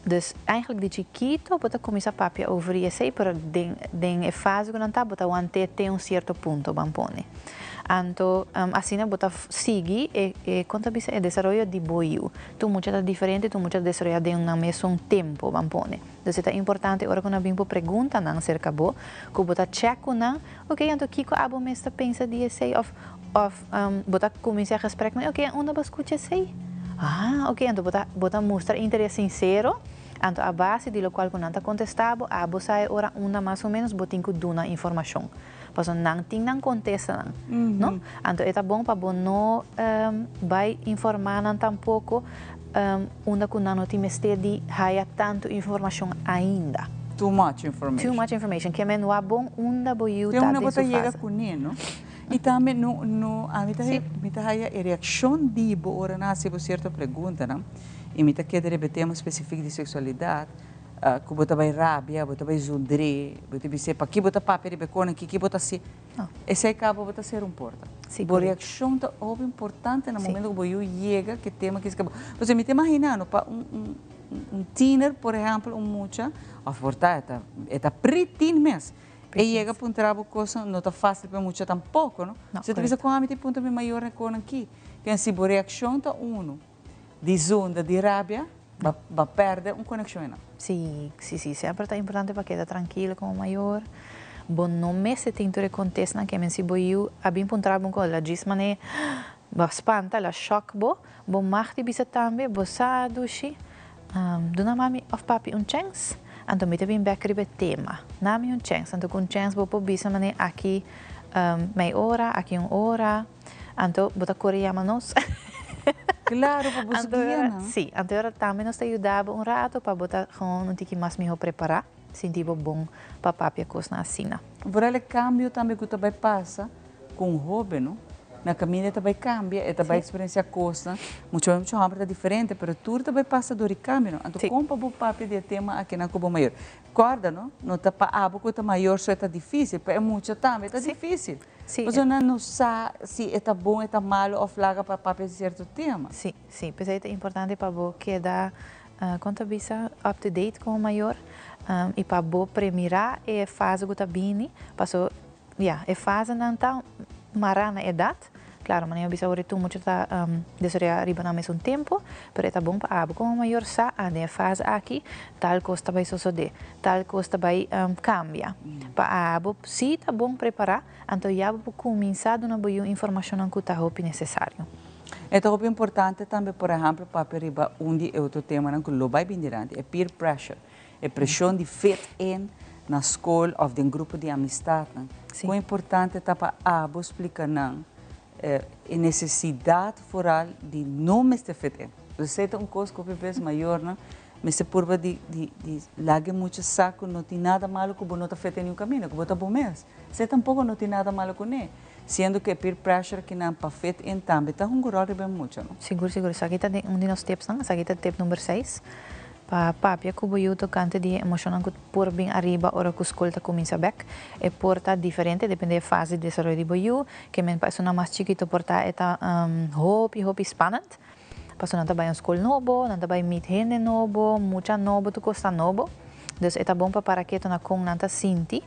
Dus eigenlijk di chikito bo ta kuminsá papia over di esei pero den den e fase ku nan ta bo ta want'é te un sierto punto ban pone. Anto asina bo ta sigui e e kon ta bisa e desaroyo di bo yu. Tur mucha ta diferente tur mucha ta desaroyá den nan mesun tempo ban pone. Dus e ta importante ora ku nan bin por preguntanan serka bo ku bo ta chèk ku nan, ok anto kiko abo mes ta pensa di esei òf òf bo ta kuminsá e gesprek mei ok unda bo a skucha esei? Ah ok anto bo ta bo ta mustra interes sinsero anto a base di lokual ku nan ta kontestá bo abo sa e ora unda mas o ménos bo tin ku duna informashon pasobra nan tin nan kontestanan no anto e ta bon pa bo no bai informá nan tampoko unda ku nan no tin mester di haya tantu informashon ainda.
Too much information.
Too much information. Ke men wak bon unda bo yu
Te
ta
unda
den
bo ta
su
yega
fase.
kuné, no? I tambe no, no, ami ta mi ta haya e reakshon di bo ora nan hasi bo sierto preguntanan, i mi ta keda riba e tema spesifik di seksualidat, ku bo ta bai rabia, bo ta bai zundré, bo ta bis'é paki bo ta papia riba e kona, kiki bo ta hasi. Esei kaba bo ta sera un porta. Bo reakshon ta hopi importante na momento ku bo yu yega ku e tema kis kaba. Pasobra mi ta imaginá no pa un un tiener por ehèmpel un mucha òf por ta e ta pre-teen mes e yega puntra bo kosnan no ta fásil pa e mucha tampoko no. Si ta bisa kon ami ta puntra mi mayornan e konan aki. Ken si bo reakshon ta unu di zunda di rabia. Bo a perde un conexion, no?
Si, semper ta importante pa keda trankil como mayor. Bo no mester tin tur e contesta, ke men si bo yiu a bin puntra bo la djis mane bo spanta, la shock bo, bo mag di bisa tambe, bo sa dushi, duna mami of papi un chance, anto mi ta bin bek riba tema. Duna mi un chance, anto cu chance bo por bisa mane aki mei ora, aki un ora, anto bo ta core yama nos.
Claro, pa bo guia, no?
Si, anto ora tambe nos ta yuda un rato pa bo ta gewoon un tiki mas miho prepara, sinti bo bon pa papia cosnan asina.
Vooral e cambio tambe cu tambe pasa cu un hoben, no? Na caminda tambe cambia, e tambe experiencia cos, mucho mucho homber ta diferente, pero tur tambe pasa door e cambio, no? Anto con pa bo papia di tema aki na como mayor. Corda, no? No ta pa abo cu ta mayor so ta dificil, pa mucha tambe ta dificil. Mas no sa si ta bon, ta malo of laga pa papia di cierto tema.
Si, pues ta importante pa bo keda con ta bisa up to date como mayor y pa bo premira e fase cu ta bini, paso ja, e fase nan ta mara na edad. Claro, manera bisa ora tu mucho ta desaroya riba na mesun tempo, pero ta bon pa abo como mayor sa a den fase aki tal cos ta bay sucede, tal cos ta bay cambia. Pa abo si ta bon prepara, anto ya bo cuminsa duna bo informacion cu ta hopi necesario.
E ta hopi importante tambe, por ehempel, pa riba un di otro tema cu lo bay bin durante, e peer pressure, e presion di fit in na scol of den grupo di amistad. Si. Con importante ta pa abo splica nan e necesidad vooral di no mester fit in. Dus ta un cos cu bes mayor, no? Mester purba di laga mucha sa cu no tin nada malo cu bo no ta fit in un caminda, cu bo ta bon mes. Esey tampoco no tin nada malo cu ne. Siendo cu peer pressure cu nan pa fit in tambe ta un rol ben mucho, no?
Sigur. Esaki ta un di nos tips, no? Esaki ta tip number 6. Pa papia cu bo yiu tocante di emocion cu por bin ariba ora cu scol ta cuminsa bek. E por ta diferente, depende di fase di desaroyo di bo yiu, ke men pa esunnan mas chikito por ta eta hopi hopi spannend. Paso nan ta bay un scol nobo, nan ta bay meet hende nobo, mucha nobo, tur cos ta nobo. Dus e ta bon pa para keto na con nan ta sinti.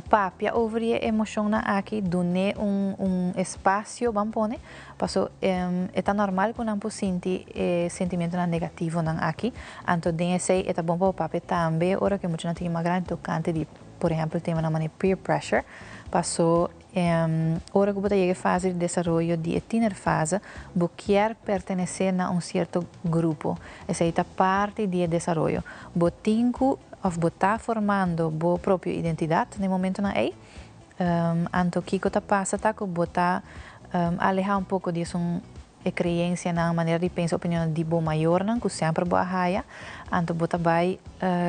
Papia over e emocion nan aki, dune un espacio ban pone. Paso e ta normal cu nan por sinti e sentimento nan negativo nan aki. Anto den esey e ta bon pa papia tambe ora cu mucha nan tin mas grandi tocante di, por ehempel, tema nan mane peer pressure. Paso ora cu bo yega fase di desaroyo di tiener fase, bo kier pertenece na un cierto grupo. Esey ta parti di desaroyo. Bo tin cu of bo ta formando bo propio identidad na momento nan ey. Anto kico ta pasa ta cu bo ta aleha un poco di un e creencia nan manera di pensa, opinion di bo mayor nan cu semper bo a haya, anto bo ta bay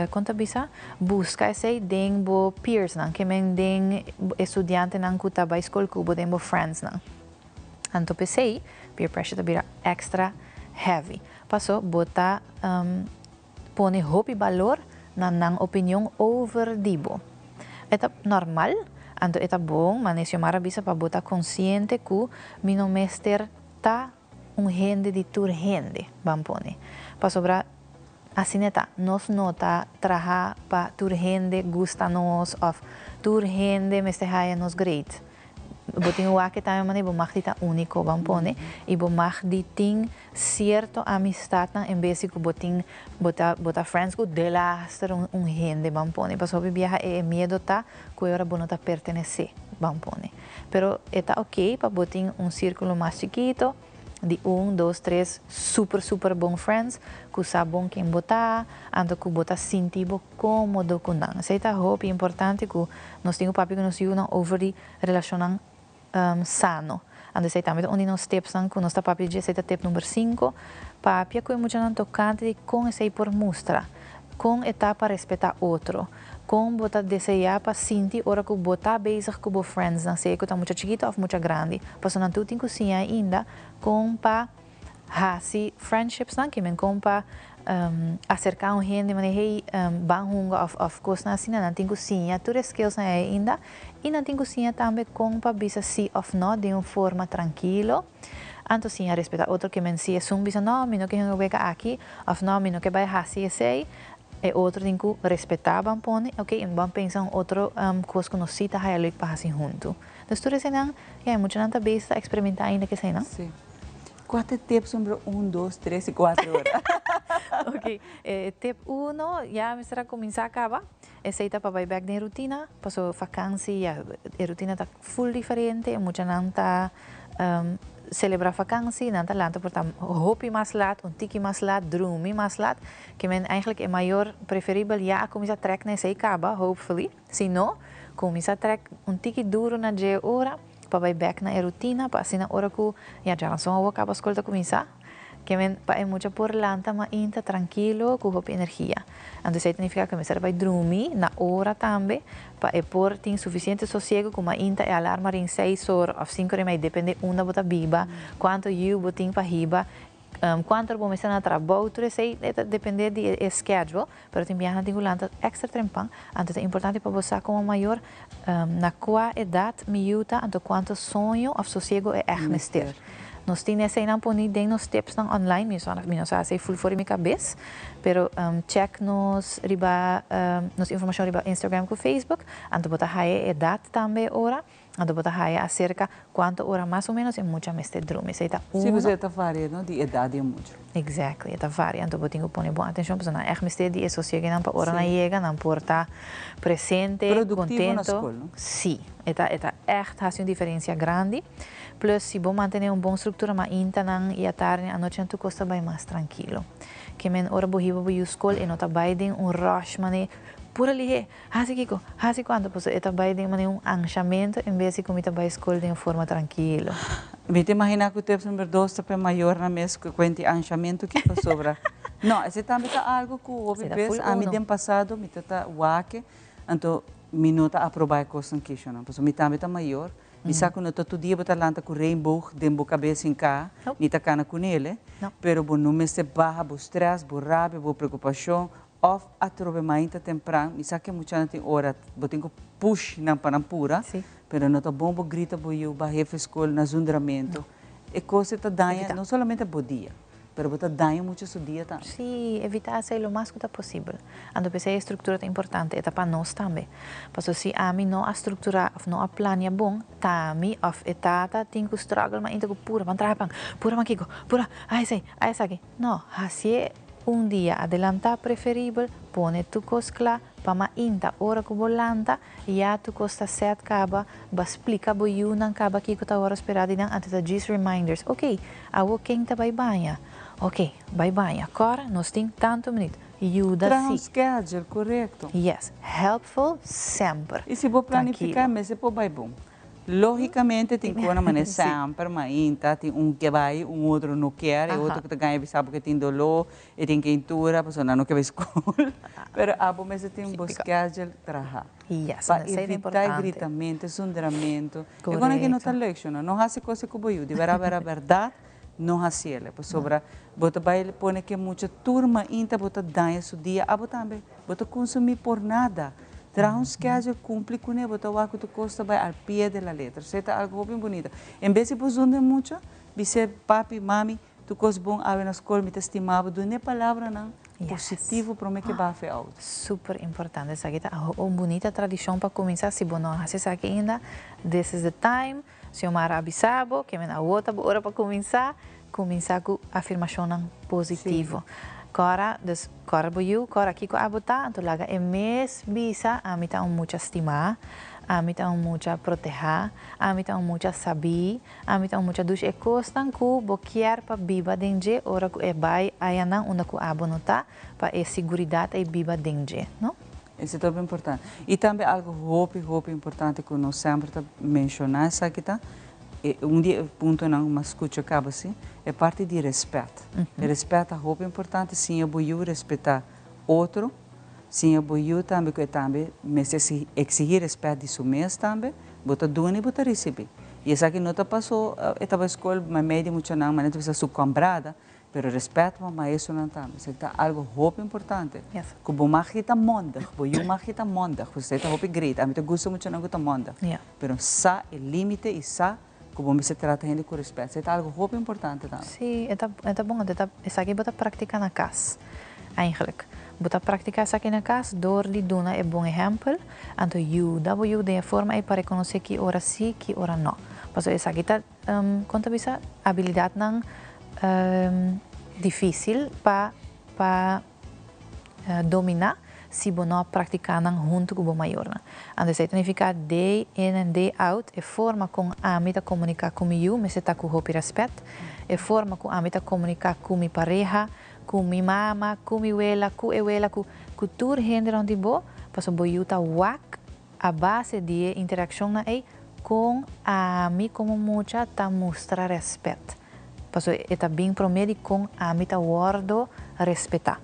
con ta bisa busca esey den bo peers nan, ke men den estudiante nan cu ta bay scol cu bo, den bo friends nan. Anto p'esey peer pressure ta bira extra heavy. Paso bo ta pone hopi balor na nan opinion over di bo. E ta normal, anto e ta bon, ma Xiomara bisa pa bo ta consciente cu mi no mester ta un hende di tur hende, ban pone. Pasobra asina ta, nos no ta traha pa tur hende gusta nos of tur hende mester haya nos great. Bo tin wak tambe mane bo mag di ta unico, ban pone, y bo mag di tin cierto amistad nan en bes di cu bo tin bo ta friends cu delaster un hende, ban pone. Pasobra biaha e miedo ta cu ora bo no ta pertenece, ban pone. Pero e ta ok pa bo tin un circulo mas chikito di un, dos, tres super super bon friends cu sa bon ken bo ta, anto cu bo ta sinti bo comodo cu nan. Esey ta hopi importante cu nos tin cu papia cu nos yiunan over di relacionnan sano. Anto esey tambe un di nos tips nan cu nos ta papia dje, esey ta tip number 5. Papia cu e muchanan tocante di con esey por mustra, con e ta pa respeta otro, con bo ta desea pa sinti ora cu bo ta bezig cu bo friends nan, sea cu ta mucha chikito of mucha grandi. Paso nan tur tin cu siña ainda con pa hasi friendships nan, ke men con pa acerca un hende mane hey, ban hunga of cosnan asina, nan tin cu siña tur e skills nan ainda y nan tin cu siña tambe con pa bisa si of no di un forma trankilo. Anto siña respeta otro, ke men si esun bisa no, mi no ke hunga wega aki of no, mi no ke bay hasi esey, e otro tin cu respeta, ban pone, ok, y ban pensa un otro cos cu nos si ta haya leuk pa hasi hunto. Dus tur esey nan, ja, mucha nan ta bezig ta experimenta ainda cu esey nan.
Si. Cuatro tips number 1, 2, 3 y 4 ora.
Ok, tip 1, ya mester a cuminsa caba, esey ta pa bay bek den rutina, paso vakantie, ya, e rutina ta full diferente, e muchanan ta celebra vakantie, nan ta lanta por ta hopi mas laat, un tiki mas laat, drumi mas laat, ke men eigenlijk e mayor preferibel ya a cuminsa trek na esey caba, hopefully, si no, cuminsa trek un tiki duro na dje ora, pa bay bek na e rutina, pa asina ora cu ya djaranson awo caba scol ta cuminsa, Ke men pa e mucha por lanta mainta trankilo ku hopi energia. Anto esei ta nifiká ku e mester a bai drumi na ora tambe pa e por tin sufisiente sosiego ku mainta e alarma rin seis or òf sinku or i mei depende unda bo ta biba, kuantu yu bo tin pa hiba, kuantu or bo mester na trabou, tur esei e ta depende di e schedule, pero tin biaha nan tin ku lanta èkstra trempan. Anto ta importante pa bo sa komo mayor na kua edat mi yu ta anto kuantu soño òf sosiego e ègt mester. Nos tin eseinan poni den nos tipsnan online, mi mi no sa esei full for di mi kabes, pero check nos riba nos informashon riba Instagram ku Facebook, anto bo ta haya e edat tambe e ora, anto bo ta haya aserka kuantu ora mas o menos e mucha mester drumi. Esei ta
Si, pasobra e ta varia no di edat di e mucha.
Exactly, e ta varia, anto bo tin ku pone bon atenshon pasobra nan ègt mester di e sosiegunan pa ora nan yega nan por ta presente,
Produktivo na
kontento.
skol, no?
Si, e ta e ta ègt hasi un diferensia grandi. Plus si bo mantene un bon struktura maintanan i atardi anochinan tur kos ta bai mas trankilo. Ke men ora bo hiba bo yu skol e no ta bai den un rush mane pura lihé, hasi kiko, hasi kuantu pasobra e ta bai den mane un anshamento en bes di ku mi ta bai skol den forma trankilo.
Mi ta imagina ku tips number dos ta pa e mayornan mes ku kuenti anshamento ki pasobra no esei tambe ta algo ku hopi bes ami den pasado mi ta ta wak anto mi no ta aproba e kosnan kishonan pasobra mi tambe ta mayor. Mi sa ku no ta tur dia bo ta lanta ku reinboog den bo kabes hinká, ni ta kana kunele, pero bo no mester baha bo strès, bo rabia, bo preokupashon òf atrobe mainta tempran. Mi sa ku e muchanan tin ora bo tin ku push nan pa nan pura, pero no ta bon bo grita bo yu ba hefe skol na zundramentu. E kos ei ta daña no solamente bo dia. Pero bo ta daña mucho su dia tambe.
Sí, evita esei lo mas ku ta posibel. Anto p'esei e struktura ta importante, e ta pa nos tambe. Pasobra si ami no a strukturá òf no a plania bon, ta ami òf e tata tin ku struggle mainta ku pura ban traha pan, pura ban kiko, pura a esei, a esaki. No, hasié un dia adelantá preferibel, pone tur kos kla pa mainta ora ku bo lanta, Ya tu kos ta set kaba, ba splika bo yunan kaba kiko ta wòrdu sperá di nan, anto ta djis reminders, ok, awo ken ta bai baña? Ok, bai baña, kòrda nos tin tantu minüt, yuda
Traha un
si.
schedule korekto.
Yes, helpful semper.
I si bo planifiká
Trankilo.
mester por bai bon. Lógicamente tin kona manera semper mainta tin un ke bai un otro no kier, e otro ku ta gaña bisa bo ke tin doló, e tin keintura pasobra nan no ke bai skol. Pero abo mester tin bo schedule traha. Pa evita e gritamento, e zundramentu. E kona aki no ta leuk sho no. No hasi kos ku bo yu. Di bera bera bèrdat no hasiel. Pasobra bo ta bai pone ke mucha tur mainta bo ta daña su dia. Abo tambe bo ta kunsumí por nada. Traha un schedule, cumpli cune, bo ta wak cu tur cos ta bay al pie de la letra. Esey ta algo hopi bunita. En bes di bo zund'e mucha, bis'e, papi, mami, tur cos bon awe na scol, mi ta stima bo. Dun'e palabranan positivo prome ke bafa e auto.
Super importante. Esaki ta un bunita tradicion pa cuminsa. Si bo no a haci esaki ainda, this is the time. Xiomara a bisa bo, ke men awo ta bo ora pa kuminsá, kuminsá ku afirmashonnan positivo. Kòrda, dus, kòrda bo yu, kòrda kiko abo ta, anto laga e mes bisa, Ami ta un mucha stimá, ami ta un mucha protehá, ami ta un mucha sabí, ami ta un mucha dushi. E kosnan ku bo kier pa biba den dje ora ku e bai ayanan unda ku abo no ta, pa e siguridat ei biba den dje, no?
Esei ta hopi importante. I tambe algu hopi, hopi importante ku nos semper ta menshoná esaki ta, e un di e puntonan ku mas skucha kaba si, e parti di rèspèt. E rèspèt ta hopi importante, siña bo yu respetá otro, siña bo yu tambe ku e tambe mester eksihí rèspèt di su mes tambe, bo ta duna i bo ta risibí. I esaki no ta paso e ta bai skol meimei di muchanan, manera ta bisa su kambrada, Pero respet pa maestronan tambe. Esaki ta algo hopi importante. Ku bo mag ta mondig, bo yu mag ta mondig, pasobra esei ta hopi great. Ami ta gusta muchanan ku ta mondig. Pero sa e limite i sa ku bo mester trata hende ku respet. Esei ta algo hopi importante tambe.
Sí, e ta e ta bon. E ta esaki bo ta praktika na kas, eigenlijk. Bo ta praktika esaki na kas dor di duna e bon ehèmpel, anto yuda bo yu den e forma ei pa rekonosé ki ora sí, ki ora nò. Pasobra esaki ta Kon ta bisa abilidatnan difísil pa pa dominá si bo no a praktiká nan huntu ku bo mayornan. Anto esei ta nifiká day in and day out e forma kon ami ta komuniká ku mi yu mester ta ku hopi rèspèt, e forma ku ami ta komuniká ku mi pareha, ku mi mama, ku mi wela, ku e wela, ku ku tur hende rònt di bo, pasobra bo yu ta wak a base di e interakshonnan ei kon ami komo mucha ta mustra rèspèt. Pasobra e ta bin promé di kon ami ta wòrdu respetá.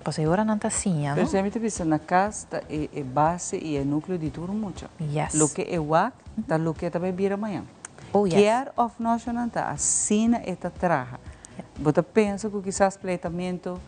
Pasobra e ora nan ta siña, no?
Pero mi ta bisa na kas ta e e base i e núkleo di tur mucha.
Yes.
Loke e wak ta loke e ta bai bira mañan.
Oh yes.
Kier òf no shonnan ta asina e ta traha. Bo ta pensa ku kisas pleitamentu,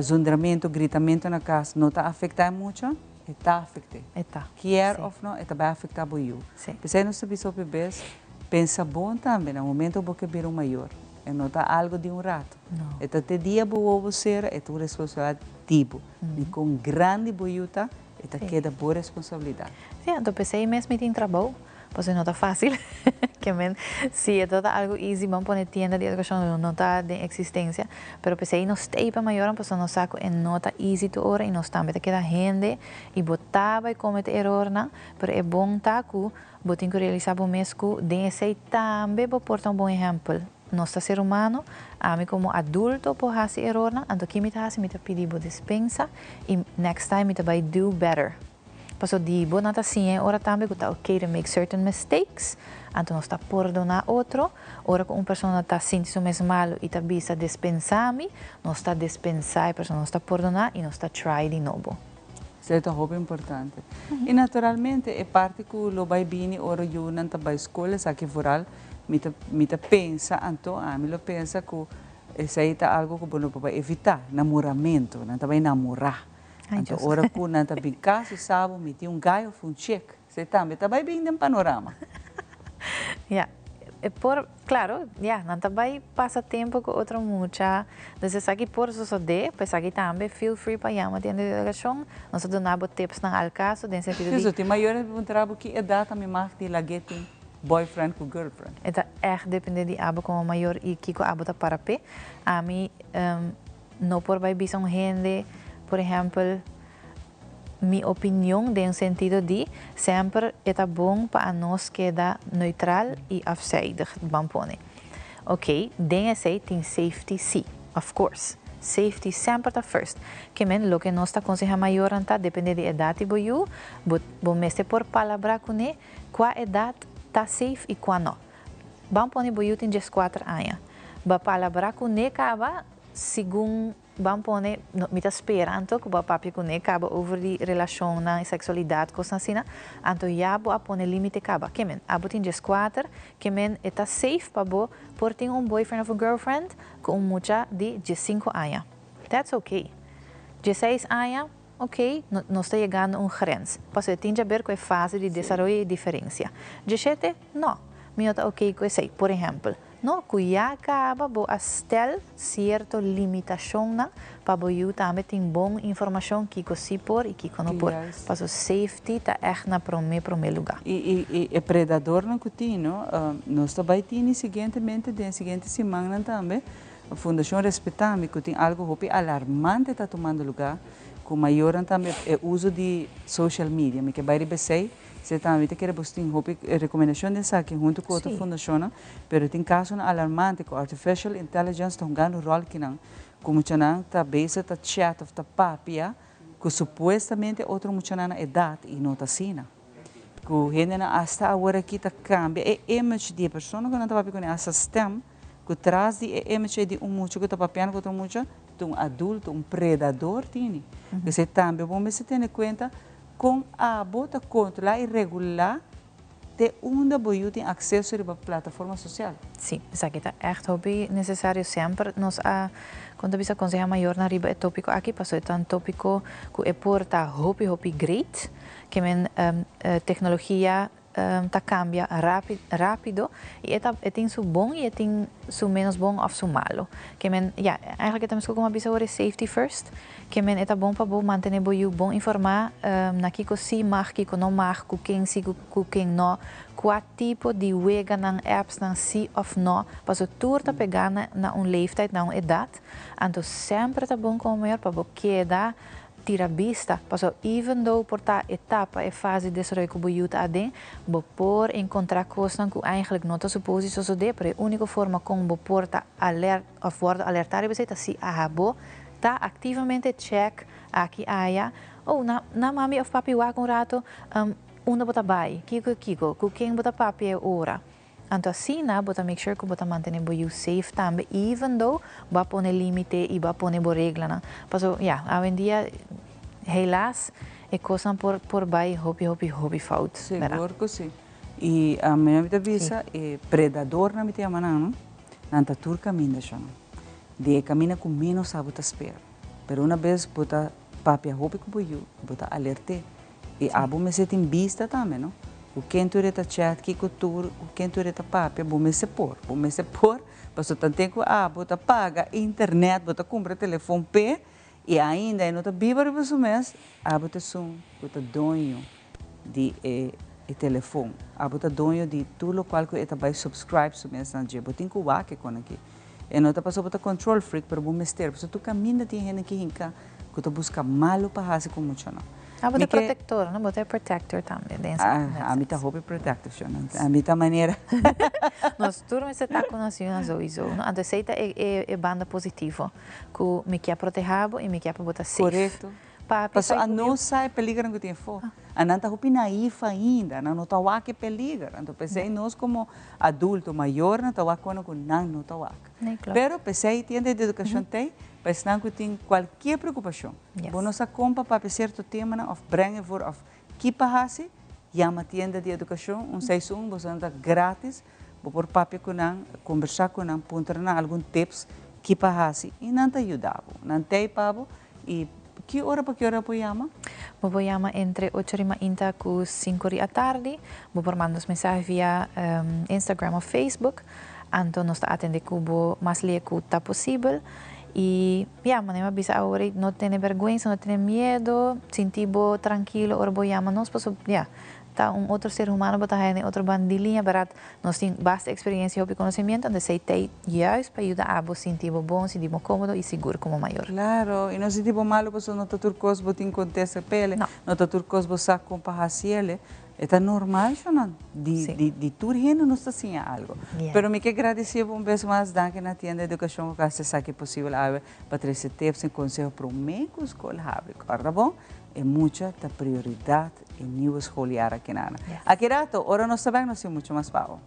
zundramentu, gritamentu na kas no ta afektá e mucha? E ta afekt'é.
E ta.
Kier òf no e ta bai afektá bo yu.
Sí.
P'esei nos ta bisa hopi bes, pensa bon tambe na momento ku bo ke bira un mayor. E no ta algu di un ratu.
No.
E ta te dia bo wowo sera, e ta un responsabilidat di bo. Di kon grandi bo yu ta, e ta keda bo responsabilidat.
Sí, anto p'esei mes mi tin trabou. Pasobra no ta fácil. Ke men, si e tabata algu easy ban pone tienda di edukashon lo no ta den eksistensia. Pero p'esei nos ta ei pa mayornan pasobra nos sa ku e no ta easy tur ora i nos tambe ta keda hende i bo ta bai komete erornan, pero e bon ta ku bo tin ku realisá bo mes ku den esei tambe bo por ta un bon ehèmpel. Nos ta ser humano, ami komo adulto por hasi erornan, anto ki mi ta hasi? Mi ta pidi bo despensa i next time mi ta bai do better. Paso di bo nan ta siña e ora tambe ku ta ok to make certain mistakes, anto nos ta pordoná otro. Ora ku un persona ta sinti su mes malu i ta bisa despensá mi, nos ta despensá e persona, nos ta pordoná i nos ta try di nobo.
Esei ta hopi importante. I naturalmente e parti ku lo bai bini ora yunan ta bai skol esaki vooral mi ta mi ta pensa anto ami lo pensa ku esei ta algu ku bo no por bai evitá, namoramentu, nan ta bai namorá. Anto ora ku nan ta bin kas i sa bo mi tin un gai òf un chek, esei tambe ta bai bin den panorama.
Ya, e por, klaro, ya, nan ta bai pasa tempu ku otro mucha, dus esaki por sosodé, pa esaki tambe feel free pa yama den di edukashon, nos ta duna bo tipsnan al kaso den sentido di.
Si, tin mayornan ta puntra bo ki edat ta mi mag di lag'é tin boyfriend ku girlfriend.
E ta ègt dependé di abo komo mayor i kiko abo ta para p'e. Ami No por bai bisa un hende, por ehempel, mi opinion den sentido di semper e ta bon pa anos keda neutral y afzijdig, ban pone. Ok, den esey tin safety si, of course. Safety semper ta first. Ke men loke nos ta konseha mayornan ta depende di edat di bo yu, bo bo mester por palabra kuné kua edat ta safe y kua no. Ban pone bo yu tin dieskuater aña. Ba palabra kuné kaba Segun ban pone, no, mi ta spera anto ku bo a papia kuné kaba over di relashonnan i seksualidat, kosnan asina, anto ya bo a pone límite kaba. Ke men? Abo tin dieskuater, ke men e ta safe pa bo por tin un boyfriend òf un girlfriend ku un mucha di diesinku aña. That's okay. Dieseis aña, ok, no, nos ta yegando un grens, pasobra e tin djaber ku e fase di desaroyo i diferensia. Dieshete, no, mi no ta ok ku esei, por ehèmpel. No, ku ya kaba bo a stel sierto limitashonnan pa bo yu tambe tin bon informashon kiko si por i kiko no por. Paso safety ta ègt na promé promé lugá.
I i e predadornan ku tin no, nos ta bai tini siguientemente den siguiente simannan tambe Fundashon Respetami ku tin algu hopi alarmante ta tumando lugá ku mayornan tambe e uso di social media. Mi ke bai riba esei. Se tambe ta kere bos tin hopi rekomendashon den esaki huntu ku otro fundashonnan, pero tin kasonan alarmante ku artificial intelligence ta hungando ròl kinan, ku muchanan ta bezig ta chat òf ta papia ku supuestamente otro muchanan na edat i no ta asina. Ku hendenan asta aworakí ta kambia e image di e persona ku nan ta papia kuné, asta stem ku tras di e image ei di un mucha ku ta papiando ku otro mucha ta un adulto, un predador tini. P'esei tambe bo mester tene kuenta Kon abo ta kontrolá i regulá te unda bo yu tin akseso riba plataforma sosial?
Sí, esaki ta ègt hopi nesesario. Semper nos a, kon ta bisa, konsehá mayornan riba e tópiko aki, pasobra e ta un tópiko ku e por ta hopi hopi great, ke men teknologia. ta cambia rapido y e ta e tin su bon y e tin su menos bon of su malo. Ke men ya, eigenlijk e ta mesco como a bisa awor e safety first, ke men e ta bon pa bo mantene bo yu bon informa na kico si mag, kico no mag, cu ken si, cu ken no, cua tipo di weganan, appsnan si of no, paso tur ta pega na un leeftijd, na un edad, anto semper ta bon como mayor pa bo keda tira bista, pasobra even though por ta etapa, e fase di desaroyo ku bo yu ta aden, bo por enkontrá kosnan ku eigenlijk no ta supos di sosodé, pero e úniko forma kon bo por ta alert òf wòrdu alertá riba esei ta si abo ta aktivamente chèk aki aya, oh na na mami òf papi wak un rato unda bo ta bai, kiko kiko, ku ken bo ta papia e ora. Anto asina bo ta make sure ku bo ta mantene bo yu safe tambe even though bo a pone limite i bo a pone bo reglanan. Paso ya, awendia helaas e kosnan por por bai hopi hopi hopi fout.
Sigur ku si. I ami mi ta bisa e predadornan mi ta yama nan no, nan ta tur kaminda shon. Di e kaminda ku menos abo ta spera. Pero una bes bo ta papia hopi ku bo yu, bo ta alert'é. I abo mester tin bista tambe, no? Ku ken tur e ta chat, kiko tur, ku ken tur e ta papia, bo mester por. Bo mester por, pasobra tanten ku abo ta paga internet, bo ta kumpra telefon p'e, i ainda e no ta biba riba su mes, abo ta esun ku ta doño di e e telefon. Abo ta doño di tur lokual ku e ta bai subscribe su mes na dje. Bo tin ku wak e kon aki. E no ta pasobra bo ta control freak, pero bo mester, pasobra tur kaminda tin hende ki hinka ku ta buska malu pa hasi ku muchanan.
Ah, bo ta protector, no? Bo ta e protector tambe den esaki.
Ah, ami ta hopi protector, shon. Ami ta manera.
Nos tur mester ta ku nos yunan souiso, no? Anto esei ta e banda positivo, ku mi kia proteha bo i mi kia pa bo ta safe.
Korekto.
Papi
Pasobra a no sa e peligernan ku tin afó. A nan ta hopi naif ainda, nan no ta wak e peliger. Anto p'esei nos komo adulto, mayornan ta wak kono ku nan no ta wak. Pero p'esei tienda di edukashon t'ei pa esnan ku tin kualkier preokupashon. Bo no sa kon pa papia sierto temanan òf breng ervoor òf ki pa hasi, yama tienda di edukashon un seis un, boso ta gratis, bo por papia ku nan, kombersá ku nan, puntra nan algun tips ki pa hasi i nan ta yuda bo. Nan t'ei pa bo i ki ora pa ki ora bo por yama?
Bo por yama entre ocho ri mainta ku sinku ri atardi. Bo por manda nos mensahe via Instagram òf Facebook. Anto nos ta atende ku bo mas lie ku ta posibel. I ya, manera mi a bisa awor ei, no tene bèrgwensa, no tene miedo, sinti bo trankilo ora bo yama nos, pasobra ya, ta un otro ser humano bo ta haya den otro banda di liña, bèrdat nos tin basta eksperensia i hopi konosemiento, anto esei ta ei juist pa yuda abo sinti bo bon, sinti bo kómodo i sigur komo mayor.
Klaro, i no sinti bo malu pasobra no ta tur kos bo tin kontesta p'el, no ta tur kos bo sa kon pa hasi el. E ta normal shonan, di di di tur hende nos ta siña algo. Pero mi ke gradisí bo un bes mas, danki na tienda Edukashon ku hasi esaki posibel awe pa trese tips i konseho promé ku skol habri. Kòrda bon, e mucha ta prioridat e nieuwe schooljaar akinana. Aki rato, ora nos ta bèk nos tin mucho mas pa bo.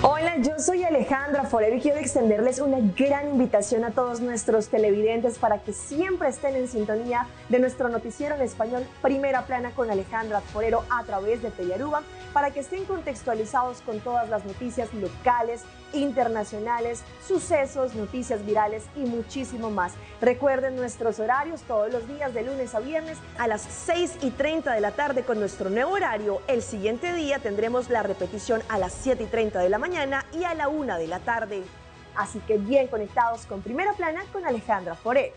Hola, yo soy Alejandra Forero y quiero extenderles una gran invitación a todos nuestros televidentes para que siempre estén en sintonía de nuestro noticiero en español Primera Plana con Alejandra Forero a través de Telearuba para que estén contextualizados con todas las noticias locales, internacionales, sucesos, noticias virales y muchísimo más. Recuerden nuestros horarios todos los días de lunes a viernes a las 6 y 30 de la tarde con nuestro nuevo horario. El siguiente día tendremos la repetición a las 7 y 30 de la mañana y a la 1 de la tarde. Así que bien conectados con Primera Plana con Alejandra Foré.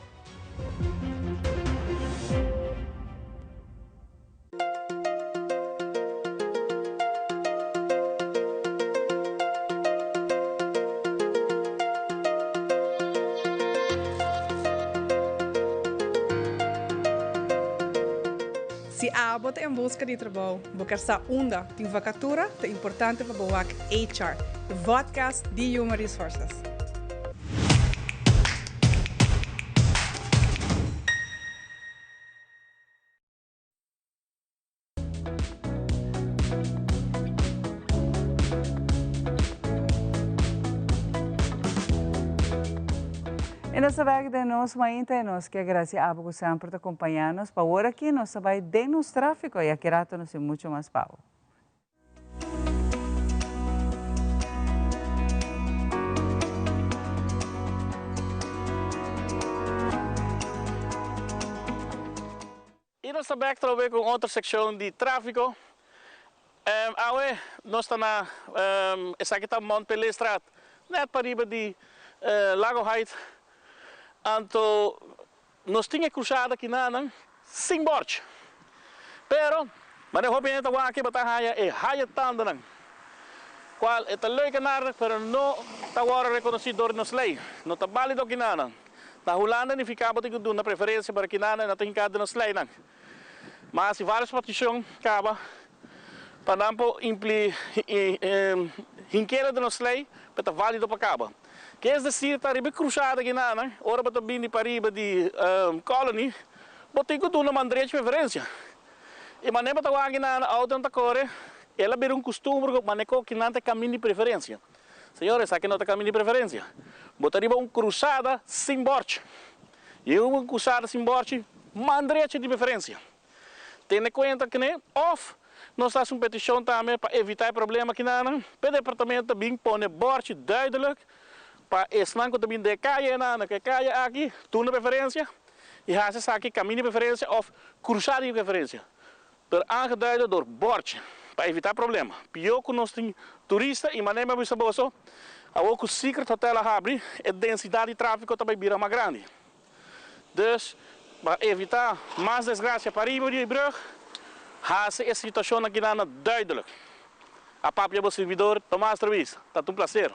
Si abo ta en buska di trabou, bo ker sa unda tin vakatura, ta importante pa bo wak HR, e vodcast di Human Resources.
I nos ta bek den nos mainta i nos ke gracia abo ku semper ta kompañá nos. Pa wor aki nos ta bai den nos tráfiko i aki rato nos tin mucho mas pa bo.
I nos ta bek trobe ku un otro sekshon di tráfiko. Awe nos ta na esaki ta Montpelierstraat, nèt pariba di Lago Heights. Anto nos tin e krusada kinanan sin bòrchi. Pero manera hopi hende ta wak bo ta haña e haya tandanan, kual e ta leuk en aardig pero no ta wòrdu rekonosí dor di nos lei. No ta bálido kinanan. Na Hulanda nifiká bo tin ku duna preferensia para kinan e no ta hinká den nos leinan. Ma hasi vários petishon kaba pa nan por impli hink'e den nos lei pa e ta válido pa kaba. Ke es desir ta riba e krusada kinanan ora bo ta bini pariba di Colony bo tin ku duna man drechi preferensia. I manera bo ta wak kinan outonan ta kore el a bira un kustumber ku manera ku kinan ta e kamin di preferensia. Señor, esaki no ta kamin di preferensia. Bo ta riba un krusada sin bòrchi. I un krusada sin bòrchi, man drechi di preferensia. Tene kuenta kine, òf nos ta hasi un petishon tambe pa evitá e problema kinanan, p'e departamento ta bin pone bòrchi duidelik pa esnan ku ta bin den e kaya enan, ku e kaya aki tuna preferensia i hasi esaki kamin di preferensia òf krusada di preferensia. Pero aangeduide door bòrchi pa evitá problema. Pió ku nos tin turista i manera mi a bisa boso, awor ku Secret Hotel a habri, e densidat di tráfiko ta bai bira mas grandi. Dus, pa evitá mas desgrasia pariba di e brùg, hasi e situashon akinan duidelik. A papia bo sirbidor Tomas Ruiz. Ta un plaser.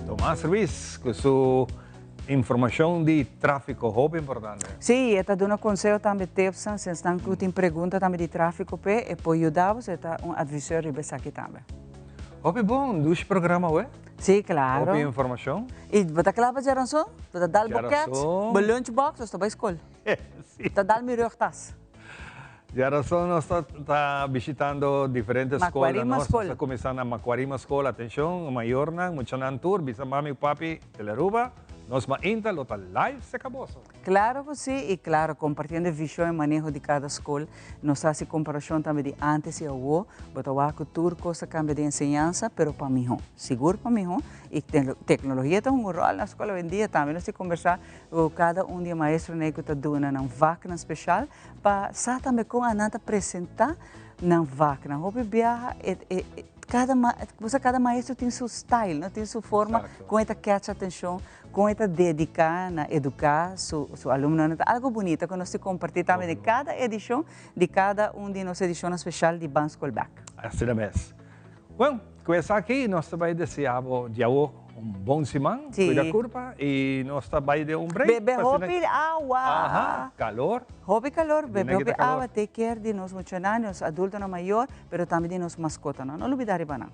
Tomas Ruiz cu su informacion di trafico hopi importante.
Sí, e ta duna conseho tambe tipsnan, si esnan cu tin pregunta tambe di trafico p'e, e por yuda bo, e ta un advisor riba esaki tambe.
Hopi bon, dushi programa awe.
Sí, claro.
Hopi informacion.
Y bo ta cla pa djaranson? Bo ta dal bo cat, bo lunch box, nos ta bay school.
Sí.
Ta dal mi rugtas.
Djaranson nos ta ta bishitando diferente school.
Macuarima
Nos
school.
ta cuminsa na Macuarima school. Atencion, mayornan, muchanan tur, bisa mami cu papi, Telearuba, nos mainta lo ta live seca boso.
Claro cu si, y claro, compartiendo e vision y maneho di cada school, nos ta haci comparacion tambe di antes y awo, bo ta wak cu tur cos a cambia den enseñansa, pero pa miho, sigur pa miho, y tecnologia ta hunga un rol na school awendia tambe, nos tin combersa cu cada un di e maestronan cu ta duna nan vaknan special pa sa tambe con anan ta presenta nan vaknan. Hopi biaha e, e, cada, bo sa cada maestro tin su style, no? Tin su forma con e ta catch atencion. Kon e ta dediká na eduká su su alumnonan ta algu bunita ku nos tin kompartí tambe den kada edishon di kada un di nos edishonnan speshal di Ban Skol Bèk.
Asina mes. Bueno, ku esaki nos ta bai deseá bo diawo un bon siman, kuida kurpa i nos ta bai den un break.
Bebe hopi awa!
Aha, kalor.
Hopi kalor, bebe hopi awa, take care di nos muchanan, di nos adultonan mayor, pero tambe di nos maskotanan. No lubidá riba nan.